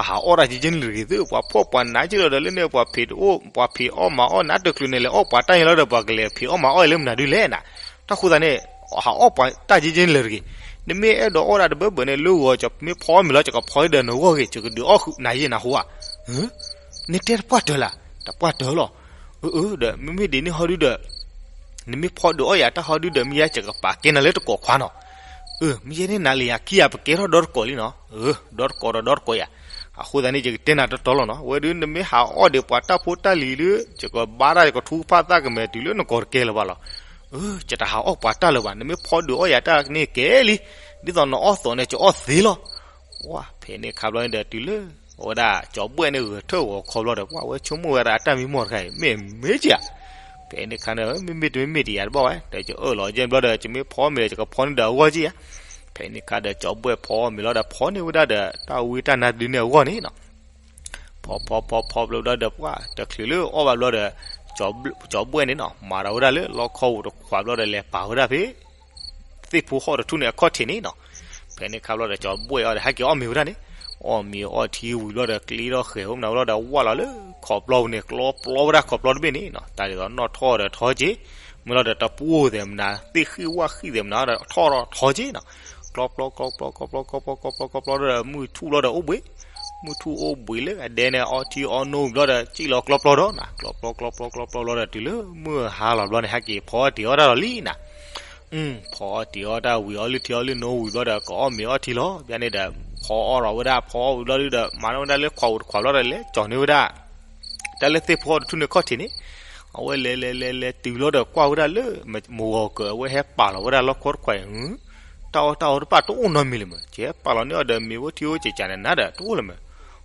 ဟးအီၣ်တၢ်က့ကဲန့ၣ်လၢၤဂ့ၤသ့ၣ်, ပှၤဖှီၣ်ပှၤနးက့လီၤဒီး လၢန့ၣ်ပှၤဖံးတအိၣ် ပှၤဖံးအီၣ်မၤအီၣ်နးတချုးန့ၣ် လဲၤအီၣ်ပှၤတၢ်ယဲလီၤဒီး ပှၤကလဲၤဖံးအီၣ်မၤအီၣ်လၢမနုၤဒုလဲၣ်နၤ. တၢ်ဃိသးန့ၣ် ဟးအီၣ်ပှၤတၢ်က့ကဲန့ၣ်လၢၤတဂ့ၤ. နမ့ၢ်အဲၣ်ဒိးအီၣ်ဒၣ်တဘၢဘၢန့ၣ် လၢဂီၤ ယမ့ၢ်ဖီအီၣ်မ့ၤလီၤ ယကဖီဒီးနဂီၢ်ဂ့ၤ, ယကဒုးအီၣ်နၤယဲနၤဟူဧါ. နတဲတပှၢ်တၢၢ်လၢ်, တပှၢ်တၢၢ်လီၤ. အၢ ဒီး မ့မ့ၢ်ဒ်န့ၣ်ဟီဒုဒီး နမ့ၢ်ဖီဒုးအီၣ်ယၤတၢ်ဟီဒုဒီး မ့ၢ်ယဲယကပာ်ကဲနၤလၢတကိးခွါနီၤ. အၢ မ့ၢ်ယဲန့ၣ်နၤလၢယၤခံဂၤ ပကဲထီၣ်ဒီတကိးလံနီၤ. အၢ ဒီတကိးဒီးဒီတကိးယၤ. အဃိသတးန့ၣ် ယကတဲနၤတီတီလီၤနီၤ. ဝဲဒု နမ့ၢ်ဟးအီၣ်ဒံးပှၤတၢ်ဖိတၢ်လံၤလၢ ယကဘါတၢ် ယကထူကဖၣ်သၣ်ကမဲာ်တုၤလၢနကိးတကဲလၢၤဘၣ်လီၤ. အၢ ယတဟးအီၣ်ပှၤတၢ်လၢၤဘၣ်, နမ့ၢ်ဖီဒုးအီၣ်ယၤတၢ်န့ၣ်ကဲလံ, ဒ်သိးနအီၣ်သိးန့ၣ် ကအီၣ်သ့လီၤ. ဝါ ဖဲန့ၣ်ခါဘျီန့ၣ်ဒီး တုၤလၢ အဝဲဒၣ်ကၠီၤဘှဲၣ်န့ၣ် ဂဲၤထၢၣ်ဂီၤခီဘျီဒီး ပှၤဝဲဆိကမိၣ်ဝဲဒၣ်အတၢ်မံမီၢ်တခါအံၤ မ့ၢ်မ့ၢ်ကဧါ. ဖဲန့ၣ်ခါန့ၣ် မ့မ့ၢ်တမ့မ့ၢ်တယၤတဘၣ်ဝဲ ဒီးယအၢၣ်လီၤယဲၢ်ဘျီဒီး ယမ့ၢ်ဖီမ့ၤဒီး ယကဖီန့ၢ်ဒီးအဂီၢ်ကဧါ. ဖဲန့ၣ်ခါဒီး ကၠီၤဘှဲၣ်ဖီမ့ၤလီၤဒီး ဖီန့ၢ်ဝဲဒၣ်ဒီး တၢ်ဝံတၢ်နါဒုန့ၣ်အဂီၢ်န့ၣ်နီၤ. ဖီဖီဖီဖီဘျီဒီး ပှၤတချုးလၢအီၣ်ဘၣ်ဘျီဒီး ကၠီၤဘှဲၣ်န့ၣ်နီၤ မၤဒီးဝဲဒၣ်လၢလီခီပူၤတခွးဘျီဒီး လဲၤပာ်ဝဲဒၣ်ဖဲ သ့ၣ်ဖိဟီၣ်တထူၣ်န့ၣ်အခီၣ်ထံးန့ၣ်နီၤ. ဖဲန့ၣ်ခါဘျီဒီး ကၠီၤဘှဲၣ်အီၤဒီး ဟဲက့ၤအီၣ်မ့ၤဝဲဒၣ်န့ၣ်, အီၣ်မ့ၤအီထံဝံၤဘျီဒီး ကျ့ထီၣ်ဃဲၤအိၣ်မနုၤဝဲလီၤဒီး ဝၢ်လီၤလၢခီးပျီပူၤန့ၣ် ကျီပျီဝဲဒၣ်ခီးပျီတဘ့ၣ်န့ၣ်နီၤ. တၢ်ဒ်သိးနီၣ်ထီၣ်ဒီးထီက့ၤ, မ့ၢ်လီၤဒီးတပူၤသဲးမနုၤ သ့ၣ်ဃံၣ်ဝၣ်ဃံၣ်သဲးမနုၤဒီး ထီၣ်ဒီးထီက့ၤနီၤ. ကျီပျီ ကျီပျီ ကျီပျီ ကျီပျီ ကျီပျီ ကျီပျီဒီး မုၢ်ထူၣ်လီၤဒီးအိၣ်ဘှံး, မုၢ်ထူၣ်အိၣ်ဘှံးလၢအဒဲန့ၣ် အီထံအီနိဝံၤဘျီဒီး စံၣ်လီၤကျီပျီ ကျီပျီ ကျီပျီ ကျီပျီလီၤဒီး တုၤလၢမုၢ်ဟါလီၤဘျီန့ၣ် ဟဲက့ၤဖီအီၣ်တ့ၤအီၣ်တၢ်လီၤလံနီၤ. ဖီအီၣ်တ့ၤအီၣ်တၢ်ဝံၤ အီလုၢ်ထံအီလုၢ်နိဝံၤဘျီဒီး ကအီၣ်မ့ၤအီထံလီၤ. ဘၣ်န့ၣ်ဒီး ဖီအီၣ်ထီၣ်ဝဲဒၣ် ဖီအီၣ်ဝံၤဘျီဒီး မၤထီၣ်ဝဲဒၣ်လၢခွးဧိၤတခွးဘျီဒီး လဲၤကၠီၤန့ၢ်ဝဲဒၣ် တၢ်လၢသ့ၣ်ဖိတထူၣ်န့ၣ်ခီၣ်ထံးန့ၣ်, အဝဲလဲၤလဲၤလဲၤလဲၤတုၤဘျီဒီး ကွၢ်ဝဲဒၣ်လၢ မုၢ်ဂီၤကၢၤ အဝဲဟဲပာ်လီၤဝဲဒၣ်လီၢ်ခီတခွးအံၤ, တၢ်အီၣ်တၢ်အီတဖၣ်တအိၣ်နီတမံၤလၢၤမး, ကဟဲပာ်လီၤန့ၢ်အီၤဒီး မ့ၤဝဲထံအိၣ်ကကးနးနးဒီး တအိၣ်လၢၤမး.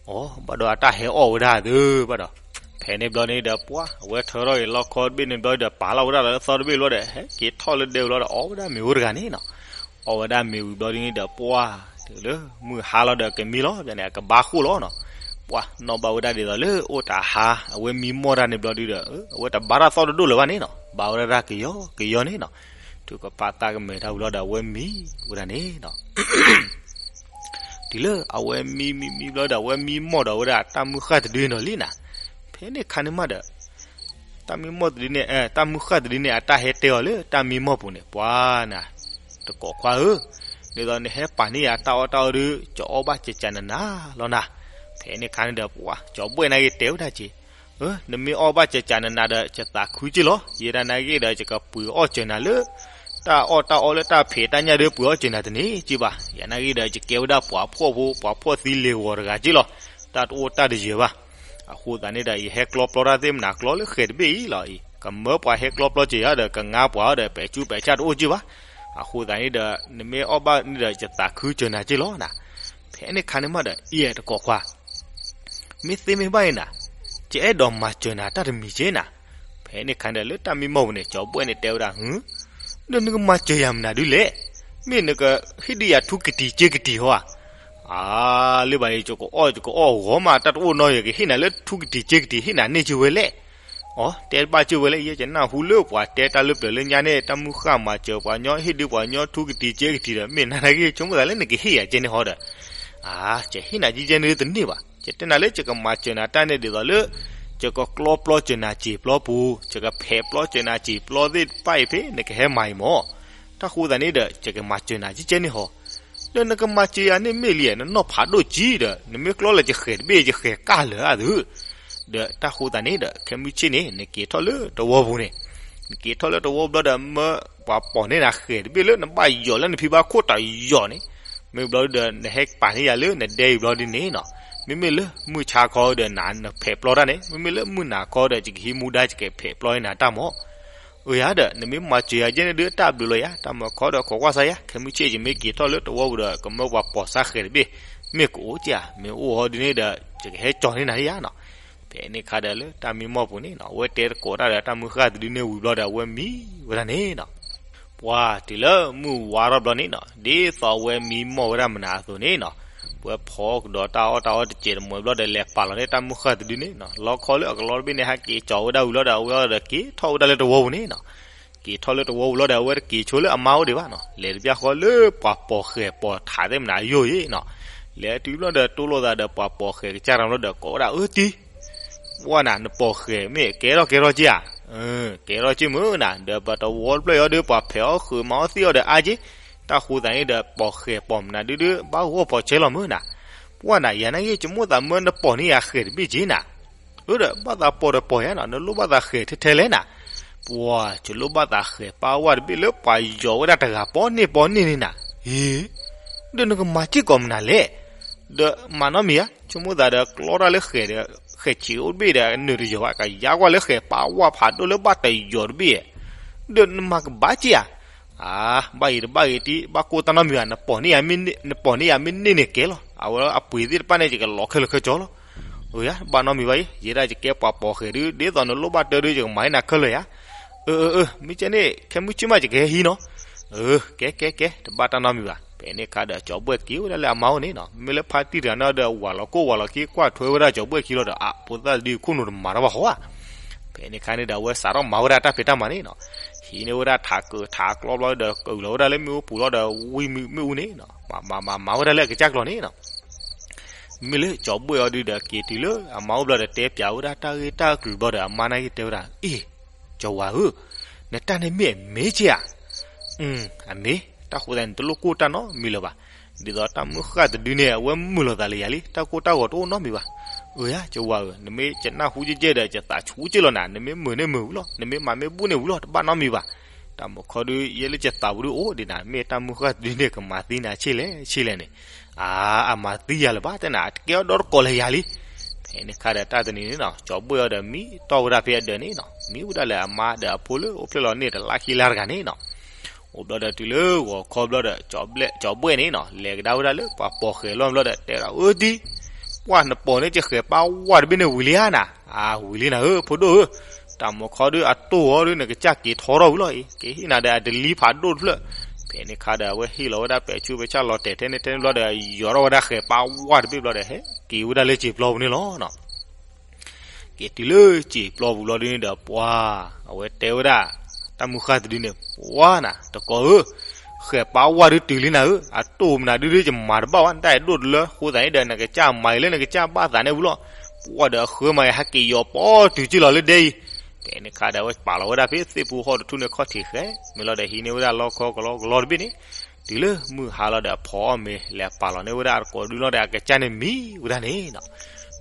အိ ဘၣ်ဒီးအတၢ်ဟဲအီၣ်ဝဲဒၣ်သ့ဘၣ်ဒီး, ဖဲန့ၣ်ဘျီန့ၣ်ဒီး ပှၢ် အဝဲထၢထီၣ်က့ၤလီၢ်ခီတဘ့ၣ်န့ၣ်ဘျီဒီး ပာ်လီၤဝဲဒၣ်လၢသီတဘ့ၣ်ဘျီဒီး ဟဲက့ၤထီၣ်လၢဒဲဝံၤလီၤဒီး အီၣ်ဝဲဒၣ်မ့ၤဝဲတဂၤန့ၣ်နီၤ. အီၣ်ဝဲဒၣ်မ့ၤဝံၤဘျီဒ်န့ၣ်ဒီး ပှၢ် တုၤလၢ မုၢ်ဟါလီၤဒီးကမံလီၤ ဘၣ်န့ၣ် အကဘါဃိၣ်လီၤနီၤ. ပှၢ် နီၣ်ဘၣ်ဝဲဒၣ်ဒ်သိးလၢအိၣ်တၢ်ဟါ အဝဲမံမီၢ်တၢ်န့ၣ်ဘျီဒ်ဒီး အဝဲတဘါတၢ်သီၣ်တဒိၣ်လၢၤဘၣ်န့ၣ်နီၤ, ဘါဝဲဒၣ်တၢ်ကယီကယီန့ၣ်နီၤ. ထုကဖၣ်သၣ်ကမဲာ်တၢ်ဝံၤလီၤဒီး အဝဲမံဝဲဒၣ်န့ၣ်နီၤ. တုၤလၢအဝဲမံမံမံဘျီဒီး အဝဲမံမီၢ်ဒီးဝဲဒၣ်တၢ်မုၢ်ဃၢ်တဒုနီၤလံနီၤ. ဖဲန့ၣ်ခါန့ၣ်မးဒီး တၢ်မံမီၢ်တဒုန့ၣ် တၢ်မုၢ်ဃၢ်တဒုန့ၣ် အတၢ်ဟဲတဲအီၤလၢတၢ်မံမီၢ်ပူၤန့ၣ်, ပှၢ်နၤ, တကိးခွါဧၢ, ဒ်သိးနဟဲပာ်န့ၢ်ယၤတၢ်အီၣ်တၢ်အီဒီး ကအီၣ်ဘၣ်ကကးနးနးလီၤနၤ. ဖဲန့ၣ်ခါန့ၣ်ဒီး ပှၢ် ကၠီၤဘှဲၣ်နာ်က့ၤတဲဝဲဒၣ်က့ၤ, နမ့ၢ်အီၣ်ဘၣ်ကကးနးနးဒီး ယသးခုက့ၢ်လီၤ. ယဲဒၣ်နာ်က့ၤဒီး ယကပှ့ၤအီၣ်စၢၤနၤလၢ တၢ်အီၣ်တၢ်အီလၢတၢ်ဖံးတၢ်ညၣ်ဒီး ပှ့ၤအီၣ်စၢၤနၤတန့ၢ်က့ၢ်ဘၣ်. ယနာ်က့ၤဒီး ယကဲဝဲဒၣ်ပှၤဖှီၣ်ဖိ ပှၤဖှီၣ်သံလ့ၤဂီၤတဂၤက့ၢ်လီၤ. တၢ်တအိၣ်တၢ်တယၢၤဘၣ်. အဃိသတးန့ၣ်ဒီး ယဟဲကျီပျီတၢ်သ့ၣ်မနၤကျီလၢဃဲၤတဘ့ၣ်အံၤလီၤအံၤ, ကမၢပှၤဟဲကျီပျီစၢၤယၤဒီး ကငါပှၤအီၤဒီး ပဲာ်ကူပဲာ်ဆၣ်တအိၣ်က့ၢ်ဘၣ်. အဃိသတးန့ၣ်ဒီး နမ့ၢ်အီၣ်ဘၣ်န့ၣ်ဒီး ယသးခုစၢၤနၤက့ၢ်လီၤနၤ. ဖဲန့ၣ်ခါန့ၣ်မးဒီး အံၤတကိးခွါ မ့ၢ်သ့မ့ၢ်ဘၣ်အံၤနၤ, ယအဲၣ်ဒိးမၤစၢၤနၤတၢ်တမံၤက့ၢ်နၤ. ဖဲန့ၣ်ခါန့ၣ်ဒီး လၢတၢ်မံမီၢ်ပူၤန့ၣ် ကၠီၤဘှဲၣ်န့ၣ်တဲဝဲဒၣ်, ဒီးနကမၤစၢၤယၤမနုၤဒုလဲၣ်. မ့ၢ်နကဟ့ၣ်ဒုးယၤထူကတံၤစ့ကတံၤဟီဧါ. အါ, လၢဘၣ်အံၤ ယကအီၣ်ယကအီၣ်ဂီၢ်မး တၢ်တအိၣ်နီတဂၤ ယကဟ့ၣ်နၤလၢထူကတံၤစ့ကတံၤ ဟ့ၣ်နၤန့ၢ်က့ၤဝဲလဲၣ်. အိ တဲတဘၣ်က့ၢ်ဝဲလၢ ယဲယနၢ်ဟူလၢပှၤတဲတၢ်လၢပျၢၤလၢညါန့ၣ် တၢ်မုၢ်ဃၢ်မၤစၢၤပှၤညီ ဟ့ၣ်ဒုးပှၤညီထူကတံၤစ့ကတံၤဒီး မ့ၢ်နၤနာ်က့ၤ ဆိကမိၣ်သးလၢနကဟ့ၣ်ယၤကဲန့ၣ်ဟီဒီး, အါ, ယဟ့ၣ်နၤကဲကဲန့ၣ်တန့ၢ်ဘၣ်. ယတဲနၤလၢယကမၤစၢၤနၤတၢ်န့ၣ်ဒ်သိးလၢ ယကကျီပျီစၢၤနၤစံာ်ပျီပူၤ, ယကဖဲးပျီစၢၤနၤစံာ်ပျီသ့ၣ်တဖၣ်အံၤဖဲ နကဟဲမၤအံၤမၢ်. တၢ်ဃိသးန့ၣ်ဒီး ယကမၤစၢၤနၤကဲကဲန့ၣ်ဟီ ဒီးနကမၤစၢၤယၤန့ၣ်မ့ၢ်လံ နနီၢ်ဖးဒိၣ်ကံဒီး နမ့ၢ်ကျီလၢယဃဲၤတဘ့ၣ် ယဃဲၤကၢ်လၢာ်အသး. ဒီးတၢ်ဃိသးန့ၣ်ဒီး ခဲမုၢ်ဆ့ၣ်န့ၣ် နက့ၤထီၣ်လၢတဝီပူၤန့ၣ်, နက့ၤထီၣ်လၢတဝီဘျီဒီး မၢပှၤပိာ်န့ၢ်နၤဃဲၤတဘ့ၣ်လၢနဘၣ်ယီၤလၢနဖံဘၣ်ခိၣ်တယီၤန့ၣ်, မ့ၢ်ဘျီဒီးနဟဲပာ်န့ၢ်ယၤလၢနဒဲအံၤဘျီဒ်န့ၣ်နီၤ. မ့မ့ၢ်လၢမုၢ်ဆါခီဒီးနၤနဖဲးပျီတၢ်န့ၣ်, မ့မ့ၢ်လၢမုၢ်နၤခီဒီး ယကဟံးမူဒါ ယကဖဲးပျီန့ၢ်နၤတၢ်မၢ်. အၢယၤဒီး နမ့ၢ်မၤစၢၤယၤကဲန့ၣ်ဒုး တၢ်ဘျုးလီၤယၤ, တၢ်မၤခီဒီးခိးကွၢ်စါယၤ, ခဲမုၢ်ဆ့ၣ်ယမ့ၢ်က့ၤထီၣ်လၢတဝီပူၤဒီး ကမၢပှၤပိာ်စါဃဲၤတဘ့ၣ်, မ့ၢ်ကအိၣ်က့ဧါ, မ့ၢ်အိၣ်ဟီဒ်န့ၣ်ဒီး ယကဟဲကၠီၤန့ၢ်နၤယၤနီၤ. ဖဲန့ၣ်ခါဒီးလၢတၢ်မံမီၢ်ပူၤန့ၣ်နီၤ အဝဲတဲသကိးတၢ်ဒီးတၢ်မုၢ်ဃၢ်တဒုန့ၣ်ဝံၤဘျီဒီး အဝဲမံဝဲဒၣ်န့ၣ်နီၤ. ပှၢ်တုၤလၢမုၢ်ဝါထီၣ်ဘျီန့ၣ်နီၤ ဒ်သိးအဝဲမံမီၢ်ဝဲဒၣ်မနုၤအသိးန့ၣ်နီၤ, ပှၤဖီကဒီးတၢ်အီၣ်တၢ်အီတစဲးတမှဲၤဘျီဒီး လဲၤပာ်လီၤန့ၢ်တၢ်မုၢ်ဃၢ်တဒုန့ၣ်နီၤ, လီခီလၢအကလီတဘ့ၣ်န့ၣ် ဟဲက့ၤကၠီၤဝဲဒၣ်ဝံၤလီၤဒီး အဝဲဒီးက့ၤထီၣ်ဝဲဒၣ်လၢတဝီပူၤန့ၣ်နီၤ. က့ၤထီၣ်လၢတဝီပူၤလီၤဒီး အဝဲတက့ၤဆိလၢအမါအိၣ်ဒံးဘၣ်နီၤ, လဲၤတဘျီဃီလၢပှၤပိာ်ဃဲၤပိာ်ထးသ့ၣ်မနုၤအယိာ်အံၤနီၤ, လဲၤတုၤဘျီဒီးတိၢ်လိာ်သးဒီးပှၤပိာ်ဃဲၤကစၢ်တဘျီဒီး ကိးဝဲဒၣ်အၢတံၤ ပှၢ်နၤ နပိာ်ဃဲၤမ့ၢ်ကဲထီၣ်ကဲထီၣ်က့ဧါ, ကဲထီၣ်က့မုၢ်နၤ, ဒီးပတဝီတဖျၢၣ်အံၤဒီး ပှၤဖဲးအီၣ်ဃုာ်မၤအီၣ်သံအီၣ်ဒီးအါက့, တၢ်ဃိသးန့ၣ်ဒီး ပိာ်ဃဲၤပိာ်မနုၤဒုဒု ဘၣ်ဂီၢ်ပိာ်ဆဲလီၤမုၢ်နၤ. ပှၢ်နၤ ယၤနာ်က့ ယမိၣ်သးမၢနပိာ်န့ၢ်ယၤဃဲၤတဘ့ၣ်က့နၤ. အၢဒီး ဘၣ်သးပိာ်ဒီးပိာ်ယၤနီၤ, နလိၣ်ဘၣ်သးဃဲၤထဲထဲလဲၣ်နၤ. ပှၢ် ယလိၣ်ဘၣ်သးဃဲၤပာ်ဝဲတဘ့ၣ်လၢပှၤယီၤဝဲဒၣ်တဂၤပိာ်န့ၢ်ပိာ်န့ၢ်န့ၣ်နၤ. အ့ ဒီးနကမၤစ့ၢ်ကီးမနုၤလဲၣ်. ဒီးမၤနီတမံၤဧါ, ဆိကမိၣ်သးဒီးကျီတၢ်လၢဃဲၤဒီး ဃဲၤဆံးအိၣ်တဘ့ၣ်ဒီး နၢၤတယီၤဘၣ် ကယါကွၢ်လၢဃဲၤပာ်ဝဲဖးဒိၣ်လၢဘၣ်တယီၤတဘ့ၣ်, ဒီးနမၤကဘၣ်က့ဧါ. အါ ဘၣ်ဂ့ၤတဘၣ်ဂ့ၤတံၢ် ဘၣ်ကိၢ်တၢ်နီတမံၤဘၣ်, နပိာ်န့ၢ်ယၤမ့ၢ်န့ၢ်န့ၣ်ကဲလီၤ. အဝဲအပှ့ၤသ့ၣ်တဖၣ်န့ၣ် ယကလီၤခဲလၢာ်ခဲဆ့လီၤ. အၢယၤ ဘၣ်နီတမံၤဘၣ်အံၤ, ယဲဒၣ်ယကဲပှၤပိာ်ဃဲၤဒု ဒ်သိးနလိၣ်ဘၣ်တၢ်ဒု ယကမၤန့ၢ်နၤခဲလၢာ်ယၤ. အၢ အၢ အၢ မ့ၢ်ကဲန့ၣ် ခဲမုၢ်ဆ့ၣ်မး ယကဟဲဟံးနီၤ. အၢ ကဲ ကဲ ကဲ တဘၣ်တၢ်နီတမံၤဘၣ်. ဖဲန့ၣ်အခါဒီး ကၠီၤဘှဲၣ်က့ၤဝဲဒၣ်လၢအမါအိၣ်န့ၣ်နီၤ, မ့ၢ်လၢဖါတံၢ်တဂၤန့ၣ်ဒီး ဝၤလီၤကိၢ်ဝၤလီၤခံ ကွၢ်ထွဲဝဲဒၣ်ကၠီၤဘှဲၣ်ခံလီၤဒီး အဖိသၣ်တဒု ခိၣ်နူာ်တမၤတၢ်ဘၣ်ဟီဧါ. ဖဲန့ၣ်အခါန့ၣ်ဒီး အဝဲစးထီၣ်မၤဝဲဒၣ်တၢ်ဖံးတၢ်မၤန့ၣ်နီၤ, ဟံးန့ၢ်ဝဲဒၣ်ထးကၢၤထးကျီဘျီဒီး အုးလီၤဝဲဒၣ်လၢမ့ၣ်အူပူၤလီၤဒီး ဝံမ့ၣ်အူန့ၣ်နီၤ, မၤ မၤ မၤ မၤဝဲဒၣ်လၢအကစၢ်ကျီၤန့ၣ်နီၤ. မ့မ့ၢ်လၢကၠီၤဘှဲၣ်အီၤဒုဒီးက့ၤတုၤလၢအမါအိၣ်ဘျီဒီးတဲပၠးဝဲဒၣ်တၢ်ဂ့ၢ်တၢ်အကလုာ်ဘျီဒီး အမါန့ၣ်က့ၤတဲဝဲဒၣ်, အ့ၣ်, ကၠီၤဝါဧၢ, နတၢ်န့ၣ်မ့ၢ်အမ့ၢ်က့ဧါ. အမ့ၢ်, တၢ်ဃိသတးန့ၣ် တလိၣ်ကိၢ်တၢ်နီတမံၤလၢၤဘၣ်. ဒ်သိးတၢ်မုၢ်ဃၢ်တဒုန့ၣ် အဝဲမုာ်လိာ်သးလၢယၤလံ, တၢ်ကိၢ်တၢ်ဂီၤတအိၣ်နီတမံၤဘၣ်. အၢယါ ကၠီၤဝါဧၢ, နမ့ၢ်ကနၣ်ဟူကဲကဲဒီး ယသးဆူက့လီၤနၤ, နမ့ၢ်မုာ်န့ၢ်မုာ်ဝံၤလီၤ, နမ့ၢ်မၤမ့ၢ်ဘူၣ်န့ၢ်ဝံၤလီၤ, တဘၣ်နီတမံၤဘၣ်. တၢ်မုၢ်ခီဒု ယဲလၢယသးပူၤဒုအိၣ်ဒံးနၤ, မ့ၢ်တၢ်မုၢ်ဃၢ်တဒုန့ၣ် ကမၤသံနၤဆ့လဲၣ်ဆ့လဲၣ်န့ၣ်. အါ, အမၤသံယၤလၢၤဘၣ်တဲနၤ, အတကဲအီၤဒီတကိးလၢၤယၤလံ. ဖဲန့ၣ်ခါဒီးတၢ်တနံၤန့ၣ်နီၤ, ကၠီၤဘှဲၣ်အီၤဒီးမံတီၢ်ဝဲဒၣ်ဖဲအဒၢးန့ၣ်နီၤ, မံဝဲဒၣ်လၢအမါဒီးအဖိလၢအိၣ်ဖျဲၣ်လီၤန့ၣ်တလါခံလါတဂၤန့ၣ်နီၤ. အိၣ်ဘျီဒီးတုၤလၢဂီၤခီဘျီဒီး ကၠီၤဘှဲၣ်န့ၣ်နီၤ လဲၤကဒါဝဲဒၣ်လၢပှၤပိာ်ဃဲၤလီၢ်ဘျီဒီး တဲဒၣ်အၢတံၢ်, ပှၢ်နပိာ်န့ၢ်ကဃဲၤပၢ်ဝါတဘ့ၣ်န့ၣ်ဝံၤလံဧါနၤ. အါ, ဝံၤလံနၤဧၢ ဖိဒိၣ်ဧၢ, တၢ်မုၢ်ခီဒုအတိၢ်အီၤဒု နကစၢ်က့ၤထီထီၣ်ဝံၤလီၤအံၤ, က့ၤဟ့ၣ်နၤဒီးအတလံဖးဒိၣ်တဖျၢၣ်. ဖဲန့ၣ်ခါဒီးအဝဲဟ့ၣ်လီၤဝဲဒၣ်ပဲာ်ဆူပဲာ်ဆၣ်လီၤတဲာ်ထဲန့ၣ်ထဲန့ၣ်ဘျီဒီး ယီၤထီၣ်ဝဲဒၣ်ဃဲၤပၢ်ဝါတဘ့ၣ်ဘျီဒီး ဟဲက့ၤဝဲဒၣ်လၢစံာ်ပျီပူၤန့ၣ်လီၤနီၤ. က့ၤတုၤလၢစံာ်ပျီပူၤလီၤဒုန့ၣ်ဒီးပှၤ, အဝဲတဲဝဲဒၣ်, တၢ်မုၢ်ဃၢ်တဒုန့ၣ်, ပှၢ်နၤ တကိးဧၢ, ဃဲၤပၢ်ဝါဒုတုၤလံနၤဧၢ, အတိၢ်မနုၤဒုဒုယမၤတဘၣ်ဘၣ်, နတၢ်အဲၣ်ဒိၣ်တလၢဃိသးန့ၣ်ဒီး နကစၢ်မၤအံၤလၢနကစၢ်ဘၣ်သးန့ၣ်ဝံၤလီၤ. ပှၢ်ဒီးအဃၢမၤအံၤ ဟဲက့ၤယီၤပီတုၤက့လီၤလၢဒဲအံၤ. ဖဲန့ၣ်ခါဒီးအဝဲပာ်လီၤဝဲဒၣ်ဖဲသ့ၣ်ဖူဟီၣ်တထူၣ်န့ၣ်ခီၣ်ထံးဃဲ, မ့ၢ်လီၤဒီးဟံးန့ၢ်ဝဲဒၣ်လီခီကလီကလီတဘ့ၣ်န့ၣ်, တုၤလၢမုၢ်ဟါလီၤဒီးဖီအီၣ်မ့ၤ လဲၤပာ်လီၤန့ၢ်ဝဲဒၣ်တကိးဒုလီၤဒီး အကစၢ်န့ၣ်မံဝဲဒၣ်န့ၣ်နီၤ.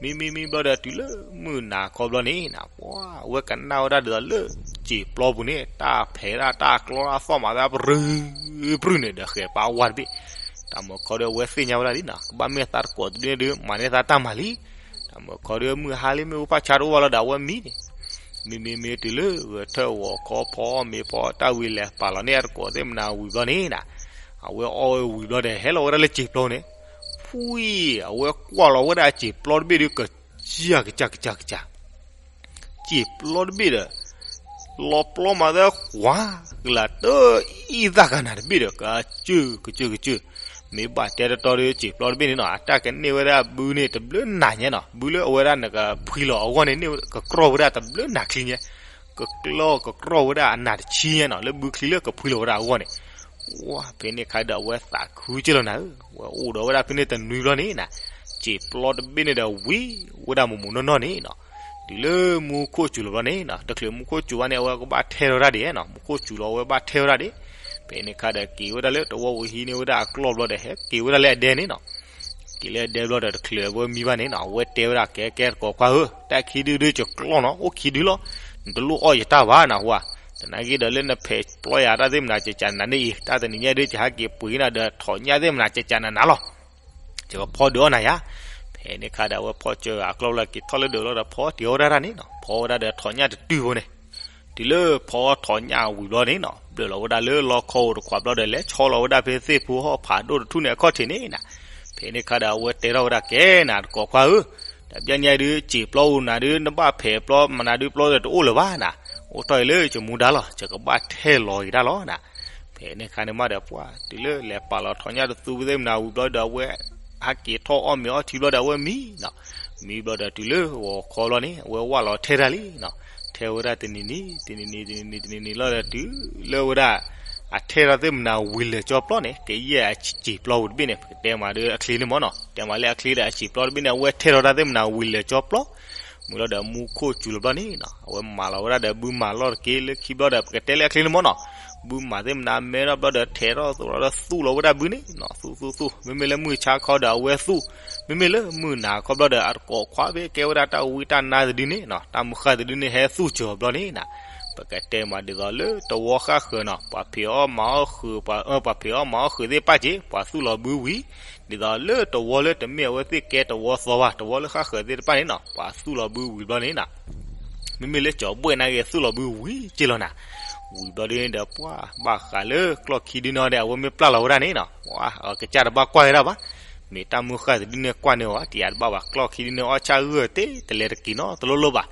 မံမံမံဘျီဒီးတုၤလၢမုၢ်နၤခီဘျီန့ၣ်နီၤ, ပှၤအဝဲကနၣ်ဝဲဒၣ်ဒ်သိးလၢစံာ်ပျီပူၤန့ၣ် တၢ်ဖဲးဒၣ်တၢ်ကျီတၢ်သီၣ်မးသး ပြူၤပြူၤန့ၣ်ဒီးဃဲၤပၢ်ဝါတဘ့ၣ်. တၢ်မုၢ်ခီဒီးအဝဲသ့ၣ်ညါဝဲဒၣ်လံနီၤ, ကဘၣ်မ့ၢ်သးတကိးတဒုန့ၣ်ဒု မၤန့ၢ်သးတၢ်မၤလံ. တၢ်မုၢ်ခီဒီးမုၢ်ဟါလံ မ့ၣ်အူဖၣ်ဆါတအိၣ်ဘၣ်လီၤဒီးအဝဲမံန့ၣ် မ့မ့မ့ၢ်တုၤလၢဂဲၤထၢၣ်ဂီၤခီဖီအီၣ်မ့ၤဖီအီၣ်တၢ်ဝံၤလဲၤပာ်လီၤန့ၢ်အတကိးသ့ၣ်မနၤဝံၤဘျီန့ၣ်နီၤ, အဝဲအီၣ်ဝဲဝံၤဘျီဒီး ဟဲလီၤဝဲဒၣ်လၢစံာ်ပျီန့ၣ်, ဖှံ, အဝဲကွၢ်လီၤဝဲဒၣ်အစံာ်ပျီတဘ့ၣ်ဒီး ကစၢ်ကစၢ်ကစၢ်ကစၢ် စံာ်ပျီတဘ့ၣ်ဒီး လီၤပျီမးသဲ ကွၢ်ကလၤတအံၣ်သၣ်ဂၤနၤတဘ့ၣ်ဒီး ကစၢ်ကစၢ်ကစၢ်, မ့ၢ်ဘၣ်တဲတတီဒီး စံာ်ပျီတဘ့ၣ်န့ၣ်နီၤ အတၢ်ကန့ၢ်ဝဲဒၣ်ဘုန့ၣ်တဘျုးနၤညါနီၤ, ဘုလၢအဝဲဒၣ်နကဖှံလီၤအဂီၢ်န့ၣ် န့ၢ်ကကြီၢ်ဝဲဒၣ်တဘျုးနၤချံညါ, ကကြီၢ်ကကြီၢ်ဝဲဒၣ်အနးတဆံညါနီၤ လၢဘုချံလၢကဖှံလီၤဝဲဒၣ်အဂီၢ်န့ၣ်. ဝါ ဖဲန့ၣ်ခါဒီးအဝဲသးခုက့လီၤနၤဧၢ, ဝဲအိၣ်ဒီးဝဲဒၣ်ဖဲန့ၣ်တနွံဘျီန့ၣ်နီၤ, စံာ်ပျီတဘ့ၣ်န့ၣ်ဒီးဝံၤဝဲဒၣ်မိၢ်မိၢ်နီၢ်နီၢ်န့ၣ်နီၤ, တုၤလၢမူခိၣ်စူၤလီၤဘျီန့ၣ်နီၤ, တချုးမူခိၣ်စူၤဘၣ်န့ၣ် အဝဲကဘၣ်ထဲထီၣ်တၢ်ဒံးနီၤ, မူခိၣ်စူၤလီၤအဝဲဘၣ်ထဲထီၣ်တၢ်ဒံး. ဖဲန့ၣ်ခါဒီးက့ၤဝဲဒၣ်လၢတဝီပူၤဟံးန့ၢ်ဝဲဒၣ်အကျီၢ်ဘျီဒီး ဟဲက့ၤဝဲဒၣ်လၢအဒဲန့ၣ်နီၤ က့ၤလၢအဒဲဘျီဒီးတချုးအဝဲမံဘၣ်န့ၣ်နီၤ, အဝဲတဲဝဲဒၣ်ကဲကဲတကိးခွါဧၢ, တၢ်ခံဒုဒုကကျီၢ်နီၤ အိၣ်ခံဒုလီၤ, နတလိၣ်အီၣ်ယတၢ်ဘၣ်နဟူဧါ, သနာ်က့ဒီးလၢနဖဲးပျီယၤတၢ်သ့ၣ်မနၤကကးနၤန့ၣ်အံၤ တၢ်တနံၤညါဒုကဟဲက့ၤပှ့ၤနၤဒီးထိးညၣ်သ့ၣ်မနၤကကးနၤနၤလီၤ. ယကဖီဒုးအီၣ်နၤယါ. ဖဲန့ၣ်ခါဒီးအဝဲဖီစၢၤအကျီၢ်ဘျီက့ၤထီၣ်လၢဒၢးလီၤဒီးဖီတ့ၢ်အီၣ်ဝဲဒၣ်တၢ်န့ၣ်နီၤ, ဖီဝဲဒၣ်ဒီးထိးညၣ်တတုၤဖိန့ၣ် တုၤလၢဖီထိးညၣ်ဝံၤဘျီန့ၣ်နီၤ, ဘျၢၣ်လီၤဝဲဒၣ်လၢလီခီအိၣ်တခွးဘျီဒီး လဲၤဆီလီၤဝဲဒၣ်ဖဲသ့ၣ်ဖိဟီၣ်ဖးဒိၣ်တထူၣ်န့ၣ်အခီၣ်ထံးန့ၣ်နီၤ. ဖဲန့ၣ်ခါဒီးအဝဲတဲထီၣ်ဝဲဒၣ်ကဲနၤတကိးခွါဧၢ, တဘျီညါဒုး စံာ်ပျီပူၤနၤဒုး နဘၣ်ဖဲးပျီမနၤဒုးပျီဒီးတအိၣ်လၢၤဘၣ်နၤ, အိၣ်ထီၣ်အံၤလၢယမူဒါလီၤ, ယကဘၣ်ထဲလီၤက့ၤတၢ်လီၤနၤ. ဖဲန့ၣ်ခါန့ၣ်မးဒီးပှၤ တုၤလၢလဲၤပာ်လီၤထိးညၣ်တသူသ့ၣ်မနၤဝံၤဘျီဒီးအဝဲ ဟဲက့ၤထီၣ်အီၣ်မ့ၤအီထံဘျီဒီးအဝဲမံနီၤ. မံဘျီဒီးတုၤလၢဂီၤခီလီၤန့ၣ် အဝဲဝၢ်လီၤထဲတၢ်လံနီၤ. ထဲဝဲဒၣ်တနံၤနံၤ တနံၤနံၤ တနံၤနံၤ တနံၤနံၤလီၤဒီးတုၤလၢဝဲဒၣ် အထဲထီၣ်သ့ၣ်မနၤဝံၤလၢာ်ကၠီပျီန့ၣ် ကယဲၢ်အစံာ်ပျီပူၤတဘ့ၣ်န့ၣ် ပကတဲမးဒုးအချ့န့ၣ်မးနီၤ. တဲမးလၢအချ့ဒီးအစံာ်ပျီတဘ့ၣ်န့ၣ် အဝဲထဲထီၣ်တၢ်သ့ၣ်မနၤဝံၤလၢာ်ကၠီပျီ မုၢ်လီၤဒီးမူခိၣ်စူၤလီၤဘျီန့ၣ်နီၤ အဝဲမၤလီၤဝဲဒၣ်ဒီးဘုမၤလီၢ်တက့ၢ်လၢခံဘျီဒီး ပကတဲလၢအချ့န့ၣ်မးနီၤ. ဘုမၤသ့ၣ်မနၤမဲထီၣ်ဘျီဒီးထဲထီၣ်သိးလီၤဒီးသူၣ်လီၤဝဲဒၣ်ဘုန့ၣ်နီၤ သူၣ်သူၣ်သူၣ် မ့မ့ၢ်လၢမုၢ်ဆါခီဒီးအဝဲသူၣ် မ့မ့ၢ်လၢမုၢ်နၤခီဘျီဒီး အတကိးခွါဖဲကဲဝဲဒၣ်တၢ်ဝံတၢ်နါတဒုန့ၣ်နီၤ တၢ်မုၢ်ဃၢ်တဒုန့ၣ် ဟဲသူၣ်စၢၤဘျီန့ၣ်နီၤ ပကတဲမးဒ်သိးလၢတဝီဃၣ်ဃၢၤနီၤ ပှၤဖံးအီၣ်မၤအီၣ်ဃုာ် ပှၤဖံးအီၣ်မၤအီၣ်ဃုာ်သ့ၣ်တဖၣ်က့ၤ ပှၤသူၣ်လီၤဘုဝံၤ ဒ်သိးလၢတဝီလၢတမ့ၢ်အဝဲသ့ၣ်ကဲတဝီသီဘၣ် တဝီလၢဃၣ်ဃၢၤသ့ၣ်တဖၣ်န့ၣ်နီၤ ပှၤသူၣ်လီၤဘုဝံၤဘျီန့ၣ်နီၤ မ့မ့ၢ်လၢကၠီၤဘှဲၣ်နာ်က့ၤသူၣ်လီၤဘုဝံၤက့လီၤနၤ ဝံၤဘျီဒုန့ၣ်ဒီးပှၤဘၣ်ဃးလၢကျီၢ်ခံဒုန့ၣ်ဒီး အဝဲမ့ၢ်ပျၢ်လီၤဝဲဒၣ်န့ၣ်နီၤ ပှၤကစၢ်တဘၣ်ကွၢ်ဝဲဒၣ်ဘၣ် မ့ၢ်တၢ်မုၢ်ဃၢ်တဒုန့ၣ်ကွၢ်န့ၢ်အီၤ တယၤတဘၣ်ဘၣ် ကျီၢ်ခံဒုန့ၣ်အီၣ်ဆၣ်ဂၢၢ်တ့ တလဲၤတက့ၤနီတလိၣ်လိၣ်ဘၣ်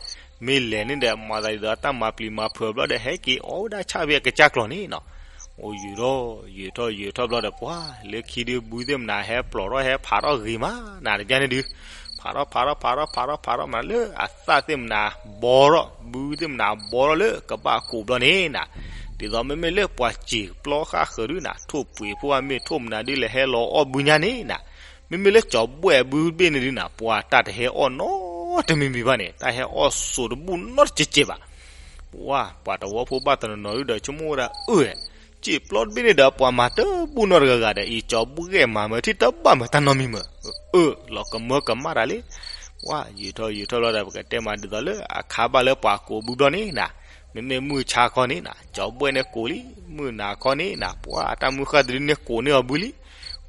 မ့ၢ်လဲၤန့ၣ်ဒီး မၤသးဒ်သိးတၢ်မၤပျံၤမၤဖုးဘျီဒီး ဟဲက့ၤအီၣ်ဝဲဒၣ်ဆၣ်ဖဲအကစၢ်ကျီၢ်န့ၣ်နီၤ အိၣ်ယုာ်ထီၣ် ယုာ်ထီၣ် ယုာ်ထီၣ်ဘျီဒီးပှၤ လၢခံဒု ဘုသ့ၣ်မနၤဟဲပျီၢ်ထီၣ် ဟဲဖးထီၣ်ဂ့ၤမး နၤတဘျီန့ၣ်ဒု ဖးထီၣ် ဖးထီၣ် ဖးထီၣ် ဖးထီၣ် ဖးထီၣ်မးလၢအသၣ်သ့ၣ်မနၤဘီထီၣ် ဘုသ့ၣ်မနၤဘီထီၣ်လၢကဘၣ်ကိးဘျီန့ၣ်နီၤ ဒ်သိးမ့မ့ၢ်လၢပှၤစံာ်ပျီဃၣ်ဃၢၤဒုနီၤ ထိၣ်ပှ့ၤဖိအမ့ၢ်ထိၣ်မနၤဒုလဲၤဟဲလီၤအီၣ်ဘုညါန့ၣ်နီၤ မ့မ့ၢ်လၢကၠီၤဘှဲၣ်အဘုဘ့ၣ်န့ၣ်ဒုးနၤ ပှၤတၢ်တဟဲအီၣ်နီတမံၤမံၤဘၣ်န့ၣ် တၢ်ဟဲအီၣ်စိာ်တဘူၣ်နီတစဲးကဲးဘၣ်. ပှၤ ပှၤတဝီဖိဘၣ်တနီၤနီၤဒုးဒီး ဆိကမိၣ်ဝဲဒၣ်အၢ စံာ်ပျီတဘ့ၣ်န့ၣ်ဒီး ပှၤမၤတဘူၣ်နီတဂၤဂၤဒီး အံၤကၠီၤဘှဲၣ်မၤမၢထံၣ်တဘၣ်မၢတၢ်နီတမံၤမၢ အၢ လီၤကမၢကမၣ်တၢ်လံ. ပှၤ ယုာ်ထီၣ်ယုာ်ထီၣ်ဘျီဒီး ပကတဲမးဒ်သိးလၢအခါဘၣ်လၢပှၤကိးဘုဘျီန့ၣ်နၤ မ့မ့ၢ်မုၢ်ဆါခီန့ၣ်နၤ ကၠီၤဘှဲၣ်န့ၣ်ကိးလံ, မုၢ်နၤခီန့ၣ်နၤ ပှၤအတၢ်မုၢ်ဃၢ်တဒုန့ၣ်ကိးန့ၢ်အီၤဘုလံ.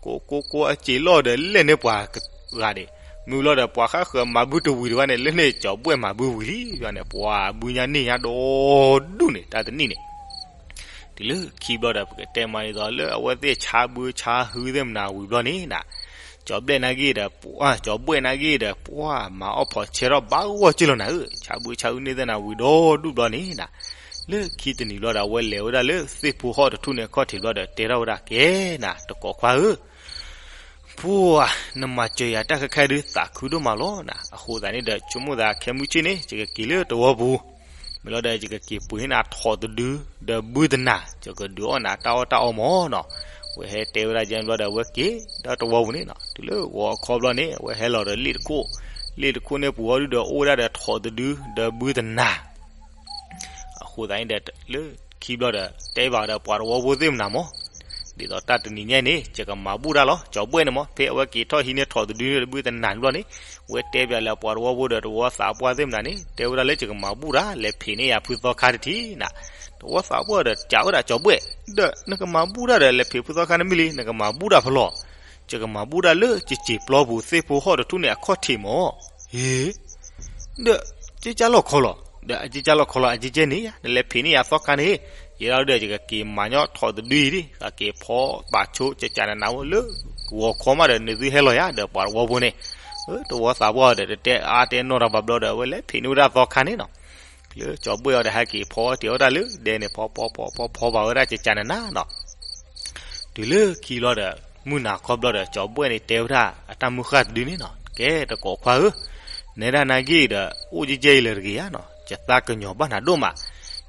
ကိးကိးကိး အစ့းလီၢ်ဒီးလဲၣ်န့ၢ်ပှၤဂၤန့ၣ်, မုၢ်လီၤဒီးပှၤဃၣ်ဃၢၤမၤဘုတဝံၤတဝါန့ၣ် လဲၣ်န့ၢ်ကၠီၤဘှဲၣ်မၤဘုဝံၤလံ. ယန့ၣ် ပှၤဘုညါန့ၢ်ညါဒီဒူၣ်န့ၣ် တၢ်တနံၣ်န့ၣ် တုၤလၢခံဘျီဒီး ပကတဲမးဒ်သိးလၢအဝဲသ့ၣ်ဆါဘုဆါဟုသ့ၣ်မနၤဝံၤဘျီန့ၣ်နၤ, ကၠီၤဘှဲၣ်နာ်က့ဒီး ပှၤ ကၠီၤဘှဲၣ်နာ်က့ဒီး ပှၤမၤအီၣ်ဖိးဆဲးထီၣ်ဘၣ်ဂီၢ်က့ၢ်လီၤနၤဧၢ, ဆါဘုဆါဟုန့ၢ်သ့ၣ်နၤဝံၤဒီဒူၣ်ဘျီန့ၣ်နၤ, လၢခံတနံၤဘျီဒီး အဝဲလဲၤဝဲဒၣ်လၢသ့ၣ်ဖိဟီၣ်တထူၣ်န့ၣ်အခီၣ်ထံးဘျီဒီး တဲထီၣ်ဝဲဒၣ်ကဲနၤ တကိးခွါဧၢ ပှၤ နမၤစၢၤယၤတၢ်ခဲခါဒုးသးခုဒိၣ်မးလီၤနၤ, အဃိသတးန့ၣ်ဒီး ဆိကမိၣ်သးခဲမုၢ်ဆ့ၣ်န့ၣ် ယကက့ၤလၢတဝီပူၤ, မ့ၢ်လီၤဒီး ယကက့ၤပှ့ၤန့ၢ်နၤထိးတဒု ဒီးဘုသနၤ ယကဒုးအီၣ်နၤတၢ်အီၣ်တၢ်အီမၢ်နီၤ. အဝဲဟဲတဲဝဲဒၣ်ယဲန့ၣ်ဘျီဒီး အဝဲက့ၤဒီးတဝီပူၤန့ၣ်နီၤ, တုၤလၢဂီၤအခီဘျီန့ၣ် အဝဲဟဲလီၤဒီးလ့ၣ်တခိၣ်, လ့ၣ်တခိၣ်န့ၣ်ပူၤအီၤဒုးဒီး အိၣ်ဝဲဒၣ်ဒီးထိးတဒု ဒီးဘုသနၤ အဃိသတးန့ၣ်ဒီး လၢခံဘျီဒီး တဲဘၣ်ဒီးပှၤတဝီဖိသ့ၣ်မနၤမၢ်, ဒ်သိးတၢ်တနံၤညါန့ၣ် ယကမၤဘူၣ်တၢ်လီၤ. ကၠီၤဘှဲၣ်န့ၣ်မၢ် ဖဲအဝဲက့ၤထီၣ်ဟံးန့ၢ်ထိးတဒုန့ၣ် ဘုသနၤန့ၣ်ဘျီန့ၣ်, အဝဲတဲဘၣ်လၢပှၤတဝီဖိဒီးတဝီသးပှၢ်သ့ၣ်မနၤန့ၣ် တဲဝဲဒၣ်လၢယကမၤဘူၣ်တၢ် လဲၤဖံးန့ၢ်ယၤဖုသီခါတထံၣ်နၤ. တဝီသးပှၢ်ဒီး ကးဝဲဒၣ်ကၠီၤဘှဲၣ်, ဒီးနကမၤဘူၣ်တၢ်ဒီး လဲၤဖံးဖုသီခါန့ၣ်မ့ၢ်လံ နကမၤဘူၣ်တၢ်ဖဲလဲၣ်, ယကမၤဘူၣ်တၢ်လၢယစ့းပျီပူၤသ့ၣ်ဖိဟီၣ်တထူၣ်န့ၣ်အခီၣ်ထံးမၢ်. ဟ့ ဒီး ကကၢ်လီၢ်ခီလီၤ, ဒီးအကကၢ်လီၢ်ခီလီၤ အကကဲန့ၣ်ယါ နလဲၤဖံးန့ၢ်ယၤသီခါန့ၣ်, ယဲဒၣ်ဒီးယကက့ၤမၤညီထိးတဒုအံၤဒံး ကက့ၤဖီပာ်ဆိကကးနးနးဝဲလၢ ဂီၤခီမးဒီးနသုဟဲလီၤယါ ဒီးပှၤတဝီဖိန့ၣ်, တဝီသးပှၢ်ဒီး တတဲအါတဲနီၢ်တၢ်ဘၣ်ဘျီဒီး အဝဲလဲၤဖံးန့ၢ်ဝဲဒၣ်သီခါန့ၣ်နီၤ. လၢကၠီၤဘှဲၣ်အီၤဒီး ဟဲက့ၤဖီတဲာ်ဝဲဒၣ်လၢဒဲန့ၣ် ဖီဖီဖီဖီဖီဘၣ်ဝဲဒၣ်ကကးနးနးနီၤ. တုၤလၢခံဘျီဒီး မုၢ်နၤခီဘျီဒီး ကၠီၤဘှဲၣ်န့ၣ်တဲဝဲဒၣ်အတၢ်မုၢ်ဃၢ်တဒုန့ၣ်နီၤ, ကဲတကိးခွါဧၢ, နဲဒၣ်နာ်က့ဒီး အိၣ်ကဲကဲအံၤလၢတဂ့ၤဧါနီၤ, ယသးကညီၤဘၣ်နၤဒိၣ်မး.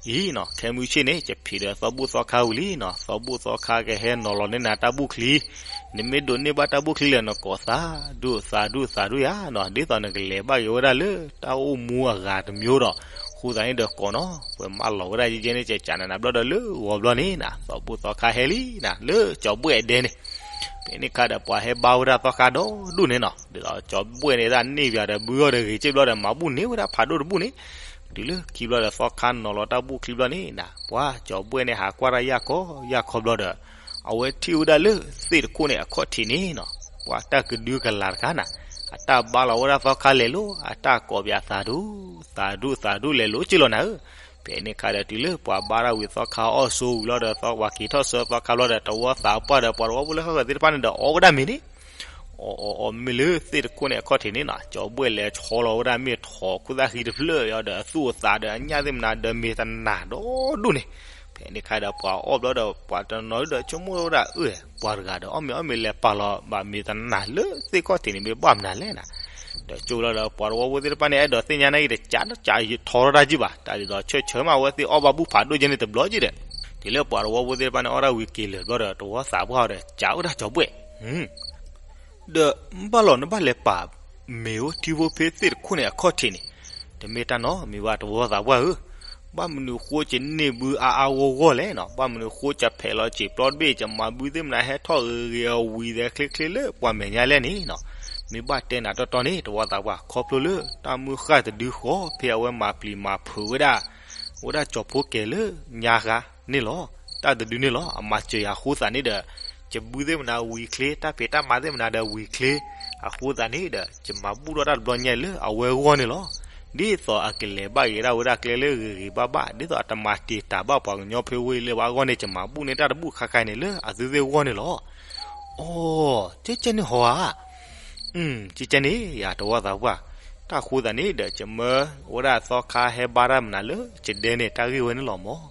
အံၤနီၤ ခဲမုၢ်ဆ့ၣ်န့ၣ် ယဖံးဒီးသီဘူၣ်သီခါဝံၤလံနီၤ, သီဘူၣ်သီခါကဟဲနီၤလီၤန့ၢ်နၤတၢ်ဘူၣ်ချံ, နမ့ၢ်ဒိးန့ၢ်ဘၣ်တၢ်ဘူၣ်ချံလဲၣ် နကိးသးဒူၣ်သးဒူၣ်သးဒူၣ်ယါနီၤ, ဒ်သိးနကလဲၤဘၣ်က့ၤဝဲဒၣ်လၢတၢ်အိၣ်မူအဂၤတမျိုးဒီး, ဃိသတးန့ၣ်ဒီးကိးနီၤ, ပှဲၤမးလီၤဝဲဒၣ်ယဲန့ၣ် ကကးနးနးဘျီဒီးလၢဂီၤဘျီန့ၣ်နီၤ, သီဘူၣ်သီခါဟဲလံနီၤ လၢကၠီၤဘှဲၣ်အဒဲန့ၣ်, ဖဲန့ၣ်ခါဒီးပှၤဟဲဘါဝဲဒၣ်သီခါဒီဒူၣ်န့ၣ်နီၤ, ဒ်သိးကၠီၤဘှဲၣ်န့ၣ်ဒၣ်န့ၢ်ပၠးဒီးဘုအီၤဒီးဂ့ၤက့ၢ်ဘျီဒီး မၤဘူၣ်န့ၢ်ဝဲဒၣ်ဖးဒိၣ်တဘူၣ်န့ၣ်, တုၤလၢခံဘျီဒီးသီခါနီၤလီၤတၢ်ဘူၣ်ချံဘျီန့ၣ်နီၤ, ပှၤကၠီၤဘှဲၣ်န့ၣ်ဟးကွၢ်တၢ်ယၢ်ခီယၢ်ခီဘျီဒီး အဝဲထံၣ်ဝဲဒၣ်လၢသ့ၣ်တခိၣ်န့ၣ်အခီၣ်ထံးန့ၣ်နီၤ, ပှၤတၢ်ကဒုကလၤတခါနီၤ, အတၢ်ဘါလီၤဝဲဒၣ်သီခါလဲၤလိၤ အတၢ်ကိးပၠးသးဒူၣ် သးဒူၣ်သးဒူၣ်လဲၤလိၤက့ၢ်လီၤနၤဧၢ. ဖဲန့ၣ်ခါဒီးတုၤလၢပှၤဘါတၢ်ဝံၤ သီခါအီၣ်ဆိဝံၤလီၤဒီး ပှၤက့ၤထီၣ်ဆၢသီခါဘျီဒီး တဝီသးပှၢ်ဒီးပှၤတဝီဖိလၢဃၣ်ဃၢၤသ့ၣ်တဖၣ်န့ၣ်ဒီး အီၣ်ဝဲဒၣ်မ့ၤန့ၣ်, အီၣ်အီၣ်အီၣ်မ့ၢ်လၢသ့ၣ်တခိၣ်န့ၣ်အခီၣ်ထံးန့ၣ်နီၤ, ကၠီၤဘှဲၣ်လဲၤဆီလီၤဝဲဒၣ်မ့ၢ်ထိးခိၣ်သၣ်ဃံတဖျၢၣ်ဒီး အသူၣ်အသးဒီးအညၣ်သ့ၣ်မနၤဒီးမ့ၤတနၤဒီဒူၣ်န့ၣ်, ဖဲန့ၣ်ခါဒီးပှၤအီၣ်ဘျီဒီး ပှၤတနီၤဒီးဆိကမိၣ်ဝဲဒၣ်အၢ ပှၤတဂၤဒီးအီၣ်မ့ၤအီၣ်မ့ၤလဲၤပာ်လီၤဘၣ်မ့ၤတနၤလၢသ့ၣ်ခီၣ်ထံးန့ၣ် မ့ၢ်ဘၣ်မနုၤလဲၣ်နီၤ, ဒီးကၠိလီၤဒီးပှၤတဝီဖိသ့ၣ်တဖၣ်န့ၣ် အဲၣ်ဒိးသ့ၣ်ညါနာ်က့ဒီး ကးထီၣ်ကးထီထီၣ်တၢ်ယုၢ်ဘၣ်, တၢ်ဒ်သိးဆၢဆၢမး အဝဲသ့ၣ်အီၣ်ဘၣ်ဘူၣ်ဖးဒိၣ်ကဲန့ၣ်တဘျီက့ၢ်ဒီး, တုၤလၢပှၤတဝီဖိသ့ၣ်တဖၣ်န့ၣ် အီၣ်ဒၣ်ဝံၤက့ၤလၢာ်ဘျီဒီး တဝီသးပှၢ်အီၤဒီး ကးဝဲဒၣ်ကၠီၤဘှဲၣ် ဒီးဘၣ်လီၤနဘၣ်လဲၤပာ်မ့ၤအိၣ်ထံဖိဖဲသ့ၣ်တခိၣ်န့ၣ်အခီၣ်ထံးန့ၣ်, တမ့ၢ်တၢ်နီတမံၤဘၣ် တဝီသးပှၢ်ဧၢ, ဘၣ်မနုၤဃိယန့ၢ်ဘုအါအါဂီၢ်ဂီၢ်လဲၣ်နီၤ, ဘၣ်မနုၤဃိယဖဲးလီၤစ့းပျီတဘ့ၣ် ယမၤဘုသ့ၣ်မနၤဟဲထီၣ်ဂ့ၤဂ့ၤအဝံၤသဲချ့ချ့လၢပှၤမဲာ်ညါလဲၣ်န့ၣ်နီၤ, မ့ၢ်ဘၣ်တဲနၤတီတီန့ၣ် တဝီသးပှၢ် ခီဖျိလၢတၢ်မုၢ်ဃၢ်တဒုဃီ ဖဲအဝဲမၤပျံၤမၤဖုးဝဲဒၣ် ဝဲဒၣ်ကၠီၤဖိကဲၤလၢညါဃါန့ၣ်လီၤ, တၢ်တဒုန့ၣ်လီၤ အမၤစၢၤယၤအဃိသတးန့ၣ်ဒီး ယဘုသ့ၣ်မနၤဝံၤချ့ တၢ်ဖံးတၢ်မၤသ့ၣ်မနၤဒီးဝံၤချ့, အဃိသတးန့ၣ်ဒီး ယမၤဘူၣ်ထီၣ်တၢ်တဘျီညါလၢအဝဲအဂီၢ်န့ၣ်လီၤ. ဒ်သိးအကလဲၤဘၣ်က့ၤဒၣ်ဝဲဒၣ်ကျဲလၢဂ့ၤဂ့ၤဘၣ်ဘၣ် ဒ်သိးအတမၤတံာ်တာ်ဘၣ်ပှၤကညီဖဲဝ့ၢ်လၢပှၤအဂီၢ်န့ၣ် ယမၤဘူၣ်န့ၢ်တၢ်တဘူၣ်ခါခါအံၤန့ၣ်လၢအသုသ့ၣ်အဂီၢ်န့ၣ်လီၤ. အိ, ကဲကဲန့ၣ်ဟီဧါ. ကဲကဲန့ၣ် ယၤတဝီသးပှၢ်, တၢ်ဃိသတးန့ၣ်ဒီး ယမၢဝဲဒၣ်သီခါဟဲဘါတၢ်မနုၤလၢယဒဲန့ၣ် တၢ်ဂ့ၢ်ဝဲန့ၣ်လီၤမၢ်.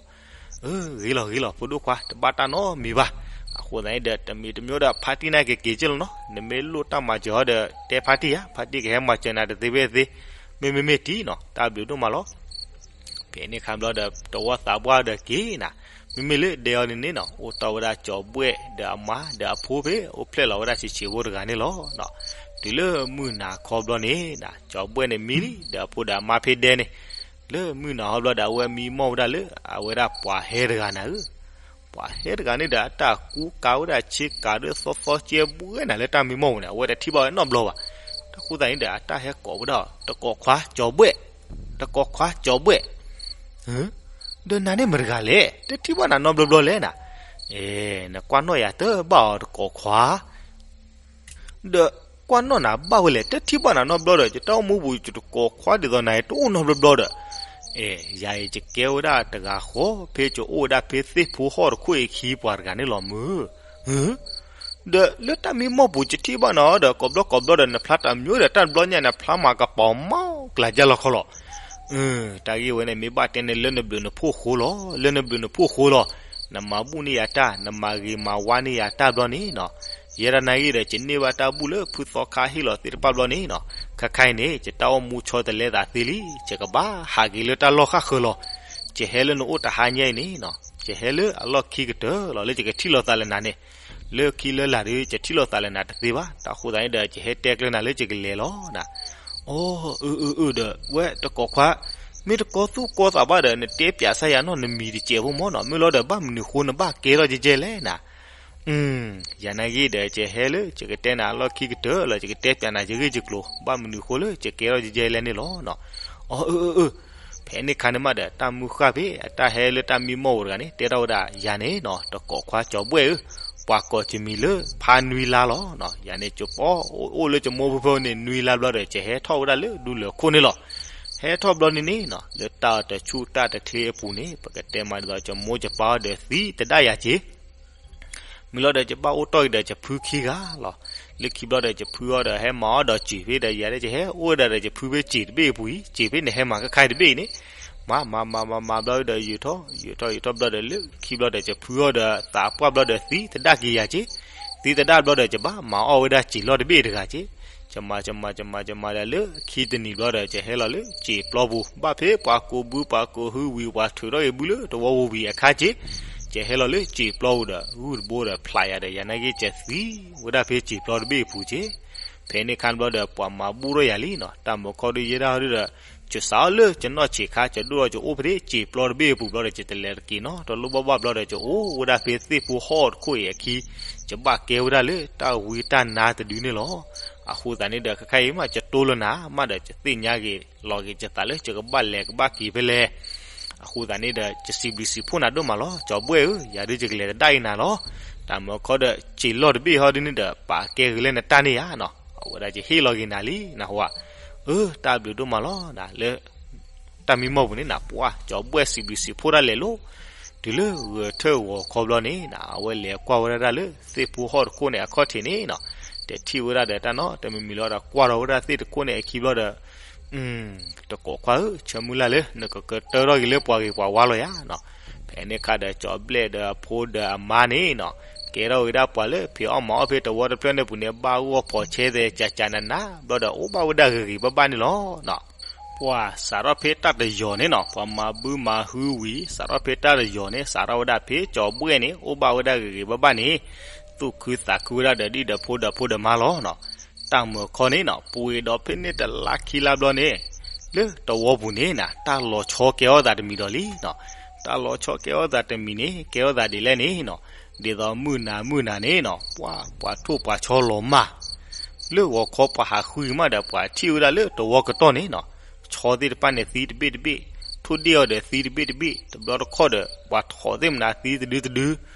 အၢ ဂ့ၤလီၤဂ့ၤလီၤ ဖိဒိၣ်ခွါ တဘၣ်တၢ်နီတမံၤဘၣ်. အဃိသတးန့ၣ်ဒီး တမံၤတမံၤဒီး ဖါတံၢ်န့ၣ်ကက့ၤက့ၢ်လီၤနီၤ, နမ့ၢ်လိၣ်တၢ်မၤစၢၤဟီဒီး တဲဖါတံၢ်ဧါ, ဖါတံၢ်ကဟဲမၤစၢၤနၤတသ့ဖဲသ့, မ့မ့ၢ်မ့ၢ်တံၢ်နီၤ တၢ်ဘျုးဒိၣ်မးလီၤ. ဖဲန့ၣ်ခါဘျီဒီး တဝီသးပှၢ်ဒီးက့ၤနၤ မ့မ့ၢ်လၢဒဲအီၤန့ၣ်န့ၣ်နီၤ အိၣ်တီၢ်ဝဲဒၣ်ကၠီၤဘှဲၣ်ဒီးအမါဒီးအဖိဖဲ အိၣ်ဖျဲၣ်လီၤဝဲဒၣ်ဆံးဆံးဖိတဂၤန့ၣ်လီၤ. တုၤလၢမုၢ်နၤခီဘျီန့ၣ် ကၠီၤဘှဲၣ်န့ၣ်မံလံဒီးအဖိဒီးအမါဖဲဒဲန့ၣ်, လၢမုၢ်နၤခီဘျီဒီး အဝဲမံမီၢ်ဝဲဒၣ်လၢ အဝဲဒၣ်ပှၤဟဲတဂၤနၤဧၢ ပှၤဟဲတဂၤန့ၣ်ဒီး အတၢ်ကူကၤဝဲဒၣ်ဆ့ကၤဒီးသီသီကဲဘှဲနၤလၢတၢ်မံမီၢ်ပူၤန့ၣ် အဝဲတထံၣ်ဘၣ်ဝဲနီတဘျီဘၣ်. တၢ်ဃိသတးန့ၣ်ဒီး အတၢ်ဟဲကိးဝဲဒၣ် တကိးခွါကၠီၤဘှဲၣ်, တကိးခွါကၠီၤဘှဲၣ်, ဒီးနၤန့ၣ်မတၤတဂၤလဲၣ် တထံၣ်ဘၣ်နၤနီတဘျီဘျီလဲၣ်နၤ, အဲ နကွၢ်နီၣ်ယၤတဘၣ်အီၤတကိးခွါ ဒီးကွၢ်နီၣ်နၤဘၣ်ဝဲလဲၣ် တထံၣ်ဘၣ်နၤနီတဘျီဒီး ယတၢ်အိၣ်မူပူၤ ယတကိးခွါဒ်သိးနၤအံၤ တအိၣ်နီတဘျီဘျီဒီး, အဲ ယၤအံၤယကဲဝဲဒၣ်တဂၤဃီ ဖဲယအိၣ်ဝဲဒၣ်ဖဲသ့ၣ်ဖိဟီၣ်တခိၣ်အခံပှၤတဂၤန့ၣ်လီၤမုၢ်, ဒီးလၢတၢ်မံမီၢ်ပူၤ ယထံၣ်ဘၣ်နၤဒီး ကိးဘျီကိးဘျီဒီး နဖျါတၢ်မံဒီး တၢ်တဘျီညါနဖျါမၤကပီၤမီၢ်ကျါယါလီၤခီလီၤ. တၢ်ဂ့ၢ်ဝဲန့ၣ် မ့ၢ်ဘၣ်တဲန့ၣ်လၢနဘျုးနဖှိၣ်ဃိလီၤ, လၢနဘျုးနဖှိၣ်ဃိလီၤ. နမၤဘူၣ်န့ၢ်ယၤတၢ်, နမၤဂ့ၤမၤဝါန့ၢ်ယၤတၢ်ဘျီန့ၣ်နီၤ, ယဲဒၣ်နၢ်ဂ့ၢ်ဒီး ယန့ၢ်ဘၣ်တၢ်ဘူၣ်လၢဖုသီခါဟ့ၣ်လီၤသ့ၣ်တဖၣ်ဘျီန့ၣ်နီၤ, ခဲခါအံၤန့ၣ် ယတၢ်အိၣ်မူဆီတလဲသးသ့လံ, ယကဘၣ်ဟးက့ၤလၢတၢ်လီၢ်ဃၣ်ဃၢၤလီၤ. ယဟဲလၢနအိၣ်တဟါညါအံၤန့ၣ်နီၤ, ယဟဲလၢအလီၢ်ခံကတၢၢ်လီၤ လၢယကထံၣ်လိာ်သးလၢနၤန့ၣ်, လၢခံလၢလာ်ဒီး ယထံၣ်လိာ်သးလၢနၤတသ့ဘၣ်. တၢ်ဃိသတးန့ၣ်ဒီး ယဟဲတဲကျၢၤနၤလၢယကလဲၤလီၤနၤ. အီ အၢ အၢ အၢ ဒီး ဝဲတကိးခွါ, မ့ၢ်တကီသူၣ်ကီသးဘၣ်ဒီး နတဲပၠးစၢ်ယၤနီၤ နမံၤတစဲးဖိမ့ၢ်နီၤ, မ့ၢ်လီၤဒီး ဘၣ်မနုၤဃိနဘၣ်ကဲထီၣ်ယဲၢ်ယဲၢ်လဲၣ်နၤ. ယၤနၢ်ဂ့ၢ်ဒီး ယဟဲလၢ ယကတဲနၤအလီၢ်ခံကတၢၢ်လီၤ ယကတဲပၠးနၤယဂ့ၢ်ယကျိၤ ဘၣ်မနုၤဃိလၢ ယကဲထီၣ်ယဲၢ်ယဲၢ်လဲၣ်န့ၣ်လီၤ. အီ အၢ အၢ အၢ ဖဲန့ၣ်ခါန့ၣ်မးဒီး တၢ်မုၢ်ဃၣ်ဖဲ အတၢ်ဟဲလၢတၢ်မံမီၢ်ပူၤတဂၤန့ၣ် တဲထီၣ်ဝဲဒၣ်ယၤန့ၣ်နီၤ တကိးခွါကၠီၤဘှဲၣ်ဧၢ, ပှၤကိးယမံၤလၢဖါနွံလါလီၤ. ယၤန့ၣ် ယပိာ်အိၣ်လၢယမိၢ်ဖိဖဲန့ၣ် နွံလါဘျီဒီး ယဟဲထီၣ်ဝဲဒၣ်လၢဒူလၢၢ်ခိၣ်န့ၣ်လီၤ. ဟဲထီၣ်ဘျီန့ၣ်န့ၣ်နီၤ လၢတၢ်တဆူၣ်တၢ်တချ့အပူၤန့ၣ် ပကတဲမးဒ်သိး ယမိၢ်ယပၢ်အီၤဒီးသံသဒၣ်ယၤက့ၤ မ့ၢ်လီၤဒီး ယဘၣ်အိၣ်တီၢ်က့ၤဒီးယဖုခံဂၤလီၤ. လၢခံဘျီဒီး ယဖုအီၤဒီး ဟဲမၤအီၣ်ဒီးစံာ်ဖဲဒီး ယၤဒီး ယဟဲအိၣ်ဝဲဒၣ်ဒီးယဖုဖဲစံာ်တဘ့ၣ်အပူၤအံၤ စံာ်ဖဲန့ၣ်ဟဲမၤခဲခါအံၤတဘ့ၣ်အံၤန့ၣ်, မၤမၤမၤမၤမၤဘျီဒီး ယုာ်ထီၣ်ယုာ်ထီၣ်ယုာ်ထီၣ်ဘျီဒီး လၢခံဘျီဒီး ယဖုအီၤဒီးသးပှၢ်ဘျီဒီးသံသဒၣ်က့ၤယၤက့ၤ, သံသဒၣ်ဘျီဒီး ယဘၣ်မၤအီၣ်ဝဲဒၣ်စံာ်လီၢ်တဘ့ၣ်တဂၤက့ၤ, ယမၤယမၤယမၤယမၤဒီး လၢခံတနံၤဘျီဒီး ယဟဲလီၤလၢစံာ်ပျီပူၤ ဘၣ်ဖဲပှၤကိးဘုပှၤကိးဟုဝံၤ ပှၤထုးထီၣ်က့ၤဘုလၢတဝီပူၤဝံၤအခါက့ၤ, ယဟဲလီၤလၢစံာ်ပျီပူၤဒီး ဂုၢ်တဘိဒီးဖျးယၤဒီး ယၤနာ်က့ၤ ယသံဝဲဒၣ်ဖဲစံာ်ပျီတဘ့ၣ်အပူၤက့ၤ ဖဲန့ၣ်ခါဘျီဒီး ပှၤမၤဘူၣ်ထီၣ်ယၤလံနီၤ, တၢ်မုၢ်ခီဒုးယဲဒၣ်ဒုးဒီး ယစးအီၤလၢယနီၢ်ဆံးခါ ယဒိၣ်ထီၣ်ယအိၣ်ဖဲစံာ်ပျီတဘ့ၣ်အပူၤဘျီဒီး ယတလဲၤတက့ၤနီတလိၣ်ဘၣ်ဘၣ်ဘျီဒီး ယအိၣ်ဝဲဒၣ်ဖဲသ့ၣ်ဖိဟီၣ်တခိၣ်အံၤအခံ, ယဘၣ်ကဲဝဲဒၣ်လၢတၢ်ဝံတၢ်နါတဒုန့ၣ်လီၤ. အဃိသတးန့ၣ်ဒီး ခဲခါအံၤမး ယတိၢ်လၢနၤမးဒီး ယသ့ၣ်ညါက့ၤလီၤက့ၤယသးလၢယကဘၣ်လဲၤကဘၣ်က့ၤဖဲလဲၣ် အဃိသတးန့ၣ်ဒီး ယစံးဘျုးစံးဖှိၣ်နၤဒိၣ်မးလီၤ ကၠီၤဘှဲၣ်ဧၢ, ယၤဒုးယကလဲၤတဒၣ်အံၤနၤလီၤ. တၢ်မုၢ်ခီဒီး စံာ်လီၢ်တဘ့ၣ်ဟီဒုးန့ၣ်ဒီး ပာ်ကဲဂ့ၤလၢနတၢ်န့ၣ်ဧါနီၤ, အဝဲဒၣ်ယဟ့ၣ်လီၤက့ၤနၤလံ နဟူဧါ. အၢ တၢ်ဘျုးဒိၣ်မးလီၤနၤ လၢ တၢ်မံမီၢ်ပူၤန့ၣ်နၤ ပှၤကၠီၤဘှဲၣ်စံးဘျုးစံးဖှိၣ်ဒၣ်လဲာ်လီၤ. တုၤလၢဂဲၤထၢၣ်ဂီၤခီဘျီန့ၣ်နၤ အဝဲလဲၤကွၢ်ဝဲဒၣ်လၢသ့ၣ်ဖိဟီၣ်တခိၣ်န့ၣ်အခီၣ်ထံးန့ၣ်နီၤ, တထံၣ်ဝဲဒၣ်ဒီးတၢ်နီတမံၤမံၤလီၤဒီး ကွၢ်ထီၣ်ဝဲဒၣ်သ့ၣ်တခိၣ်န့ၣ်အခံဘျီဒီး တကိးခွါဧၢ, ဆၢမုၢ်လၢ်လၢ နကကတၢထီၣ်က့ၤလၢပှၤဂ့ၤပှၤဝါလီၤယၤနီၤ. ဖဲန့ၣ်အခါဒီး ကၠီၤဘှဲၣ်ဒီးအဖိဒီးအမါန့ၣ်နီၤ, ကဲထီၣ်ဝဲဒၣ်ပှၤလၢဖံးအီၣ်မၤအီၣ်ဖဲတဝီတဖျၢၣ်န့ၣ်ပူၤန့ၣ် ဘၣ်ဂီၢ်ဖီၣ်ဆဲသဲးကၠးကၠးနးနး ဘျီဒီးအိၣ်ဘၣ်ဝဲဒၣ်ဂ့ၤဂ့ၤဘၣ်ဘၣ်န့ၣ်လီၤနီၤ. ပှၤစးထီၣ်ဖဲတၢ်တယီၤန့ၣ်နီၤ, ပှၤမၤဘုမၤဟုဝံၤ စးထီၣ်ဖဲတၢ်တယီၤန့ၣ် စးထီၣ်ဝဲဒၣ်ဖဲကၠီၤဘှဲၣ်န့ၣ် အိၣ်ဘၣ်ဝဲဒၣ်ဂ့ၤဂ့ၤဘၣ်ဘၣ်န့ၣ်, သူၣ်ခုသးခုဝဲဒၣ်ဒီးဒ်ဒီးဖိဒီးဖိဒီးမါလီၤနီၤ. တၢ်မုၢ်ခီန့ၣ်နီၤ, ပှ့ၤဒီးဖဲန့ၣ်တလါခံလါဘျီန့ၣ်, လၢတဝီပူၤန့ၣ်နၤ တၢ်လီၤဆီကဲထီၣ်သးတမံၤဒီးလံနီၤ. တၢ်လီၤဆီကဲထီၣ်သးတမံၤန့ၣ် ကဲထီၣ်သးဒ်လဲၣ်န့ၣ်နီၤ, ဒ်သိးမုၢ်နၤမုၢ်နၤန့ၣ်နီၤ, ပှၤပှၤထိၣ်ပှၤဆီလီၤမၢ် လၢဂီၤခီပှၤဟးဃုမးဒီး ပှၤထံၣ်ဝဲဒၣ်လၢတဝီကတီၢ်န့ၣ်နီၤ, ဆီသ့ၣ်တဖၣ်န့ၣ်သံတဘ့ၣ်တဘ့ၣ်, ထိၣ်ဒ့ၣ်အီၤဒီးသံတဘ့ၣ်တဘ့ၣ်, တဘျီတခီၣ်ဒီး ပှၤထိးသ့ၣ်မနၤသံတဒုတဒု,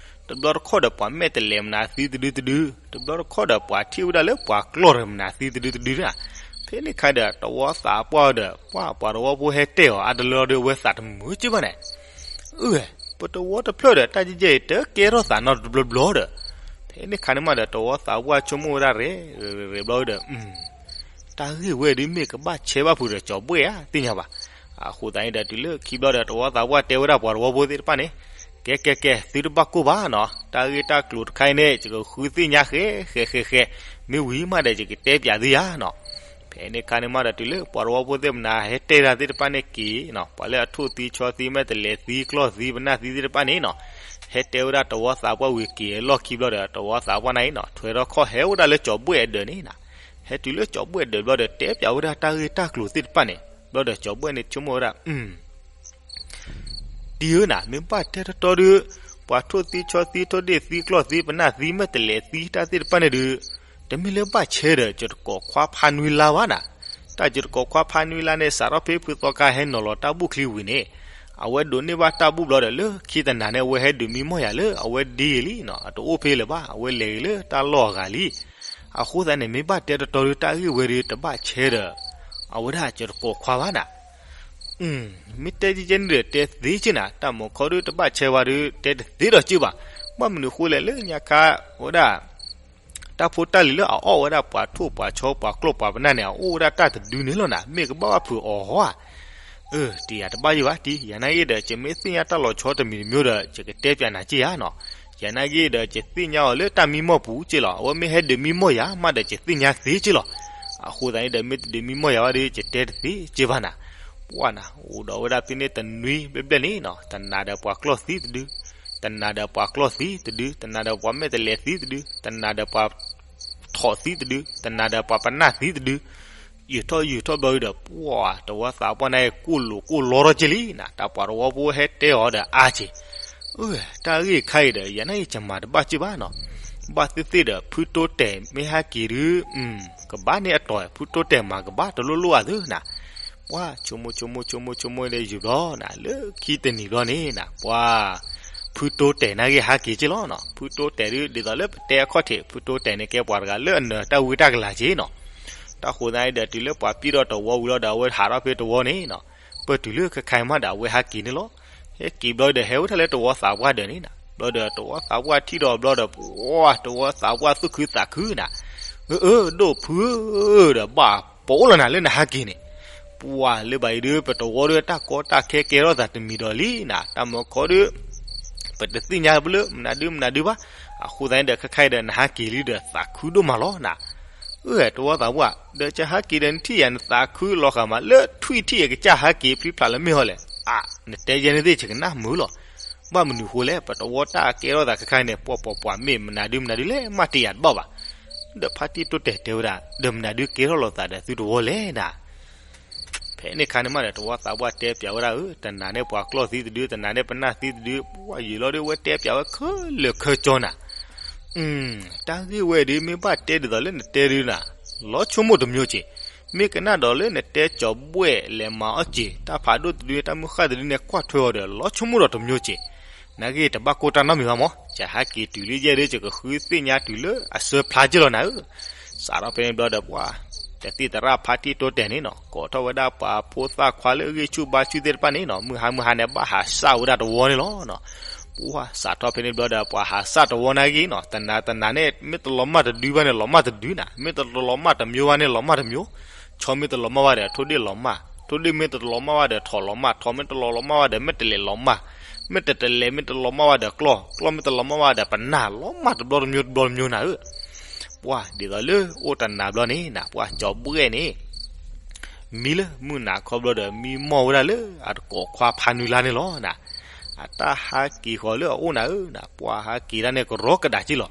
တဘျီတခီၣ်ဒီး ပှၤမဲာ်တလဲးမနၤသံတဒုတဒု, တဘျီတခီၣ်ဒီး ပှၤထံၣ်ဝဲဒၣ်လၢပှၤကျီၢ်တမနၤသံတဒုတဒုဒၣ်. ဖဲန့ၣ်ခါဒီး တဝီသးပှၢ်အီၤဒီး ပှၤပှၤတဝီဖိဟဲတဲအီၤအါတလၢဒီး အဝဲသးတမုာ်က့ဘၣ်န့ၣ် အၢ ပတဝီတဖျၢၣ်ဒီး တၢ်ကဲကဲအံၤ တကဲထီၣ်သးနီတဘျီဘျီဒီး, ဖဲန့ၣ်ခါန့ၣ်မးဒီး တဝီသးပှၢ်ဆိကမိၣ်ဝဲဒၣ်ရဲၣ်ရဲၣ်ဘျီဒီး, တၢ်ဂ့ၢ်ဝဲဒုးမ့ၢ်ကဘၣ်ဆဲးဘၣ်ဖုးဒီးကၠီၤဘှဲၣ်ဧါ သ့ၣ်ညါဘၣ်. အဃိသတးန့ၣ်ဒီး တုၤလၢခံဘျီဒီး တဝီသးပှၢ်တဲဝဲဒၣ်ပှၤတဝီဖိသ့ၣ်တဖၣ်န့ၣ်, ကဲကဲကဲ သုတဘၣ်ကိၢ်ဘၣ်နီၤ, တၢ်ဂ့ၢ်တၢ်ကျိၤတခါအံၤန့ၣ် ယကဃုသ့ၣ်ညါဃဲဃဲဃဲ, မ့ၢ်ဝံၤမးဒီး ယကတဲပၠးသုဧါနီၤ. ဖဲန့ၣ်ခါန့ၣ်မးဒီး တုၤလၢပှၤတဝီဖိသ့ၣ်မနၤ ဟဲတဲတၢ်သ့ၣ်တဖၣ်န့ၣ်က့ၤနီၤ, ပှၤလၢအထိၣ်သံဆီသံမဲာ်တလဲးသံကျီၢ်သံပနၢ်သံသ့ၣ်တဖၣ်န့ၣ်နီၤ, ဟဲတဲဝဲဒၣ်တဝီသးပှၢ်ဝံၤက့ၤလီၢ်ခံဘျီဒီး တဝီသးပှၢ်န့ၣ်နီၤ ထွဲထီၣ်ခီၣ်ဟဲဝဲဒၣ်လၢကၠီၤဘှဲၣ်အဒၢးန့ၣ်နီၤ. ဟဲတုၤလၢကၠီၤဘှဲၣ်အဒၢးဘျီဒီး တဲပၠးဝဲဒၣ်တၢ်ဂ့ၢ်တၢ်ကျိၤသ့ၣ်တဖၣ်န့ၣ် ဘျီဒီးကၠီၤဘှဲၣ်န့ၣ်ဆိကမိၣ်ဝဲဒၣ် အ တံၤဧၢနၤ, မ့ၢ်ဘၣ်တဲတတီဒီး ပှၤထိၣ်သံဆီသံထိၣ်ဒ့ၣ်သံကျီၢ်သံပနၢ်သံမဲာ်တဲးလဲးသံတၢ်သ့ၣ်တဖၣ်န့ၣ်ဒီး တမ့ၢ်လၢဘၣ်ဆဲဒီး ကၠီၤတကိးခွါဖးနွံလါဘၣ်နၤ. တၢ်ကၠီၤတကိးခွါဖးနွံလါန့ၣ် စးထီၣ်ဖဲဖုသီခါဟဲနီၤလီၤတၢ်ဘူၣ်ချံဝံၤန့ၣ် အဝဲဒိးန့ၢ်ဘၣ်တၢ်ဘူၣ်ဘျီဒီး လၢခံတနၤန့ၣ် အဝဲဟဲဒုးမံမီၢ်ယၤလၢအဝဲဒ်အံၤလံနီၤ, အတအိၣ်ဖဲလၢၤဘၣ်, အဝဲလဲၤဂ့ၤလၢတၢ်လီၢ်အဂၤလံ. အဃိသတးန့ၣ် မ့ၢ်ဘၣ်တဲတတီဒီး တၢ်ဂ့ၢ်ဝဲဒီးတဘၣ်ဆဲဒီး အဝဲဒၣ်ကၠီၤတကိးခွါဘၣ်နၤ. မ့ၢ်တဲကကဲန့ၣ်ဒီး တဲသ့က့နၤ, တၢ်မုာ်ခီဒီးတဘၣ်ဆဲဝဲဒီး တဲတသ့ဒီးက့ဘၣ်. ဘၣ်မနုၤဃိလဲၣ် လၢညါခါဝဲဒၣ် တၢ်ဖိတၢ်လံၤလၢအအီၣ်ဝဲဒၣ်ပှၤထိၣ်ပှၤဆီပှၤကျီၢ်ပှၤပနၢ်န့ၣ် အအိၣ်ဝဲဒၣ်တၢ်တဒုန့ၣ်လီၤနၤ, မ့ၢ်ကဘၣ်ဘၣ်ဖုးအီၤဟီဧါ. အၢ တံၤယၤတဘၣ်ယိၣ်ဘၣ်တံၤ, ယၤနာ်က့ဒီး ယမ့ၢ်သ့ၣ်ညါတၢ်လီၤဆီတမံၤတမံၤဒီး ယကတဲပၠးနၤက့ဧါနီၤ. ယၤနာ်က့ဒီး ယသ့ၣ်ညါအီၤလၢတၢ်မံမီၢ်ပူၤက့လီၤ. အဝဲမ့ၢ်ဟဲဒုးမံမီၢ်ယၤမးဒီး ယသ့ၣ်ညါသ့က့လီၤ. အဃိသတးန့ၣ်ဒီး မ့ၢ်တဒုးမံမီၢ်ယၤဝဲဒီး ယတဲတသ့က့ဘၣ်နၤ. ပှၢ်နၤ အိၣ်ဒီးဝဲဒၣ်ဖဲန့ၣ်တနွံဘျဲၣ်ဘျဲၣ်န့ၣ်နီၤ, တနၤဒီးပှၤကျီၢ်သံတဒု, တနၤဒီးပှၤကျီၢ်သံတဒု, တနၤဒီးပှၤမဲာ်တဲးလဲးသံတဒု, တနၤဒီးပှၤ ထိၣ်သံတဒု, တနၤဒီးပှၤပနၢ်သံတဒု, ယုာ်ထီၣ်ယုာ်ထီၣ်ဘျီဒီး ပှၢ်တဝီသးပှၢ်န့ၣ် ကိၢ်လိာ်ကိၢ်လီထီၣ်က့လံနၤ, တၢ်ပှၤတဝီဖိဟဲတဲအီၤဒီးအါက့ၤ, အၢ တၢ်ဂ့ၢ်ခါအံၤဒီး ယၤနာ်က့ ယမၤတဘၣ်က့ဘၣ်နီၤ, ဘၣ်သ့ၣ်သ့ၣ်ဒီး ဖုတိတဲာ်မ့ၢ်ဟဲက့ၤဒုး ကဘၣ်န့ၢ်အတီၢ် ဖုတိတဲာ်မၤကဘၣ်တလိၣ်လိၣ်အသးနၤ. ပှၢ်ဆိကမိၣ်ဆိကမိၣ်ဆိကမိၣ်ဆိကမိၣ်ဒီး ယုာ်ဘျီနၤ လၢခံတနံၤဘျီန့ၣ်နၤ ပှၢ် ဖုတိတဲာ်နာ်က့ဟဲက့ၤက့လီၤနီၤ. ဖုတိတဲာ်ဒုး ဒ်သိးလၢပတဲအခီၣ်ထံး ဖုတိတဲာ်န့ၣ် ကဲပှၤတဂၤလၢအနၢၤတၢ်ဝံတၢ်ကလၤက့နီၤ. တၢ်ဃိသတးန့ၣ်ဒီး တုၤလၢပှၤပံၣ်ဒီးတဝီဝံၤလီၤဒီး အဝဲဟးထီၣ်ဖဲတဝီန့ၣ်နီၤ, ပတုၤလၢခဲခါအံၤမးဒီး အဝဲဟဲက့ၤန့ၣ်လီၤ. ဟဲက့ၤဘျီဒီး ဟဲဝဲဒၣ်လၢတဝီသးပှၢ်ဒၢးန့ၣ်နၤ, ဘျီဒီးတဝီသးပှၢ်ထံၣ်ဒီးဘျီဒီး ပှၢ်တဝီသးပှၢ်သူၣ်ခုသးခုနၤ, အၢ အၢ ဒိၣ်ဖုဧၢဒီး ဘၣ်ပအိၣ်လီၤနၤလၢနဟဲက့ၤန့ၣ်, ပှၢ်လၢဘၣ်အံၤဒုး ပတဝီဒီးတၢ်ကီတၢ်ခဲကဲထီၣ်သးတမံၤဒီးလံနၤ, တၢ်မုာ်ခီဒီး ပတသ့ၣ်ညါဘၣ်လၢမနုၤဒုမနုၤဒုဘၣ်. အဃိသတးန့ၣ်ဒီး ခဲခါအံၤဒီး နဟဲက့ၤလံဒီး သးခုဒိၣ်မးလီၤနၤ. အၢ တဝီသးပှၢ် ဒီးကဟဲက့ၤဒီး နထံၣ်ယၤနသးခုလီၤဃာ်မး လၢထွံၣ်ထံၣ်အကစၢ်ဟဲက့ၤဖျံဖျါလၢမ့ၢ်ဟီလဲၣ်. အါ နတဲယဲန့ၣ်သ့ၣ် ယကနၣ်မုာ်လီၤ. ဘၣ်မနုၤဃိလဲၣ် ပတဝီတၢ်ကဲထီၣ်သးခဲခါအံၤန့ၣ် ပှၢ်ပှၢ်ပှၢ်မ့ၢ်မနုၤဒုမနုၤဒုလဲၣ် မးတယာ်တဘၣ်ဘၣ်. ဒီးဖါတံၢ်တိတဲာ်တဲဝဲဒၣ် ဒီးမနုၤဒုကဲထီၣ်လိာ်သးဒီးသုတဝီလဲၣ်နၤ. ဖဲန့ၣ်ခါန့ၣ်မးဒီး တဝီသးပှၢ်တဲပၠးဝဲဒၣ် အၢ တနၤန့ၣ်ပှၤကျီၢ်သံတဒု တနၤန့ၣ်ပနၢ်သံတဒု ပှၢ်ယံာ်လီၤဒီး ဝဲတဲပၠးဝဲခဲလၢာ်ခဲဆ့နၤ. တၢ်ဂ့ၢ်ဝဲဒုး မ့ၢ်ဘၣ်တဲဒ်သိးလၢနတဲဒုနၤ လီၤဆိကမိၣ်တမျိုးက့ၤ, မ့ၢ်ကနၣ်ဒီးလၢနတဲကၠီၤဘှဲၣ်လဲၤမၤအီၣ်က့ၤ တၢ်ဖးဒိၣ်တဒု တၢ်မုၢ်ဃၢ်တဒုန့ၣ် ကွၢ်ထွဲအီၤဒီး လီၤဆိကမိၣ်ဒီးတမျိုးက့ၤ, နာ်က့တဘၣ်ကိၢ်တၢ်နီတမံၤဘၣ်မး, ယဟးက့ၤတုၤလံယဲၢ်ဒု ယကဃုသ့ၣ်ညါတုၤလၢအစၢဖျါက့ၤလီၤနၤဧၢ. စးထီၣ်ဖဲန့ၣ်ဘျီဒီးပှၤ တသံၣ်သရၣ်ဖါတံၢ်တိတဲာ်န့ၣ်နီၤ ကိးထီၣ်ဝဲဒၣ်ပှၤဖိသၣ်ခွါလၢအဂံၢ်ဆူၣ်ဘါဆူၣ်သ့ၣ်တဖၣ်န့ၣ်နီၤ မုၢ်ဟါမုၢ်ဟါန့ၣ် ဘၣ်ဟးစၢ်ဝဲဒၣ်တဝီန့ၣ်လီၤ. ပှၤစးထီၣ်ဖဲန့ၣ်ဘျီဒီး ပှၤဟးစၢ်တဝီနာ်က့နီၤ တနၤတနၤန့ၣ် မ့ၢ်တလီၤမၢ်တဒုဘၣ်န့ၣ် လီၤမၢ်တဒုနၤ မ့ၢ်တလီၤမၢ်တမျိုးဘၣ်န့ၣ် လီၤမၢ်တမျိုး, ဆီမ့ၢ်တလီၤမၢ်ဘၣ်ဒီး ထိၣ်ဒ့ၣ်လီၤမၢ်, ထိၣ်ဒ့ၣ်မ့ၢ်တလီၤမၢ်ဘၣ်ဒီး ထိၣ်လီၤမၢ်, ထိၣ်မ့ၢ်တလီၤမၢ်ဘၣ်ဒီး မဲာ်တဲးလဲးလီၤမၢ်, မဲာ်တဲးလဲးမ့ၢ်တလီၤမၢ်ဘၣ်ဒီးကျီၢ်, ကျီၢ်မ့ၢ်တလီၤမၢ်ဘၣ်ဒီးပနၢ် လီၤမၢ်တဘျီတမျိုးတဘျီတမျိုးနၤဧၢ. ပှၤဒ်သိးလၢအိၣ်တနၤဘျီန့ၣ်နၤ ပှၤကၠီၤဘှဲၣ်န့ၣ် မံလၢမုၢ်နၤခီဘျီဒီး မံမီၢ်ဝဲဒၣ်လၢအတကိးခွါဖးနွံလါန့ၣ်လီၤနၤ. အတၢ်ဟးက့ၤဃီၤလၢအအိၣ်နၤဧၢနၤ ပှၤဟးက့ၤဒၣ်န့ၣ်ကရီကဒးက့လီၤ.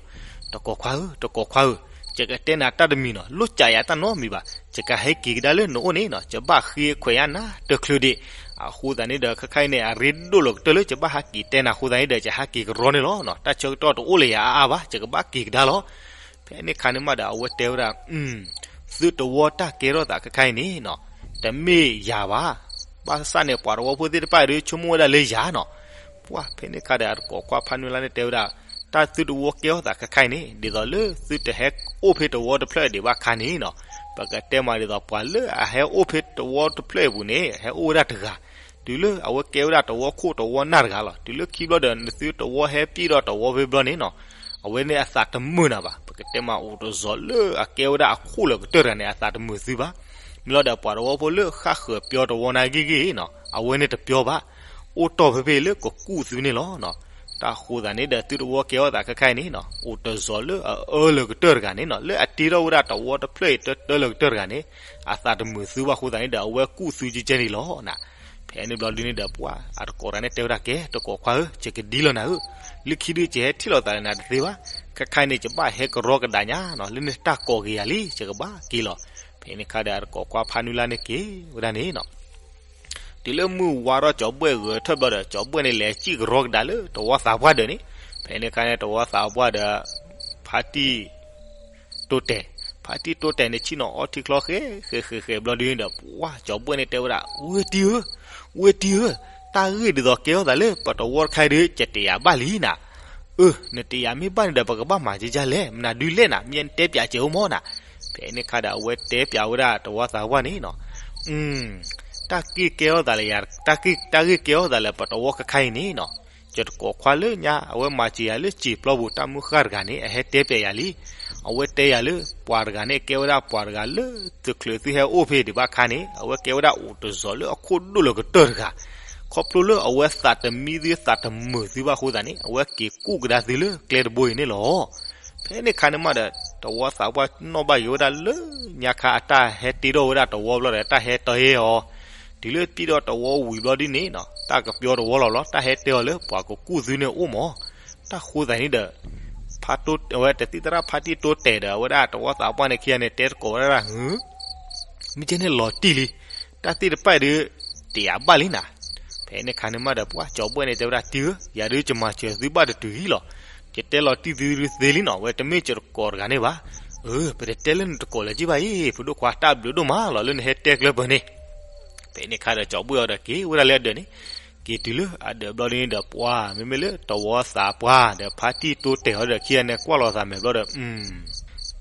တကိးခွါဧၢ တကိးခွါဧၢ, ယကတဲနၤတၢ်တမံၤနီၤ လိၣ်ကးယၤတၢ်နီတမံၤဘၣ်, ယကဟဲက့ၤကဒါလၢနအိၣ်န့ၣ်နီၤ ယဘၣ်ဃ့ခွဲးယာ်နၤတချုးဒံး. အဃိသတးန့ၣ်ဒီး ခဲခါအံၤန့ၣ် အရ့ဒိၣ်လီၤကတၢၢ်လၢယဘၣ်ဟးက့ၤတဲနၤအဃိသတးန့ၣ်ဒီး ယဟးက့ၤကရီန့ၣ်လီၤ. တၢ်ဆၢကတီၢ်တအိၣ်လၢယၤအါအါဘၣ် ယကဘၣ်က့ၤကဒါလီၤ. ဖဲန့ၣ်ခါန့ၣ်မးဒီး အဝဲတဲဝဲဒၣ် သုတဝီတၢ်ကဲထီၣ်သးခဲခါအံၤန့ၣ်နီၤ တမ့ၢ်ယၤဘၣ်. ဘၣ်ဆၣ်န့ၣ် ပှၤတဝီဖိသ့ၣ်တဖၣ်ဒီး ဆိကမိၣ်ဝဲဒၣ်လၢယၤနီၤ. ပှၢ်ဖဲန့ၣ်ခါဒီး အတကိးခွါဖးနွံလါန့ၣ်တဲဝဲဒၣ် တၢ်သုတဝီကဲထီၣ်သးခဲခါအံၤန့ၣ် ဒ်သိးလၢသုတဟဲအိၣ်ဖဲတဝီတဖျၢၣ်ဒံးဘၣ်ခါန့ၣ်နီၤ. ပကတဲမးဒ်သိး ပှၤလၢအဟဲအိၣ်ဖဲတဝီတဖျၢၣ်အပူၤန့ၣ် ဟဲအိၣ်ဝဲဒၣ်တဂၤ တုၤလၢအဝဲကဲဝဲဒၣ်တဝီခိၣ်တဝီနၢ်တဂၤလီၤ. တုၤလၢခံဘျီဒီး နသုတဝီဟဲပံၣ်ဒီးတဝီဖဲဘျီန့ၣ်နီၤ အဝဲန့ၣ်အသးတမုာ်နၤဘၣ်. ပကတဲမးအိၣ်တစီၤလၢအကဲဝဲဒၣ်အခိၣ်လၢကတၢၢ်တဂၤန့ၣ် အသးတမုာ်သုဘၣ်. မ့ၢ်လီၤဒီးပှၤတဝီဖိလၢဃၣ်ဃၢၤပၠီတဝီနာ်က့ဂ့ၤနီၤ အဝဲန့ၣ်တပၠီဘၣ်. အိၣ်တီၢ်ဖဲဖဲလၢကကူၣ်သုန့ၣ်လီၤ. တၢ်ဃိသတးန့ၣ်ဒီး သုတဝီကဲထီၣ်သးခဲခါအံၤန့ၣ်နီၤ အိၣ်တစီၤလၢအအၢလၢကတၢၢ်တဂၤန့ၣ်နီၤ လၢအတ့ထီၣ်ဝဲဒၣ်တဝီတဖျၢၣ်အံၤတၢတၢလၢကတၢၢ်တဂၤန့ၣ် အသးတမုာ်သုဘၣ်အဃိသတးန့ၣ်ဒီး အဝဲကူၣ်သုကကဲန့ၣ်လီၤနၤ. ဖဲန့ၣ်ဘျီဒုန့ၣ်ဒီးပှၤ အတကိးတဂၤန့ၣ်တဲဝဲဒၣ်ကဲ တကိးခွါဧၢ, ယကဒံလီၤနၤဧၢ, လၢခံဒုးယဟဲထံၣ်လိာ်သးလၢနၤတသ့ဘၣ်, ခဲခါအံၤန့ၣ် ယဘၣ်ဟဲကရီကဒါညါနီၤ, လၢနတၢ်ကိးက့ၤယၤလံ ယကဘၣ်က့ၤလီၤ. ဖဲန့ၣ်ခါဒီးအတကိးခွါဖးနွံလါန့ၣ်က့ၤဝဲဒၣ်န့ၣ်နီၤ တုၤလၢမုၢ်ဝါထီၣ်ကၠီၤဘှဲၣ်ဂဲၤထၢၣ်ဘျီဒီး ကၠီၤဘှဲၣ်န့ၣ်လဲၤစံၣ်ကရီကဒါလၢတဝီသးပှၢ်ဒၢးန့ၣ်, ဖဲန့ၣ်ခါန့ၣ်တဝီသးပှၢ်ဒီး ဖါတံၢ်တိတဲာ်, ဖါတံၢ်တိတဲာ်န့ၣ်ဆ့ၣ်နီၤအီထံချီဃဲဃဲဃဲဃဲဘျီဒုန့ၣ်ဒီး ပှၤကၠီၤဘှဲၣ်န့ၣ်တဲဝဲဒၣ် ဝ့ၢ်တံၢ်ဧၢ, ဝ့ၢ်တံၢ်ဧၢ, တၢ်ဂ့ၢ်ဒ်သိးကဲထီၣ်သးလၢပတဝီတခါအံၤဒီး ယတယာ်ဘၣ်လံနၤ အၢ နတယာ်မ့ၢ်ဘၣ်န့ၣ်ဒီး ပကဘၣ်မၤကကလဲၣ်, မနုၤဒုလဲၣ်နၤ, မ့ၢ်နတဲပၠးစဲးအိၣ်မၢ်နၤ. ဖဲန့ၣ်ခါဒီးအဝဲတဲပၠးဝဲဒၣ်တဝီသးပှၢ်န့ၣ်နီၤ, တၢ်ဂ့ၢ်ကဲထီၣ်သးလၢယၤ, တၢ်ဂ့ၢ်ကဲထီၣ်သးလၢပတဝီခဲခါအံၤန့ၣ်နီၤ, ယတကိးခွါလၢညါ အဝဲမၤစၢၤယၤလၢစံာ်ပျီပူၤ တၢ်မုၢ်ဃၢ်တဂၤန့ၣ် အဟဲတဲပၠးယၤလံ. အဝဲတဲယၤလၢ ပှၤတဂၤန့ၣ် ကဲဝဲဒၣ်ပှၤတဂၤလၢ သုးချုးသုဟဲအိၣ်ဖဲဒံးဘၣ်ခါန့ၣ် အဝဲကဲဝဲဒၣ်အိၣ်တစီၤလၢအခိၣ်ဒိၣ်လၢကတၢၢ်တဂၤ, ခီဖျိလၢအဝဲသးတမံသုသးတမုာ်သုဘၣ်အဃိသတးန့ၣ် အဝဲက့ၤကူၣ်ကဒါသုလၢကျဲတဘိအံၤန့ၣ်လီၤ. ဖဲန့ၣ်ခါန့ၣ်မးဒီး တဝီသးပှၢ်နီၣ်ဘၣ်ယိၤဝဲဒၣ်လၢညါခါအတၢ်ဟဲတ့ထီၣ်ဝဲဒၣ်တဝီဘျီဒီး တၢ်ဟဲတဲအီၤ, တုၤလၢတ့ထီၣ်တဝီဝံၤဘျီဒ်န့ၣ်နီၤ တၢ်ကပျီတဝီလီၤဘျီ တၢ်ဟဲတဲအီၤလၢပှၤကကူၣ်သုန့ၣ်အိၣ်မး. တၢ်ဃိသးန့ၣ်ဒီး ဖါတိၢ် အဝဲတသံၣ်သရၣ်ဖါတံၢ်တိတဲာ်ဒီး အဝဲဒၣ်တဝီသးပှၢ်န့ၣ်ခံဂၤန့ၣ် တဲတကိးဝဲဒၣ် မ့ၢ်ကဲန့ၣ်လီၤတံၢ်လံ, တၢ်သ့ၣ်တဖၣ်အံၤဒီး တယာ်ဘၣ်လံနၤ. ဖဲန့ၣ်ခါန့ၣ်မးဒီး ပှၤကၠီၤဘှဲၣ်န့ၣ်တဲဝဲဒၣ် တံၢ်ဧၢ, ယၤဒုးယမၤစၢၤသုဘၣ်တတုၤအံၤလီၤ. ယတဲလီၤတံၢ်သုဒုးသ့လံနီၤ, အဝဲတမ့ၢ်ယတကိးတဂၤန့ၣ်ဘၣ်. အၢ ပတတဲလၢနတကိးလၢၤက့ဘၣ်အံၤ, ဖိဒိၣ်ခွါတၢ်ဘျုးဒိၣ်မးလီၤလၢနဟဲတဲကျၢၤပၢၤန့ၣ်. ဖဲန့ၣ်ခါဒီးကၠီၤဘှဲၣ်အီၤဒီးက့ၤဝဲဒၣ်လၢအဒၢးန့ၣ်, က့ၤတုၤလၢအဒၢးဘျီဒ်န့ၣ်ဒီး ပှၤ မ့မ့ၢ်လၢတဝီသးပှၢ်ဒီးဖါတံၢ်တိတဲာ်အီၤဒီးခံဂၤန့ၣ် ကွၢ်လီၤသးမဲာ်ဘျီဒီး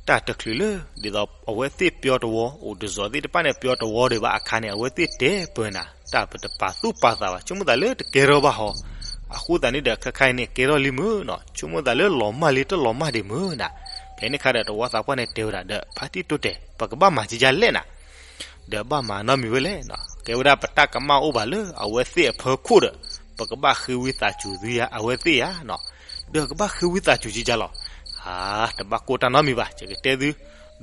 တၢ်တချုးလၢ ဒ်သိးအဝဲသ့ၣ်ပျီတဝီ အိၣ်တစီၤသ့ၣ်တဖၣ်န့ၣ် ပျီတဝီဒံးဘၣ်အခါန့ၣ် အဝဲသ့ၣ်တဲပၢၤနၤ တၢ်ပတပာ်သူၣ်ပာ်သးဘၣ်, ဆိကမိၣ်သးလၢတကဲထီၣ်ဘၣ်ဟီ. အဃိသတးန့ၣ်ဒီး ခဲခါအံၤန့ၣ် ကဲထီၣ်လံမုၢ်နီၤ, ဆိကမိၣ်သးလၢလီၤမၢ်လံတလီၤမၢ်ဒံးမုၢ်နၤ. ဖဲန့ၣ်ခါဒီး တဝီသးပှၢ်န့ၣ်တဲဝဲဒၣ်ဒီး ဖါတံၢ်တိတဲာ် ပကဘၣ်မၤကကလဲၣ်နၤ ဒီးဘၣ်မၤနီတမံၤဝဲလဲၣ်နီၤ, ကဲဝဲဒၣ်ပတၢ်ကမၣ်အိၣ်ဘၣ်လၢအဝဲသ့ၣ်အဖီခိၣ်ဒီး ပကဘၣ်ဃ့ဝံသးစူၤသုယၤ အဝဲသ့ၣ်ယၤနီၤ, ဒီးကဘၣ်ဃ့ဝံသးစူၤကကလီၤ. အါ တဘၣ်ကိၢ်တၢ်နီတမံၤဘၣ်, ယကတဲသု,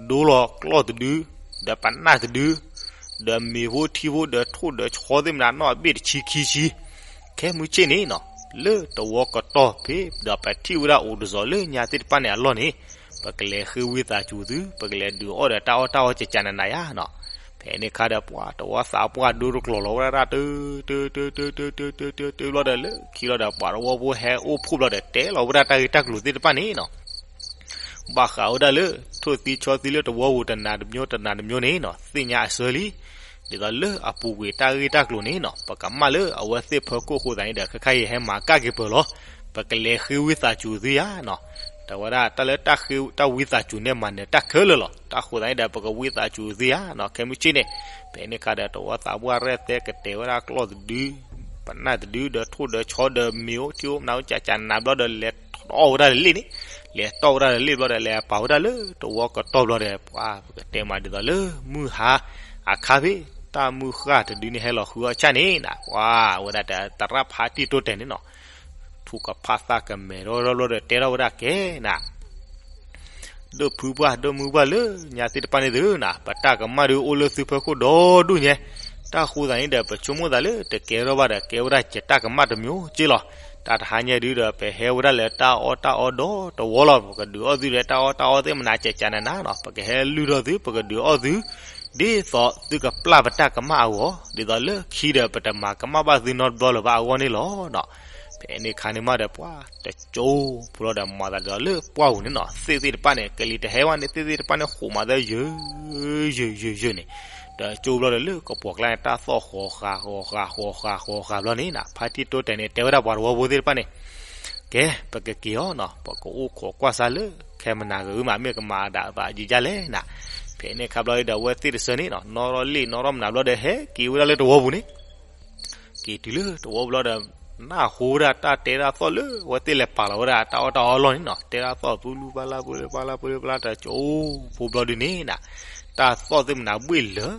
ဒိလီၤကျီၢ်တဒု, ဒီးပနၢ်တဒု, ဒီးမ့ၤဖိထံဖိ ဒီးထိၣ်ဒီးဆီသ့ၣ်မနုၤနီၣ်အဘ့ၣ်တဆံခံဆံ ခဲမုၢ်ဆ့ၣ်န့ၣ်နီၤ, လၢတဝီကတီၢ်ဖဲ ဒီးပထံၣ်ဝဲဒၣ်အိၣ်တစီၤလၢညါသ့ၣ်တဖၣ်န့ၣ်အလီၢ်န့ၣ်, ပကလဲၤဃ့ဝံသးစူၤသု, ပကလဲၤဒုးအီၣ်ဒီးတၢ်အီၣ်တၢ်အီကကနးနးယါနီၤ. ဖဲန့ၣ်ခါဒီးပှၤတဝီသးပှၢ်ဒိတကျိၤလီၤဝဲဒၣ်တၢ် တၢတၢတၢတၢတၢတၢတၢတၢဘျီဒီး လၢခံလီၤဒီး ပှၤတဝီဖိဟဲအိၣ်ဖှိၣ်ဘျီဒီး တဲလီၤဝဲဒၣ်တၢ်ဂ့ၢ်တၢ်ကျိၤသ့ၣ်တဖၣ်န့ၣ်နီၤ ဘၣ်ဃးဝဲဒၣ်လၢ ထိၣ်သံဆီသံလၢတဝီပူၤတနၤတမျိုးတနၤတမျိုးန့ၣ်နီၤ သ့ၣ်ညါအစၢလံ. ဒ်သိးလၢအပူၤကွံာ်တၢ်ဂ့ၢ်တၢ်ကျိၤန့ၣ်နီၤ ပကမၣ်လၢအဝဲသ့ၣ်ဖီခိၣ်အဃိသတးန့ၣ်ဒီး ခဲခါအံၤဟဲမၤကၣ်က့ၤပၢၤလီၤ. ပကလဲၤဃ့ဝံသးစူၤသုယၤနီၤ. တဝဲဒၣ်တၢ်လၢတၢ်ဃ့ တၢ်ဝံသးစူၤန့ၣ်မၤနၢၤတၢ်ခဲလၢာ်လီၤ. တၢ်ဃိသတးန့ၣ်ဒီး ပကဝံသးစူၤသုယၤနီၤ ခဲမုၢ်ဆ့ၣ်န့ၣ်. ဖဲန့ၣ်ခါဒီး တဝီသးပှၢ်ရဲၣ်သဲကတဲာ်ဝဲဒၣ်ကျီၢ်တဒု ပနၢ်တဒု ဒီးထိၣ်ဒီးဆီဒီးမ့ၤအိၣ်ထံအိၣ်မနုၤအိၣ်ကကနးဘျီဒီး လဲၤတီၢ်ဝဲဒၣ်လၢလ့ၣ်န့ၣ်, လဲၤတီၢ်ဝဲဒၣ်လၢလ့ၣ်ဘျီဒီး လဲၤပာ်ဝဲဒၣ်လၢတဝီကတီၢ်ဘျီဒီး ပှၤပကတဲမးဒ်သိးလၢ မုၢ်ဟါအခါဖဲ တၢ်မုၢ်ဃၢ်တဒုန့ၣ်ဟဲလီၤဃုအီၣ်ဆၣ်န့ၣ်နၤ ပှၤဝဲဒၣ်တၢ်သရၣ်ဖါတံၢ်တိတဲာ်န့ၣ်နီၤ ထူးကဖၣ်သၣ်ကမဲာ်ထီၣ်ထီၣ်ဘျီဒီး တဲထီၣ်ဝဲဒၣ်ကဲနၤ ဒိၣ်ဖုပှၢ် ဒိၣ်မုၢ်ပှၢ်လၢညါသ့ၣ်တဖၣ်န့ၣ်သုနၤ ပတၢ်ကမၣ်ဒုးအိၣ်လၢသုဖီခိၣ်ဒီဒူၣ်ညါ, တၢ်ဃိသတးန့ၣ်ဒီး ပဆိကမိၣ်သးလၢတကဲထီၣ်ဘၣ်ဒီး ကဲဝဲဒၣ်ယတၢ်ကမၣ်တမျိုးက့လီၤ. တၢ်တဟါညါဒုးဒီး ပဟဲဝဲဒၣ်လၢတၢ်အီၣ်တၢ်အီဒီတဝီလီၤ. ပကဒုးအီၣ်သုဒီးတၢ်အီၣ်တၢ်အီသ့ၣ်မနုၤကကနးနးနီၤ ပကဟဲလုၢ်ထီၣ်သု ပကဒုးအီၣ်သု ဒ်သိးသုကပျၢ်ပတၢ်ကမၣ်အဂီၢ် ဒ်သိးလၢခံဒီး ပတမၤကမၣ်ဘၣ်သုနီတဘျီလၢၤဘၣ်အဂီၢ်န့ၣ်လီၤနီၤ. ဖဲန့ၣ်ခါန့ၣ်မးဒီး ပှၤတကၠိဖိလီၤဒီး မၤသးဒ်သိးလၢပှၢ်ပူၤန့ၣ်နီၤ သ့ၣ်သ့ၣ်တဖၣ်န့ၣ် ကလံၤတဟဲဝဲန့ၣ် သ့ၣ်သ့ၣ်တဖၣ်န့ၣ် ဃိးမးသၢယၢၤ ယၢၤ ယၢၤ ယၢၤန့ၣ်, တကၠိဘျီဒီး လၢကပီၤကျါန့ၣ် တၢ်သီၣ်ဃီၤဃာ် ဃီၤဃာ် ဃီၤဃာ် ဃီၤဃာ်ဘျီန့ၣ်နီၤ ဖါတံၢ်တိတဲာ်န့ၣ် တဲဝဲဒၣ်ပှၤတဝီဖိသ့ၣ်တဖၣ်န့ၣ် ကဲ ပကက့ၤအီၤနီၤ ပကအိၣ်ခိးကွၢ်စၢ်လၢ ခဲမနၤဂ့ၤမး မ့ၢ်ကမၤဒၣ်သးယံာ်ယံာ်လဲၣ်နၤ. ဖဲန့ၣ်ခါဘျီဒီး အဝဲသ့ၣ်တဆၢန့ၣ်နီၤ နီၣ်ထီၣ်လ့ၣ်နီၣ်ထီၣ်မနုၤဘျီဒီး ဟဲက့ၤဝဲဒၣ်လၢတဝီပူၤန့ၣ် က့ၤတုၤလၢတဝီပူၤဘျီဒီး နၢ်ဟူဝဲဒၣ်တၢ်တဲတၢ်သီၣ်လၢ အဝဲသ့ၣ်လဲၤပာ်လီၤဝဲဒၣ်တၢ်အီၣ်တၢ်အီလီၢ်န့ၣ်နီၤ တဲတၢ်သီၣ်ပူလူပာ်လၢပူလၢပာ်လၢပူလၢပာ်လၢ တကၠိဖိဘျီဒုန့ၣ်နီၤ တၢ်သီၣ်သ့ၣ်မနုၤဘှ့ၣ်လၢာ်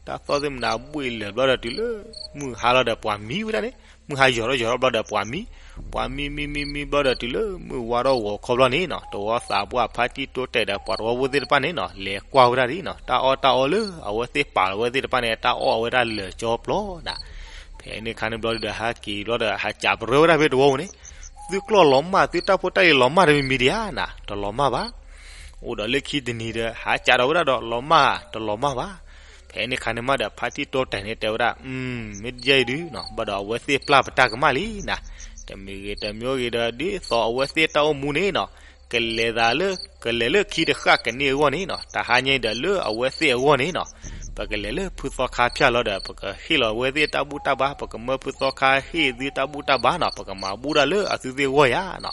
တၢ်သီၣ်သ့ၣ်မနုၤဘှ့ၣ်လၢာ်ဘျီဒီး တုၤလၢမုၢ်ဟါလီၤဒီးပှၤမံဝဲဒၣ်န့ၣ် မုၢ်ဟါယီၤထီၣ်ယီၤထီၣ်ဘျီဒီးပှၤမံ ပှၤမံမံမံမံဘျီဒီး တုၤလၢမုၢ်ဝါထီၣ်ဂီၤခီဘျီန့ၣ်နီၤ တဝီသးပှၢ်ဖါတံၢ်တိတဲာ်ဒီးပှၤတဝီဖိသ့ၣ်တဖၣ်န့ၣ်နီၤ လဲၤကွၢ်ဝဲဒၣ်ဒ်နီၤ တၢ်အီၣ်တၢ်အီလၢအဝဲသ့ၣ်ပာ်လီၤဝဲသ့ၣ်တဖၣ်န့ၣ် တၢ်အီၣ်အဝဲဒၣ်လၢာ်ကၠီပျီနၤ. ဖဲ ဖဲန့ၣ်ခါန့ၣ်ဘျီဒီး ဟဲက့ၤဘျီဒီး ဟးစံးပရၢဝဲဒၣ်ဖဲတဝီပူၤန့ၣ်, သုကျီၢ်လီၤမၢ် သုတၢ်ဖိတၢ်လံၤလီၤမၢ်တမံၤမံၤဒံးဧါနၤ, တလီၤမၢ်ဘၣ်. အိၣ်ဒီးလၢခံတနံၤဒီး ဟးစံးဒီးဝဲဒၣ်ဒီး လီၤမၢ် တလီၤမၢ်ဘၣ်. ဖဲန့ၣ်ခါန့ၣ်မးဒီး ဖါတံၢ်တိတၢ်န့ၣ်တဲဝဲဒၣ်, မ့ၢ်တယဲၢ်အံၤဒုး, ဘၣ်ဒီးအဝဲသ့ၣ်ပျၢ်ပတၢ်ကမၣ်လံနၤ, တမံၤဂ့ၤတမံၤဂ့ၤဒီး ဒ်သိးအဝဲသ့ၣ်တၢ်အိၣ်မူန့ၣ်နၤ, ကလဲၤသးလၢ ကလဲၤလၢခံတဃၣ်ကန့ၢ်အဂီၢ်န့ၣ်နၤ, တဟါညါအံၤဒီးလၢအဝဲသ့ၣ်အဂီၢ်န့ၣ်နၤ, ပကလဲၤလၢဖုသီခါဖၠၣ်လီၤဒီး ပကဟ့ၣ်လီၤဝဲသ့ၣ်တၢ်ဘူၣ်တၢ်ဘါ, ပကမၢဖုသီခါဟ့ၣ်သုတၢ်ဘူၣ်တၢ်ဘါနၤ, ပကမၤဘူၣ်ဒၣ်လၢအသုသ့ၣ်အဂီၢ်ယါနၤ.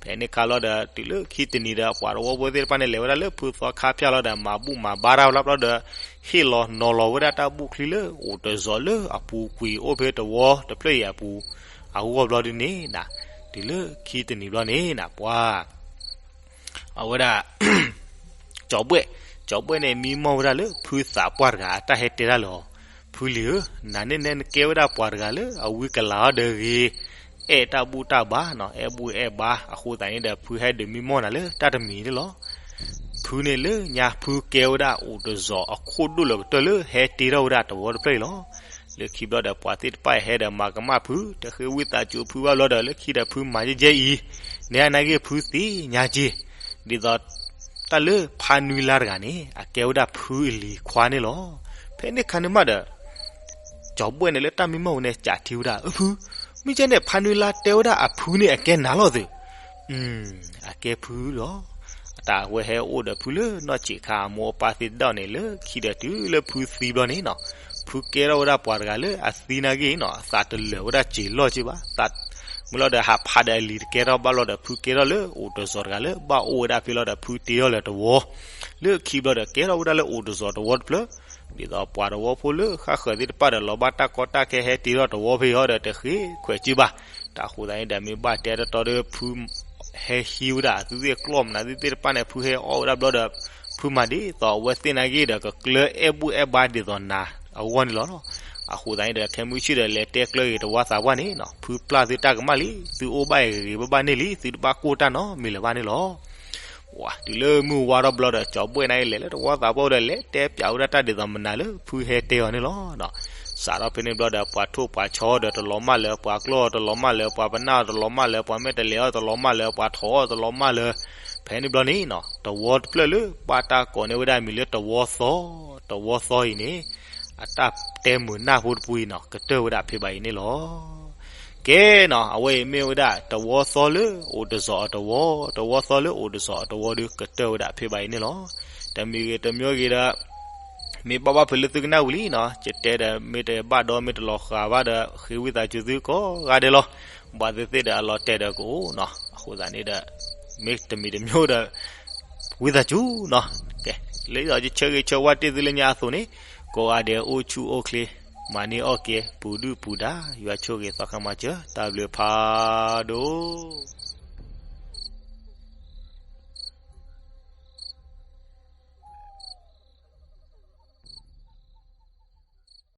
ဖဲန့ၣ်ခါလီၤဒီး တုၤလၢခံတနံၤဒီး ပှၤတဝီဖိသ့ၣ်တဖၣ်န့ၣ် လဲၤဝဲဒၣ်လၢဖုသီခါဖၠၣ်လီၤဒီး မၤဘူၣ်မၤဘါတၢ်ဝဲဒၣ်ဘျီဒီး ဟ့ၣ်လီၤနီၤလီၤဝဲဒၣ်တၢ်ဘူၣ်ချံလၢအိၣ်တစီၤလၢအပူၤကွံာ်အိၣ်ဖဲတဝီတဖျၢၣ်အံၤအပူၤ အဂီၢ်ဘျီဒုန့ၣ်နၤ, တုၤလၢခံတနံၤဘျီန့ၣ်နၤ ပှၤ အဝဲဒၣ် ကၠီၤဘှဲၣ်, ကၠီၤဘှဲၣ်န့ၣ် မံမီၢ်ဝဲဒၣ်လၢဖုသးပှၢ်တဂၤအတၢ်ဟဲတဲတၢ်လီၤ. ဖုလံၤဧၢ, နၤန့ၣ်နဲနကဲဝဲဒၣ်ပှၤတဂၤလၢအဝံကလၤအီၤဒီးဂ့ၤ, အဲၣ်တၢ်ဘူၣ်တၢ်ဘါနၤ, အဲၣ်ဘူၣ်အဲၣ်ဘါ, အဃိသတးန့ၣ်ဒီး ဖုဟဲဒုးမံမီၢ်နၤလၢတၢ်တမံၤန့ၣ်လီၤ. ဖုန့ၣ်လၢညါဖုကဲဝဲဒၣ်အိၣ်တစီၤအခိၣ်ဒိၣ်လၢကတၢၢ်လၢဟဲတ့ထီၣ်ဝဲဒၣ်တဝီတဖျၢၣ်အံၤလီၤ. လၢခံဘျီဒီး ပှၤသ့ၣ်တဖၣ်ဟဲဒီးမၤကမၣ်ဖု, တဃ့ဝံသးစူၤဖုဘၣ်ဘျီဒီး လၢခံဒီးဖုမၤကဲကဲအံၤ, နဲအနၢ်ဂ့ၢ်ဖုသ့ၣ်ညါက့ၤ, ဒ်သိး တၢ်လၢဖါနွံလါတဂၤန့ၣ် အကဲဝဲဒၣ်ဖုအလံၤခွါန့ၣ်လီၤ. ဖဲန့ၣ်ခါန့ၣ်မးဒီး ကၠီၤဘှဲၣ်န့ၣ်လၢတၢ်မံမီၢ်ဝဲန့ၣ် ကးထံဝဲဒၣ်, အဖု, မ့ၢ်ကဲန့ၣ် ဖါနွံလါတဲဝဲဒၣ်အဖုန့ၣ် အကဲနၤလီၤသုး, အကဲဖုလီၤ. အတၢ်ဝဲဟဲအိၣ်ဒီးဖုလၢနီၢ်ဆံးခါ အမိၢ်အပၢ်သ့ၣ်တဖၣ်န့ၣ် လၢခံဒီးတုၤလၢဖုသံဘျီန့ၣ်နၤ, ဖုကဲထီၣ်ဝဲဒၣ်ပှၤတဂၤလၢအသံနာ်က့ၤနၤ, အသးတလၢာ်ဝဲဒၣ်စ့ၤလီၢ်က့ၤဘၣ်, မုၢ်လီၤဒီးဟးဖးဒီးအလံၤတကဲထီၣ်ဘၣ်လီၤဒီး ဖုကဲထီၣ်လၢအိၣ်တစီၤတဂၤလၢဘၣ်အိၣ်ဝဲဒၣ်ဖဲလီၤဒီး ဖုတ့ထီၣ်လၢတဝီ, လၢခံဘျီဒီး ကဲထီၣ်ဝဲဒၣ်လၢအိၣ်တစီၤတဝီတဖျၢၣ်, ဒ်သိးပှၤတဝီဖိလၢဃၣ်ဃၢၤသ့ၣ်တဖၣ်ဒီး လီၤဘၣ်တၢ်ကီတၢ်ခဲဟဲတ့ထီၣ်တဝီဖဲအံၤဒီး တဃ့ခွဲးက့ၤဘၣ်. တၢ်ဃိသတးန့ၣ်ဒီး မ့ၢ်ဘၣ်တဲတီတီဒီး ဖုဟဲဟံးဝဲဒၣ်အသုသ့ၣ်ကျီၢ်မနုၤသ့ၣ်တဖၣ်န့ၣ် ဖုဟဲအီၣ်ဝဲဒၣ်ဘျီဒီး ဖုမၤဒ်သိးအဝဲသ့ၣ်နာ်က့ၤဒီး ကကျၢၤအဲၣ်ဘူၣ်အဲၣ်ဘါဒ်သိးနၤအဂီၢ်န့ၣ်လီၤ. အဃိသတးန့ၣ်ဒီး ခဲမုၢ်ဆ့ၣ်ဒီး လဲၤတဲကျၢၤက့ၤတဝီသးပှၢ်န့ၣ်နၤ, ဖုပျၢ်သုတၢ်ကမၣ်လံ, သုအိၣ်ဘၣ်အံၤဂ့ၤဂ့ၤဘၣ်ဘၣ်န့ၣ်လံ, သုတဘၣ်ကိၢ်တၢ်နီတမံၤလၢၤဘၣ်န့ၣ်လီၤ. ဝၤ တုၤလၢမုၢ်ဝါထီၣ်ဘျီဒီး ကၠီၤဘှဲၣ်နာ်က့ၤ လဲၤလၢတဝီသးပှၢ်ဒီး လဲၤတဲပျးဝဲဒၣ်တၢ်ဒ်သိးမနုၤလၢဖုဟဲတဲအီၤန့ၣ်လီၤ. စးထီၣ်ဖဲန့ၣ်ဘျီဒီး ပှၤထိၣ်ပှၤဆီဒီးတလီၤမၢ်လၢၤ, ပှၤကျီၢ်အီၤတလီၤမၢ်လၢၤ, ပှၤပနၢ်အီၤတလီၤမၢ်လၢၤ, ပှၤမဲာ်တဲးလဲးအီၤတလီၤမၢ်လၢၤ, ပှၤထိးအီၤတလီၤမၢ်လၢၤ, ဖဲန့ၣ်ဘျီန့ၣ်နၤ, တဝီတဖျၢၣ်လၢ ဘၣ်တၢ်ကိးန့ၢ်ဝဲဒၣ်မံၤလၢတဝီသီ, တဝီသီအံၤန့ၣ် အတၢ်တဲမုာ်နၢ်ဖိတပူၤအံၤနၤ ကတၢၢ်ဝဲဒၣ်ဖဲဘၣ်အံၤန့ၣ်လီၤ. ကဲနၤ, အဝဲအံၤမ့ၢ်ဝဲဒၣ် တဝီသီလၢအိၣ်တစီၤအတဝီ, တဝီသီလၢအိၣ်တစီၤအတဝီဒီး ကတၢၢ်ဝဲဒၣ်ဖဲဘၣ်အံၤန့ၣ်လီၤ. တမံၤဂ့ၤတမံၤဂ့ၤဒီး မ့ၢ်ဘၣ်ဘၣ်ဖဲလၢသုကနၣ်ဝံၤလံနၤ, ယတဲဒီး မ့ၢ်တဘၣ်ဒီး မ့ၢ်တလီၤဃာ်ဘၣ်ဒီး ဃ့ဝံသးစူၤသုကိးဂၤဒဲးလီၤ. ဘၣ်သ့ၣ်သ့ၣ်ဒီး အလီၤတဲာ်ဒီးကအိၣ်နၤ, အဃိသတးန့ၣ်ဒီး မ့ၢ်တမံၤတမံၤဒီး ဝံသးစူၤနၤ. ကဲ, လၢယဆၢဂ့ၤဆၢဝါတ့ၢ်သုလၢညါအသိးန့ၣ်, ကိးဂၤဒဲးအိၣ်ဆူၣ်အိၣ်ချ့, မၤန့ၢ်အီၣ်ကဲ, ပူၤဒုၣ်ပူၤဒါ, ယွၤဆိၣ်ဂ့ၤသီခါမၤစၢၤ, တၢ်ဘျုးဖးဒိၣ်.